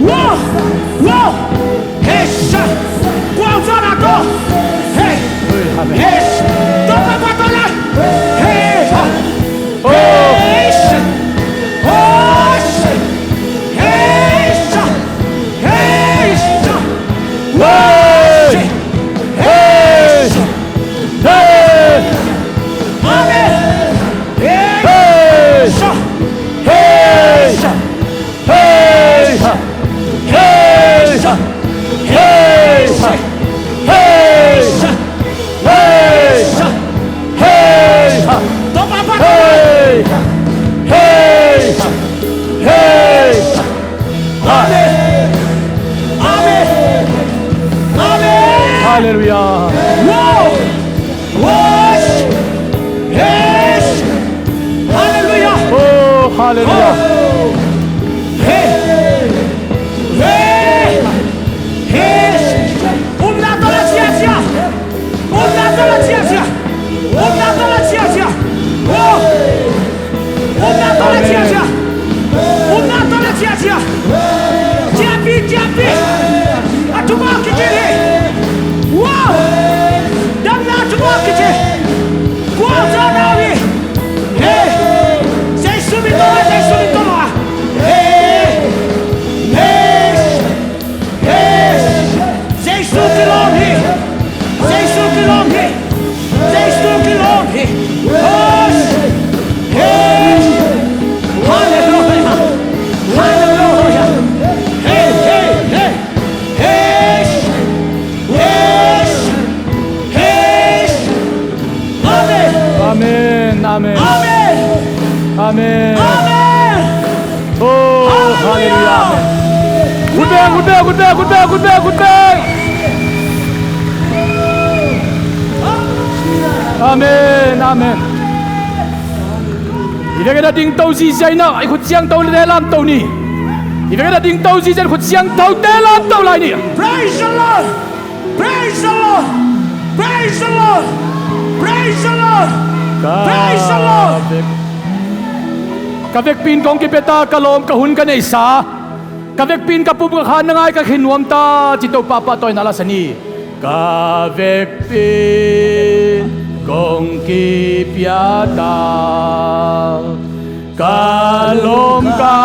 Whoa. Whoa. Hey, say. Go out on a door. Hey. Hey. Don't go back on that. Hey. Hey. Hey. Hey. Hey. Hey. Hey. Hey. Amen. Hey. Hey. Hey. Hey. Hey. Hey. Hey. Hey. Hey. Hey. Hey. Hey. Amen. Amen. Amen. Hallelujah. Whoa. Yes. Hallelujah. Oh, hallelujah. Oh. Hey. Hey. Hey. Umna tola cia cia. Umna tola cia cia. Umna tola cia cia. Oh. Umna tola cia cia. Umna tola cia cia. Ciapi, ciapi. A tuba kicili. Wow. Damna tuba kici. Kuasa nawi. Hey. Jesu min tawh, Jesu min tawh. Hey. Hey. Hey. Jesu kilawm hi. Jesu kilawm hi. Jesu kilawm hi. Hey. Hey. Hallelujah. Hallelujah. Hey, hey, hey. Hey. Hey. Hey. Amen. Amen. Amen. Amen. Amen. Amen. Oh, hallelujah. Hallelujah. Amen. Good day, good day, good day, good day, good day, good day. Amen, amen. I vekpi-in a dingto ziahziah in ah, i khut siangtho le lamto ni. I vekpi-in a dingto ziahziah in khut siangthote lamto lai ni. Praise the Lord. Praise the Lord. Praise the Lord. Praise the Lord. Praise the Lord. Ka vekpi in kong kipia ta, ka lawm ka hun ka neihsa. Ka vekpi in ka pum ka kha, nang a ka khin nuam ta, ci Topa pahtawina la sa ni. Ka vekpi in kong kipia ta, ka lawm ka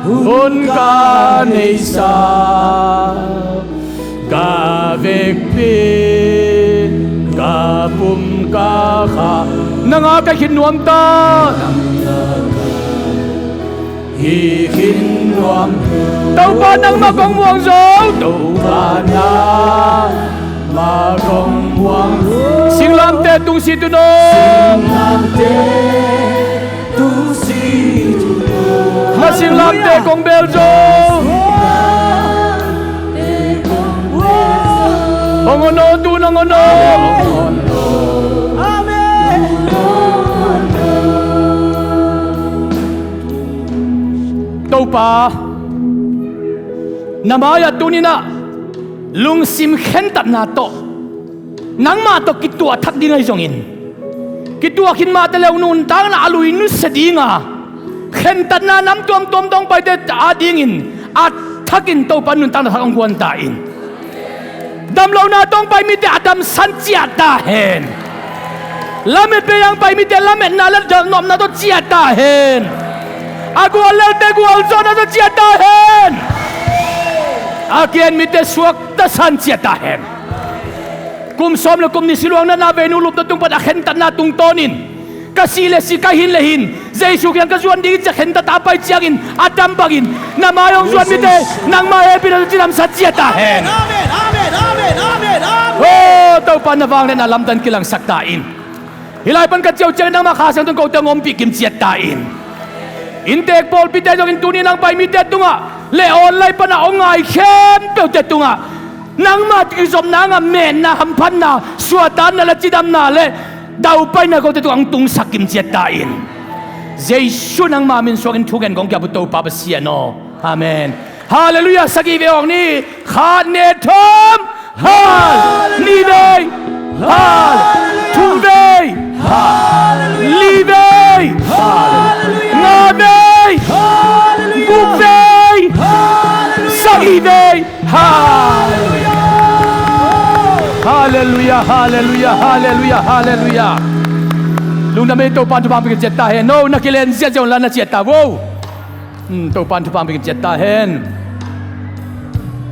hun ka neihsa. Ka vekpi in ka pum ka kha, nang a ka khin nuam ta. Hi khin nuam. Topa nangmah kong muang zo. Topa nangmah kong muang. Singlamteh tungsi tuno. Singlamteh tungsi tuno. Mah singlamteh kong bel zo. Hong on o, tu hong on o. Amen. Topa, na mai-ah tuni-in ah lungsim khentatna tawh nangmah tawh kituah thak ding ahi zongin, kituah khin mah teh le nuntakna a lui nusia ding a, khentatna nam tuamtuam tawh hong paite adingin a thakin Topa nuntakna thak hong guan ta in. Damlohna tawh hong pai mite a damsan ciah ta hen. Lamet bei-a hong pai mite lametna le nopna tawh ciah ta hen. A gual lelte gualzawhna tawh ciah ta hen. A kiat mite suaktasan ciah ta hen. Kum sawm le kum nih siluang natna vei nulupna tung pan a khentatna tungtawnin, ka sih le sih, ka hin le hin, Jesu kiang ka zuan ding hi ci-a khentat a pai ciangin a dam bangin na mai hong zuan mite nangmah hehpihna tawh cidamsak ciat ta hen. Amen, amen, amen, amen, amen, amen. Oh, Topa na vangliatna lamdang kilangsak ta in. Hih lai pan ka ciah uh ciangin nangmah Kha Siangtho in kote hong ompih kim ciat ta in. Inntek pawlpite zongin tuni-in hong pai mite tungah le online pan a hong ngai khempeuhte tungah nangmah kizopna hangah metna, hamphatna, suahtakna le cidamna le daupaina kote tungah hong tungsak kim ciat ta in. Jesu nangmah min suangin thungen kong kiap uh Topa Pasian aw. Amen. Halleluiah. Sagih vei awng ni. Khat, nih, thum. Hal. Nih vei. Hal. Thum vei. Hal. Li vei. Hal. Nga vei. Hal. Guk vei. Hal. Sagih vei. Hal. Halleluiah, halleluiah, halleluiah, halleluiah. Lungdam ei. Topa'n thupha pia ciat ta hen. No, na kilen ziahziah un la na ciah ta vo. Hmm, Topa'n thupha pia ciat ta hen.